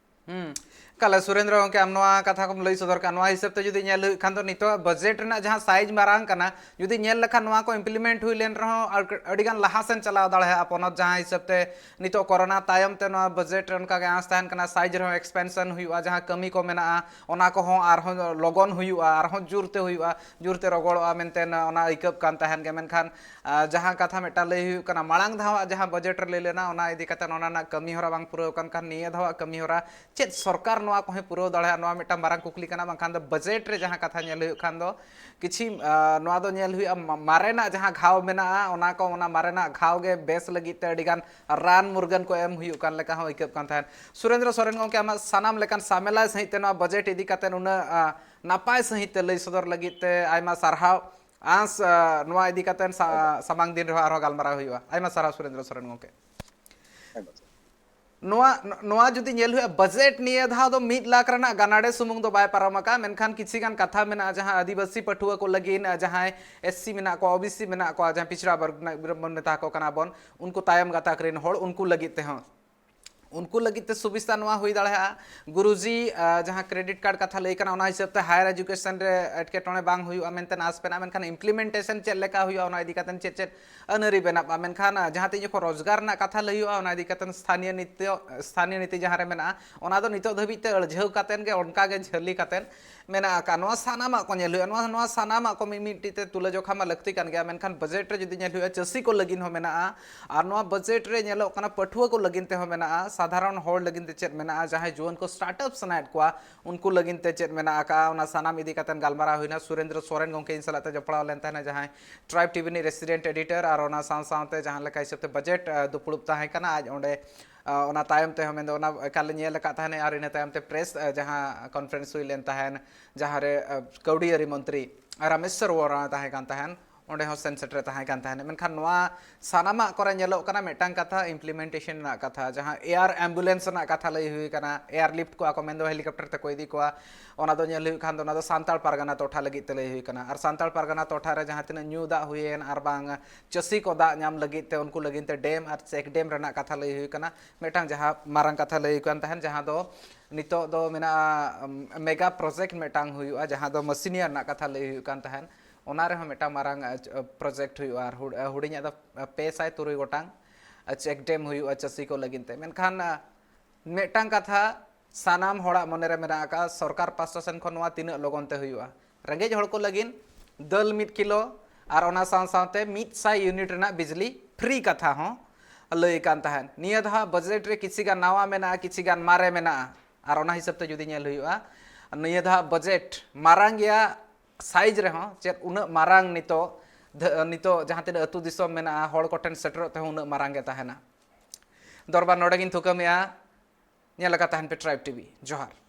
ᱦᱩᱸ᱾ ᱠᱟᱞᱮ ᱥᱩᱨᱮᱱᱫᱨᱚ ᱜᱚᱢᱠᱮ, ᱟᱢ ᱱᱚᱣᱟ ᱠᱟᱛᱷᱟ ᱠᱚᱢ ᱞᱟᱹᱭ ᱥᱚᱫᱚᱨ ᱠᱟᱜᱼᱟ, ᱱᱚᱣᱟ ᱦᱤᱥᱟᱹᱵ ᱛᱮ ᱡᱩᱫᱤ ᱧᱮᱞ ᱦᱩᱭᱩᱜ ᱠᱷᱟᱱ ᱫᱚ ᱱᱤᱛᱚᱜ ᱵᱟᱡᱮᱴ ᱨᱮᱱᱟᱜ ᱡᱟᱦᱟᱸ ᱥᱟᱭᱤᱡᱽ ᱢᱟᱨᱟᱝ ᱠᱟᱱᱟ, ᱡᱩᱫᱤ ᱧᱮᱞ ᱞᱮᱠᱷᱟᱱ ᱱᱚᱣᱟ ᱠᱚ ᱤᱢᱯᱞᱤᱢᱮᱱᱴ ᱦᱩᱭ ᱞᱮᱱ ᱨᱮᱦᱚᱸ ᱟᱨ ᱟᱹᱰᱤ ᱜᱟᱱ ᱞᱟᱦᱟ ᱥᱮᱱ ᱪᱟᱞᱟᱣ ᱫᱟᱲᱮᱭᱟᱜᱼᱟ ᱯᱚᱱᱚᱛ, ᱡᱟᱦᱟᱸ ᱦᱤᱥᱟᱹᱵ ᱛᱮ ᱱᱤᱛᱚᱜ ᱠᱚᱨᱳᱱᱟ ᱛᱟᱭᱚᱢ ᱛᱮ ᱱᱚᱣᱟ ᱵᱟᱡᱮᱴ ᱨᱮ ᱚᱱᱠᱟ ᱜᱮ ᱟᱸᱥ ᱛᱟᱦᱮᱱ ᱠᱟᱱᱟ, ᱥᱟᱭᱤᱡᱽ ᱨᱮᱦᱚᱸ ᱮᱠᱥᱯᱮᱱᱥᱚᱱ ᱦᱩᱭᱩᱜᱼᱟ, ᱡᱟᱦᱟᱸ ᱠᱟᱹᱢᱤ ᱠᱚ ᱢᱮᱱᱟᱜᱼᱟ ᱚᱱᱟ ᱠᱚᱦᱚᱸ ᱟᱨᱦᱚᱸ ᱞᱚᱜᱚᱱ ᱦᱩᱭᱩᱜᱼᱟ, ᱟᱨᱦᱚᱸ ᱡᱳᱨ ᱛᱮ ᱦᱩᱭᱩᱜᱼᱟ, ᱡᱳᱨ ᱛᱮ ᱨᱚᱜᱚᱲᱚᱜᱼᱟ ᱢᱮᱱᱛᱮ ᱚᱱᱟ ᱟᱹᱭᱠᱟᱹᱜ ᱠᱟᱱ ᱛᱟᱦᱮᱱ ᱜᱮ᱾ ᱢᱮᱱᱠᱷᱟᱱ ᱟᱨ ᱡᱟᱦᱟᱸ ᱠᱟᱛᱷᱟ ᱢᱤᱫᱴᱟᱝ ᱞᱟᱹᱭ ᱦᱩᱭᱩᱜ ᱠᱟᱱᱟ, ᱢᱟᱲᱟᱝ ᱫᱷᱟᱣᱟᱜ ᱡᱟᱦᱟᱸ ᱵᱟᱡᱮᱴ ᱨᱮ ᱞᱟᱹᱭ ᱞᱮᱱᱟ, ᱚᱱᱟ ᱤᱫᱤ ᱠᱟᱛᱮ ᱚᱱᱟ ᱨᱮᱱᱟᱜ ᱠᱟᱹᱢᱤ ᱦᱚᱨᱟ ᱵᱟᱝ ᱯᱩᱨᱟᱹᱣ ᱟᱠᱟᱱ ᱠᱷᱟᱱ, ᱱᱤᱭᱟᱹ ᱫᱷᱟᱣᱟᱜ ᱠᱟᱹᱢᱤ ᱦᱚᱨᱟ ᱪᱮᱫ ᱥᱚᱨᱠᱟᱨ ᱱᱚᱣᱟ ᱠᱚᱦᱚᱸᱭ ᱯᱩᱨᱟᱹᱣ ᱫᱟᱲᱮᱭᱟᱜᱼᱟ, ᱱᱚᱣᱟ ᱢᱤᱫᱴᱟᱝ ᱢᱟᱨᱟᱝ ᱠᱩᱠᱞᱤ ᱠᱟᱱᱟ᱾ ᱵᱟᱝᱠᱷᱟᱱ ᱫᱚ ᱵᱟᱡᱮᱴ ᱨᱮ ᱡᱟᱦᱟᱸ ᱠᱟᱛᱷᱟ ᱧᱮᱞ ᱦᱩᱭᱩᱜ ᱠᱷᱟᱱ ᱫᱚ ᱠᱤᱪᱷᱤ, ᱟᱨ, ᱱᱚᱣᱟ ᱫᱚ ᱧᱮᱞ ᱦᱩᱭᱩᱜᱼᱟ, ᱢᱟ-, ᱢᱟᱨᱮᱱᱟᱜ ᱡᱟᱦᱟᱸ ᱜᱷᱟᱣ ᱢᱮᱱᱟᱜᱼᱟ, ᱚᱱᱟ ᱠᱚ, ᱚᱱᱟ ᱢᱟᱨᱮᱱᱟᱜ ᱜᱷᱟᱣ ᱜᱮ ᱵᱮᱥ ᱞᱟᱹᱜᱤᱫ ᱛᱮ ᱟᱹᱰᱤᱜᱟᱱ ᱨᱟᱱ ᱢᱩᱨᱜᱟᱹᱱ ᱠᱚ ᱮᱢ ᱦᱩᱭᱩᱜ ᱠᱟᱱ ᱞᱮᱠᱟ ᱦᱚᱸ ᱟᱹᱭᱠᱟᱹᱜ ᱠᱟᱱ ᱛᱟᱦᱮᱸᱫ᱾ ᱥᱩᱨᱮᱱᱫᱨᱚ ᱥᱚᱨᱮᱱ ᱜᱚᱢᱠᱮ, ᱟᱢᱟᱜ ᱥᱟᱱᱟᱢ ᱞᱮᱠᱟᱱ ᱥᱟᱢᱮᱞᱟᱭ ᱥᱟᱺᱦᱤᱡ ᱛᱮ ᱱᱚᱣᱟ ᱵᱟᱡᱮᱴ ᱤᱫᱤ ᱠᱟᱛᱮ ᱩᱱᱟᱹᱜ, ᱟᱨ, ᱱᱟᱯᱟᱭ ᱥᱟᱺᱦᱤᱡ ᱛᱮ ᱞᱟᱹᱭ ᱥᱚᱫᱚᱨ ᱞᱟᱹᱜᱤᱫ ᱛᱮ ᱟᱭᱢᱟ ᱥᱟᱨᱦᱟᱣ᱾ ᱟᱸᱥ, ᱟᱨ, ᱱᱚᱣᱟ ᱤᱫᱤ ᱠᱟᱛᱮ ᱥᱟ-, ᱥᱟᱢᱟᱝ ᱫᱤᱱ ᱨᱮᱦᱚᱸ ᱟᱨᱦᱚᱸ ᱜᱟᱞᱢᱟᱨᱟᱣ ᱦᱩᱭᱩᱜᱼᱟ᱾ ᱟᱭᱢᱟ ᱥᱟᱨᱦᱟᱣ ᱥᱩᱨᱮᱱᱫᱨᱚ ᱥᱚᱨᱮᱱ ᱜᱚᱢᱠᱮ᱾ ᱱᱚᱣᱟ, ᱱᱚᱣᱟ ᱡᱩᱫᱤ ᱧᱮᱞ ᱦᱩᱭᱩᱜᱼᱟ, ᱵᱟᱡᱮᱴ ᱱᱤᱭᱟᱹ ᱫᱷᱟᱣ ᱫᱚ ᱢᱤᱫ ᱞᱟᱠᱷ ᱨᱮᱱᱟᱜ ᱜᱟᱱᱟᱰᱮ ᱥᱩᱢᱩᱝ ᱫᱚ ᱵᱟᱭ ᱯᱟᱨᱚᱢ ᱟᱠᱟᱫᱼᱟ, ᱢᱮᱱᱠᱷᱟᱱ ᱠᱤᱪᱷᱤ ᱜᱟᱱ ᱠᱟᱛᱷᱟ ᱢᱮᱱᱟᱜᱼᱟ, ᱡᱟᱦᱟᱸ ᱟᱹᱫᱤᱵᱟᱹᱥᱤ ᱯᱟᱹᱴᱷᱩᱣᱟᱹ ᱠᱚ ᱞᱟᱹᱜᱤᱫ, ᱡᱟᱦᱟᱸᱭ ᱮᱥ ᱥᱤ ᱢᱮᱱᱟᱜ ᱠᱚᱣᱟ, ᱳ ᱵᱤ ᱥᱤ ᱢᱮᱱᱟᱜ ᱠᱚᱣᱟ, ᱡᱟᱦᱟᱸ ᱯᱤᱪᱷᱲᱟ ᱵᱚᱨᱜᱽ ᱨᱮᱱᱟᱜ ᱵᱚᱱ ᱢᱮᱛᱟ ᱠᱚ ᱠᱟᱱᱟ ᱵᱚᱱ, ᱩᱱᱠᱩ ᱛᱟᱭᱚᱢ ᱜᱟᱛᱟᱠ ᱨᱮᱱ ᱦᱚᱲ, ᱩᱱᱠᱩ ᱞᱟᱹᱜᱤᱫ ᱛᱮᱦᱚᱸ, ᱩᱱᱠᱩ ᱞᱟᱹᱜᱤᱫ ᱛᱮ ᱥᱩᱵᱤᱥᱛᱟ ᱱᱚᱣᱟ ᱦᱩᱭ ᱫᱟᱲᱮᱭᱟᱜᱼᱟ᱾ ᱜᱩᱨᱩᱡᱤ, ᱟᱨ, ᱡᱟᱦᱟᱸ ᱠᱨᱮᱰᱤᱴ ᱠᱟᱨᱰ ᱠᱟᱛᱷᱟ ᱞᱟᱹᱭ ᱠᱟᱱᱟ, ᱚᱱᱟ ᱦᱤᱥᱟᱹᱵ ᱛᱮ ᱦᱟᱭᱟᱨ ᱮᱡᱩᱠᱮᱥᱚᱱ ᱨᱮ ᱮᱴᱠᱮᱴᱚᱬᱮ ᱵᱟᱝ ᱦᱩᱭᱩᱜᱼᱟ ᱢᱮᱱᱛᱮ ᱟᱸᱥ ᱢᱮᱱᱟᱜᱼᱟ, ᱢᱮᱱᱠᱷᱟᱱ ᱤᱢᱯᱞᱤᱢᱮᱱᱴᱮᱥᱚᱱ ᱪᱮᱫ ᱞᱮᱠᱟ ᱦᱩᱭᱩᱜᱼᱟ, ᱚᱱᱟ ᱤᱫᱤ ᱠᱟᱛᱮ ᱪᱮᱫ ᱪᱮᱫ ᱟᱹᱱ ᱟᱹᱨᱤ ᱵᱮᱱᱟᱜᱼᱟ, ᱢᱮᱱᱠᱷᱟᱱ, ᱟᱨ, ᱡᱟᱦᱟᱸ ᱛᱤᱱ ᱡᱚᱠᱷᱚᱱ ᱨᱳᱡᱽᱜᱟᱨ ᱨᱮᱱᱟᱜ ᱠᱟᱛᱷᱟ ᱞᱟᱹᱭ ᱦᱩᱭᱩᱜᱼᱟ, ᱚᱱᱟ ᱤᱫᱤ ᱠᱟᱛᱮ ᱥᱛᱷᱟᱱᱤᱭᱚ ᱱᱤᱛᱭᱚ, ᱥᱛᱷᱟᱱᱤᱭᱚ ᱱᱤᱛᱤ ᱡᱟᱦᱟᱸ ᱨᱮ ᱢᱮᱱᱟᱜᱼᱟ, ᱚᱱᱟ ᱫᱚ ᱱᱤᱛᱚᱜ ᱫᱷᱟᱹᱵᱤᱡ ᱛᱮ ᱟᱹᱲᱡᱷᱟᱹᱣ ᱠᱟᱛᱮ ᱜᱮ, ᱚᱱᱠᱟ ᱜᱮ ᱡᱷᱟᱹᱞᱤ ᱠᱟᱛᱮ ᱢᱮᱱᱟᱜ ᱟᱠᱟᱫ᱾ ᱱᱚᱣᱟ ᱥᱟᱱᱟᱢᱟᱜ ᱠᱚ ᱧᱮᱞ ᱦᱩᱭᱩᱜᱼᱟ᱾ ᱱᱚᱣᱟ, ᱱᱚᱣᱟ ᱥᱟᱱᱟᱢᱟᱜ ᱠᱚ ᱢᱤᱫ ᱢᱤᱫᱴᱤᱡ ᱛᱮ ᱛᱩᱞᱟᱹ ᱡᱚᱠᱷᱟ ᱢᱟ ᱞᱟᱹᱠᱛᱤ ᱠᱟᱱ ᱜᱮᱭᱟ, ᱢᱮᱱᱠᱷᱟᱱ ᱵᱟᱡᱮᱴ ᱨᱮ ᱡᱩᱫᱤ ᱧᱮᱞ ᱦᱩᱭᱩᱜᱼᱟ, ᱪᱟᱹᱥᱤ ᱠᱚ ᱞᱟᱹᱜᱤᱫ ᱦᱚᱸ ᱢᱮᱱᱟᱜᱼᱟ᱾ ᱟᱨ ᱱᱚᱣᱟ ᱵᱟᱡᱮᱴ ᱨᱮ ᱧᱮᱞᱚᱜ ᱠᱟᱱᱟ, ᱯᱟᱹᱴᱷᱩᱣᱟᱹ ᱠᱚ ᱞᱟᱹᱜᱤᱫ ᱛᱮᱦᱚᱸ ᱢᱮᱱᱟᱜᱼᱟ, ᱥᱟᱫᱷᱟᱨᱚᱱ ᱦᱚᱲ ᱞᱟᱹᱜᱤᱫ ᱛᱮ ᱪᱮᱫ ᱢᱮᱱᱟᱜᱼᱟ, ᱡᱟᱦᱟᱸᱭ ᱡᱩᱣᱟᱹᱱ ᱠᱚ ᱥᱴᱟᱨᱴ ᱟᱯ ᱥᱟᱱᱟᱭᱮᱫ ᱠᱚᱣᱟ, ᱩᱱᱠᱩ ᱞᱟᱹᱜᱤᱫ ᱛᱮ ᱪᱮᱫ ᱢᱮᱱᱟᱜ ᱟᱠᱟᱫᱼᱟ, ᱚᱱᱟ ᱥᱟᱱᱟᱢ ᱤᱫᱤ ᱠᱟᱛᱮ ᱜᱟᱞᱢᱟᱨᱟᱣ ᱦᱩᱭᱱᱟ᱾ ᱥᱩᱨᱮᱱᱫᱨᱚ ᱥᱚᱨᱮᱱ ᱜᱚᱢᱠᱮ ᱤᱧ ᱥᱟᱞᱟᱜ ᱛᱮ ᱡᱚᱯᱲᱟᱣ ᱞᱮᱱ ᱛᱟᱦᱮᱱᱟ, ᱡᱟᱦᱟᱸᱭ ᱴᱨᱟᱭᱤᱵᱽ ᱴᱤ ᱵᱷᱤ ᱨᱤᱱᱤᱡ ᱨᱮᱥᱤᱰᱮᱱᱴ ᱮᱰᱤᱴᱚᱨ, ᱟᱨ ᱚᱱᱟ ᱥᱟᱶ ᱥᱟᱶᱛᱮ ᱡᱟᱦᱟᱸ ᱞᱮᱠᱟ ᱦᱤᱥᱟᱹᱵ ᱛᱮ ᱵᱟᱡᱮᱴ, ᱟᱨ, ᱫᱩᱯᱲᱩᱵ ᱛᱟᱦᱮᱸ ᱠᱟᱱᱟ, ᱟᱡ ᱚᱸᱰᱮ, ᱟᱨ, ᱚᱱᱟ ᱛᱟᱭᱚᱢ ᱛᱮᱦᱚᱸ ᱢᱮᱱᱫᱚ ᱚᱱᱟ ᱮᱠᱟᱞᱮ ᱧᱮᱞ ᱟᱠᱟᱫ ᱛᱟᱦᱮᱱᱟ, ᱟᱨ ᱤᱱᱟᱹ ᱛᱟᱭᱚᱢ ᱛᱮ ᱯᱨᱮᱥ, ᱟᱨ, ᱡᱟᱦᱟᱸ ᱠᱚᱱᱯᱷᱟᱨᱮᱱᱥ ᱦᱩᱭ ᱞᱮᱱ ᱛᱟᱦᱮᱱ, ᱡᱟᱦᱟᱸ ᱨᱮ, ᱟᱨ, ᱠᱟᱹᱣᱰᱤ ᱟᱹᱨᱤ ᱢᱚᱱᱛᱨᱤ ᱨᱟᱢᱮᱥᱣᱚᱨ ᱳᱨᱟᱸᱣ ᱛᱟᱦᱮᱸ ᱠᱟᱱ ᱛᱟᱦᱮᱱ, ᱚᱸᱰᱮ ᱦᱚᱸ ᱥᱮᱱ ᱥᱮᱴᱮᱨ ᱛᱟᱦᱮᱸ ᱠᱟᱱ ᱛᱟᱦᱮᱸᱱᱟ᱾ ᱢᱮᱱᱠᱷᱟᱱ ᱱᱚᱣᱟ ᱥᱟᱱᱟᱢᱟᱜ ᱠᱚᱨᱮ ᱧᱮᱞᱚᱜ ᱠᱟᱱᱟ ᱢᱤᱫᱴᱟᱝ ᱠᱟᱛᱷᱟ, implementation ᱨᱮᱱᱟᱜ ᱠᱟᱛᱷᱟ, ᱡᱟᱦᱟᱸ air ambulance ᱨᱮᱱᱟᱜ ᱠᱟᱛᱷᱟ ᱞᱟᱹᱭ ᱦᱩᱭ ᱠᱟᱱᱟ, airlift ᱠᱚᱣᱟ ᱠᱚ, ᱢᱮᱱᱫᱚ helicopter ᱛᱮᱠᱚ ᱤᱫᱤ ᱠᱚᱣᱟ, ᱚᱱᱟ ᱫᱚ ᱧᱮᱞ ᱦᱩᱭᱩᱜ ᱠᱷᱟᱱ ᱫᱚ ᱚᱱᱟ ᱫᱚ ᱥᱟᱱᱛᱟᱲ ᱯᱟᱨᱜᱟᱱᱟ ᱴᱚᱴᱷᱟ ᱞᱟᱹᱜᱤᱫ ᱛᱮ ᱞᱟᱹᱭ ᱦᱩᱭ ᱠᱟᱱᱟ᱾ ᱟᱨ ᱥᱟᱱᱛᱟᱲ ᱯᱟᱨᱜᱟᱱᱟ ᱴᱚᱴᱷᱟ ᱨᱮ ᱡᱟᱦᱟᱸ ᱛᱤᱱᱟᱹᱜ ᱧᱩ ᱫᱟᱜ ᱦᱩᱭᱮᱱ ᱟᱨ ᱵᱟᱝ ᱪᱟᱹᱥᱤ ᱠᱚ ᱫᱟᱜ ᱧᱟᱢ ᱞᱟᱹᱜᱤᱫ ᱛᱮ, ᱩᱱᱠᱩ ᱞᱟᱹᱜᱤᱫ ᱛᱮ dam ᱟᱨ check dam ᱨᱮᱱᱟᱜ ᱠᱟᱛᱷᱟ ᱞᱟᱹᱭ ᱦᱩᱭᱩᱜ ᱠᱟᱱᱟ, ᱢᱤᱫᱴᱟᱝ ᱡᱟᱦᱟᱸ ᱢᱟᱨᱟᱝ ᱠᱟᱛᱷᱟ ᱞᱟᱹᱭ ᱦᱩᱭᱩᱜ ᱠᱟᱱ ᱛᱟᱦᱮᱸᱱ, ᱡᱟᱦᱟᱸ ᱫᱚ ᱱᱤᱛᱚᱜ ᱫᱚ ᱢᱮᱱᱟᱜᱼᱟ, ᱩᱢ, mega project ᱢᱤᱫᱴᱟᱝ ᱦᱩᱭᱩᱜᱼᱟ, ᱡᱟᱦᱟᱸ ᱫᱚ ᱢᱟᱹᱥᱤᱱᱤᱭᱟ ᱨᱮᱱᱟᱜ ᱠᱟᱛᱷᱟ ᱞᱟᱹᱭ ᱦᱩᱭᱩᱜ ᱠᱟᱱ ᱛᱟᱦᱮᱸᱱ, ᱚᱱᱟ ᱨᱮᱦᱚᱸ ᱢᱤᱫᱴᱟᱝ ᱢᱟᱨᱟᱝ, ᱟ, ᱪ-, project ᱦᱩᱭᱩᱜᱼᱟ᱾ ᱟᱨ ᱦᱩᱰ-, ᱟ, ᱦᱩᱰᱤᱧᱟᱜ ᱫᱚ, ᱟ, ᱯᱮ ᱥᱟᱭ ᱛᱩᱨᱩᱭ ᱜᱚᱴᱟᱝ, ᱟ, check dam ᱦᱩᱭᱩᱜᱼᱟ ᱪᱟᱹᱥᱤ ᱠᱚ ᱞᱟᱹᱜᱤᱫ ᱛᱮ᱾ ᱢᱮᱱᱠᱷᱟᱱ, ᱟ, ᱢᱤᱫᱴᱟᱝ ᱠᱟᱛᱷᱟ ᱥᱟᱱᱟᱢ ᱦᱚᱲᱟᱜ ᱢᱚᱱᱮᱨᱮ ᱢᱮᱱᱟᱜ ᱟᱠᱟᱫ, ᱥᱚᱨᱠᱟᱨ ᱯᱟᱥᱴᱟ ᱥᱮᱱ ᱠᱷᱚᱱ ᱱᱚᱣᱟ ᱛᱤᱱᱟᱹᱜ ᱞᱚᱜᱚᱱ ᱛᱮ ᱦᱩᱭᱩᱜᱼᱟ᱾ ᱨᱮᱸᱜᱮᱡ ᱦᱚᱲ ᱠᱚ ᱞᱟᱹᱜᱤᱫ ᱫᱟᱹᱞ ᱢᱤᱫ ᱠᱤᱞᱳ ᱟᱨ ᱚᱱᱟ ᱥᱟᱶ ᱥᱟᱶᱛᱮ ᱢᱤᱫ ᱥᱟᱭ unit ᱨᱮᱱᱟᱜ ᱵᱤᱡᱽᱞᱤ free ᱠᱟᱛᱷᱟ ᱦᱚᱸ ᱞᱟᱹᱭ ᱠᱟᱱ ᱛᱟᱦᱮᱸᱱ᱾ ᱱᱤᱭᱟᱹ ᱫᱷᱟᱣ budget ᱨᱮ ᱠᱤᱪᱷᱤ ᱜᱟᱱ ᱱᱟᱣᱟ ᱢᱮᱱᱟᱜᱼᱟ, ᱠᱤᱪᱷᱤ ᱜᱟᱱ ᱢᱟᱨᱮ ᱢᱮᱱᱟᱜᱼᱟ, ᱟᱨ ᱚᱱᱟ ᱦᱤᱥᱟᱹᱵ ᱛᱮ ᱡᱩᱫᱤ ᱧᱮᱞ ᱦᱩᱭᱩᱜᱼᱟ, ᱱᱤᱭᱟᱹ ᱫᱷᱟᱣ budget ᱢᱟᱨᱟᱝ ᱜᱮᱭᱟ size ᱨᱮᱦᱚᱸ, ᱪᱮᱫ ᱩᱱᱟᱹᱜ ᱢᱟᱨᱟᱝ ᱱᱤᱛᱚᱜ ᱫᱷᱟᱹ-, ᱱᱤᱛᱚᱜ ᱡᱟᱦᱟᱸ ᱛᱤᱱᱟᱹᱜ ᱟᱹᱛᱩ ᱫᱤᱥᱚᱢ ᱢᱮᱱᱟᱜᱼᱟ, ᱦᱚᱲ ᱠᱚᱴᱷᱮᱱ ᱥᱮᱴᱮᱨᱚᱜ ᱛᱮᱦᱚᱸ ᱩᱱᱟᱹᱜ ᱢᱟᱨᱟᱝ ᱜᱮ ᱛᱟᱦᱮᱸᱱᱟ᱾ ᱫᱚᱨᱵᱟᱨ ᱱᱚᱰᱮ ᱜᱤᱧ ᱛᱷᱩᱠᱟᱹᱢᱮᱜᱼᱟ᱾ ᱧᱮᱞ ᱟᱠᱟᱫ ᱛᱟᱦᱮᱸᱱ ᱯᱮ Tribe TV᱾ ᱡᱚᱦᱟᱨ᱾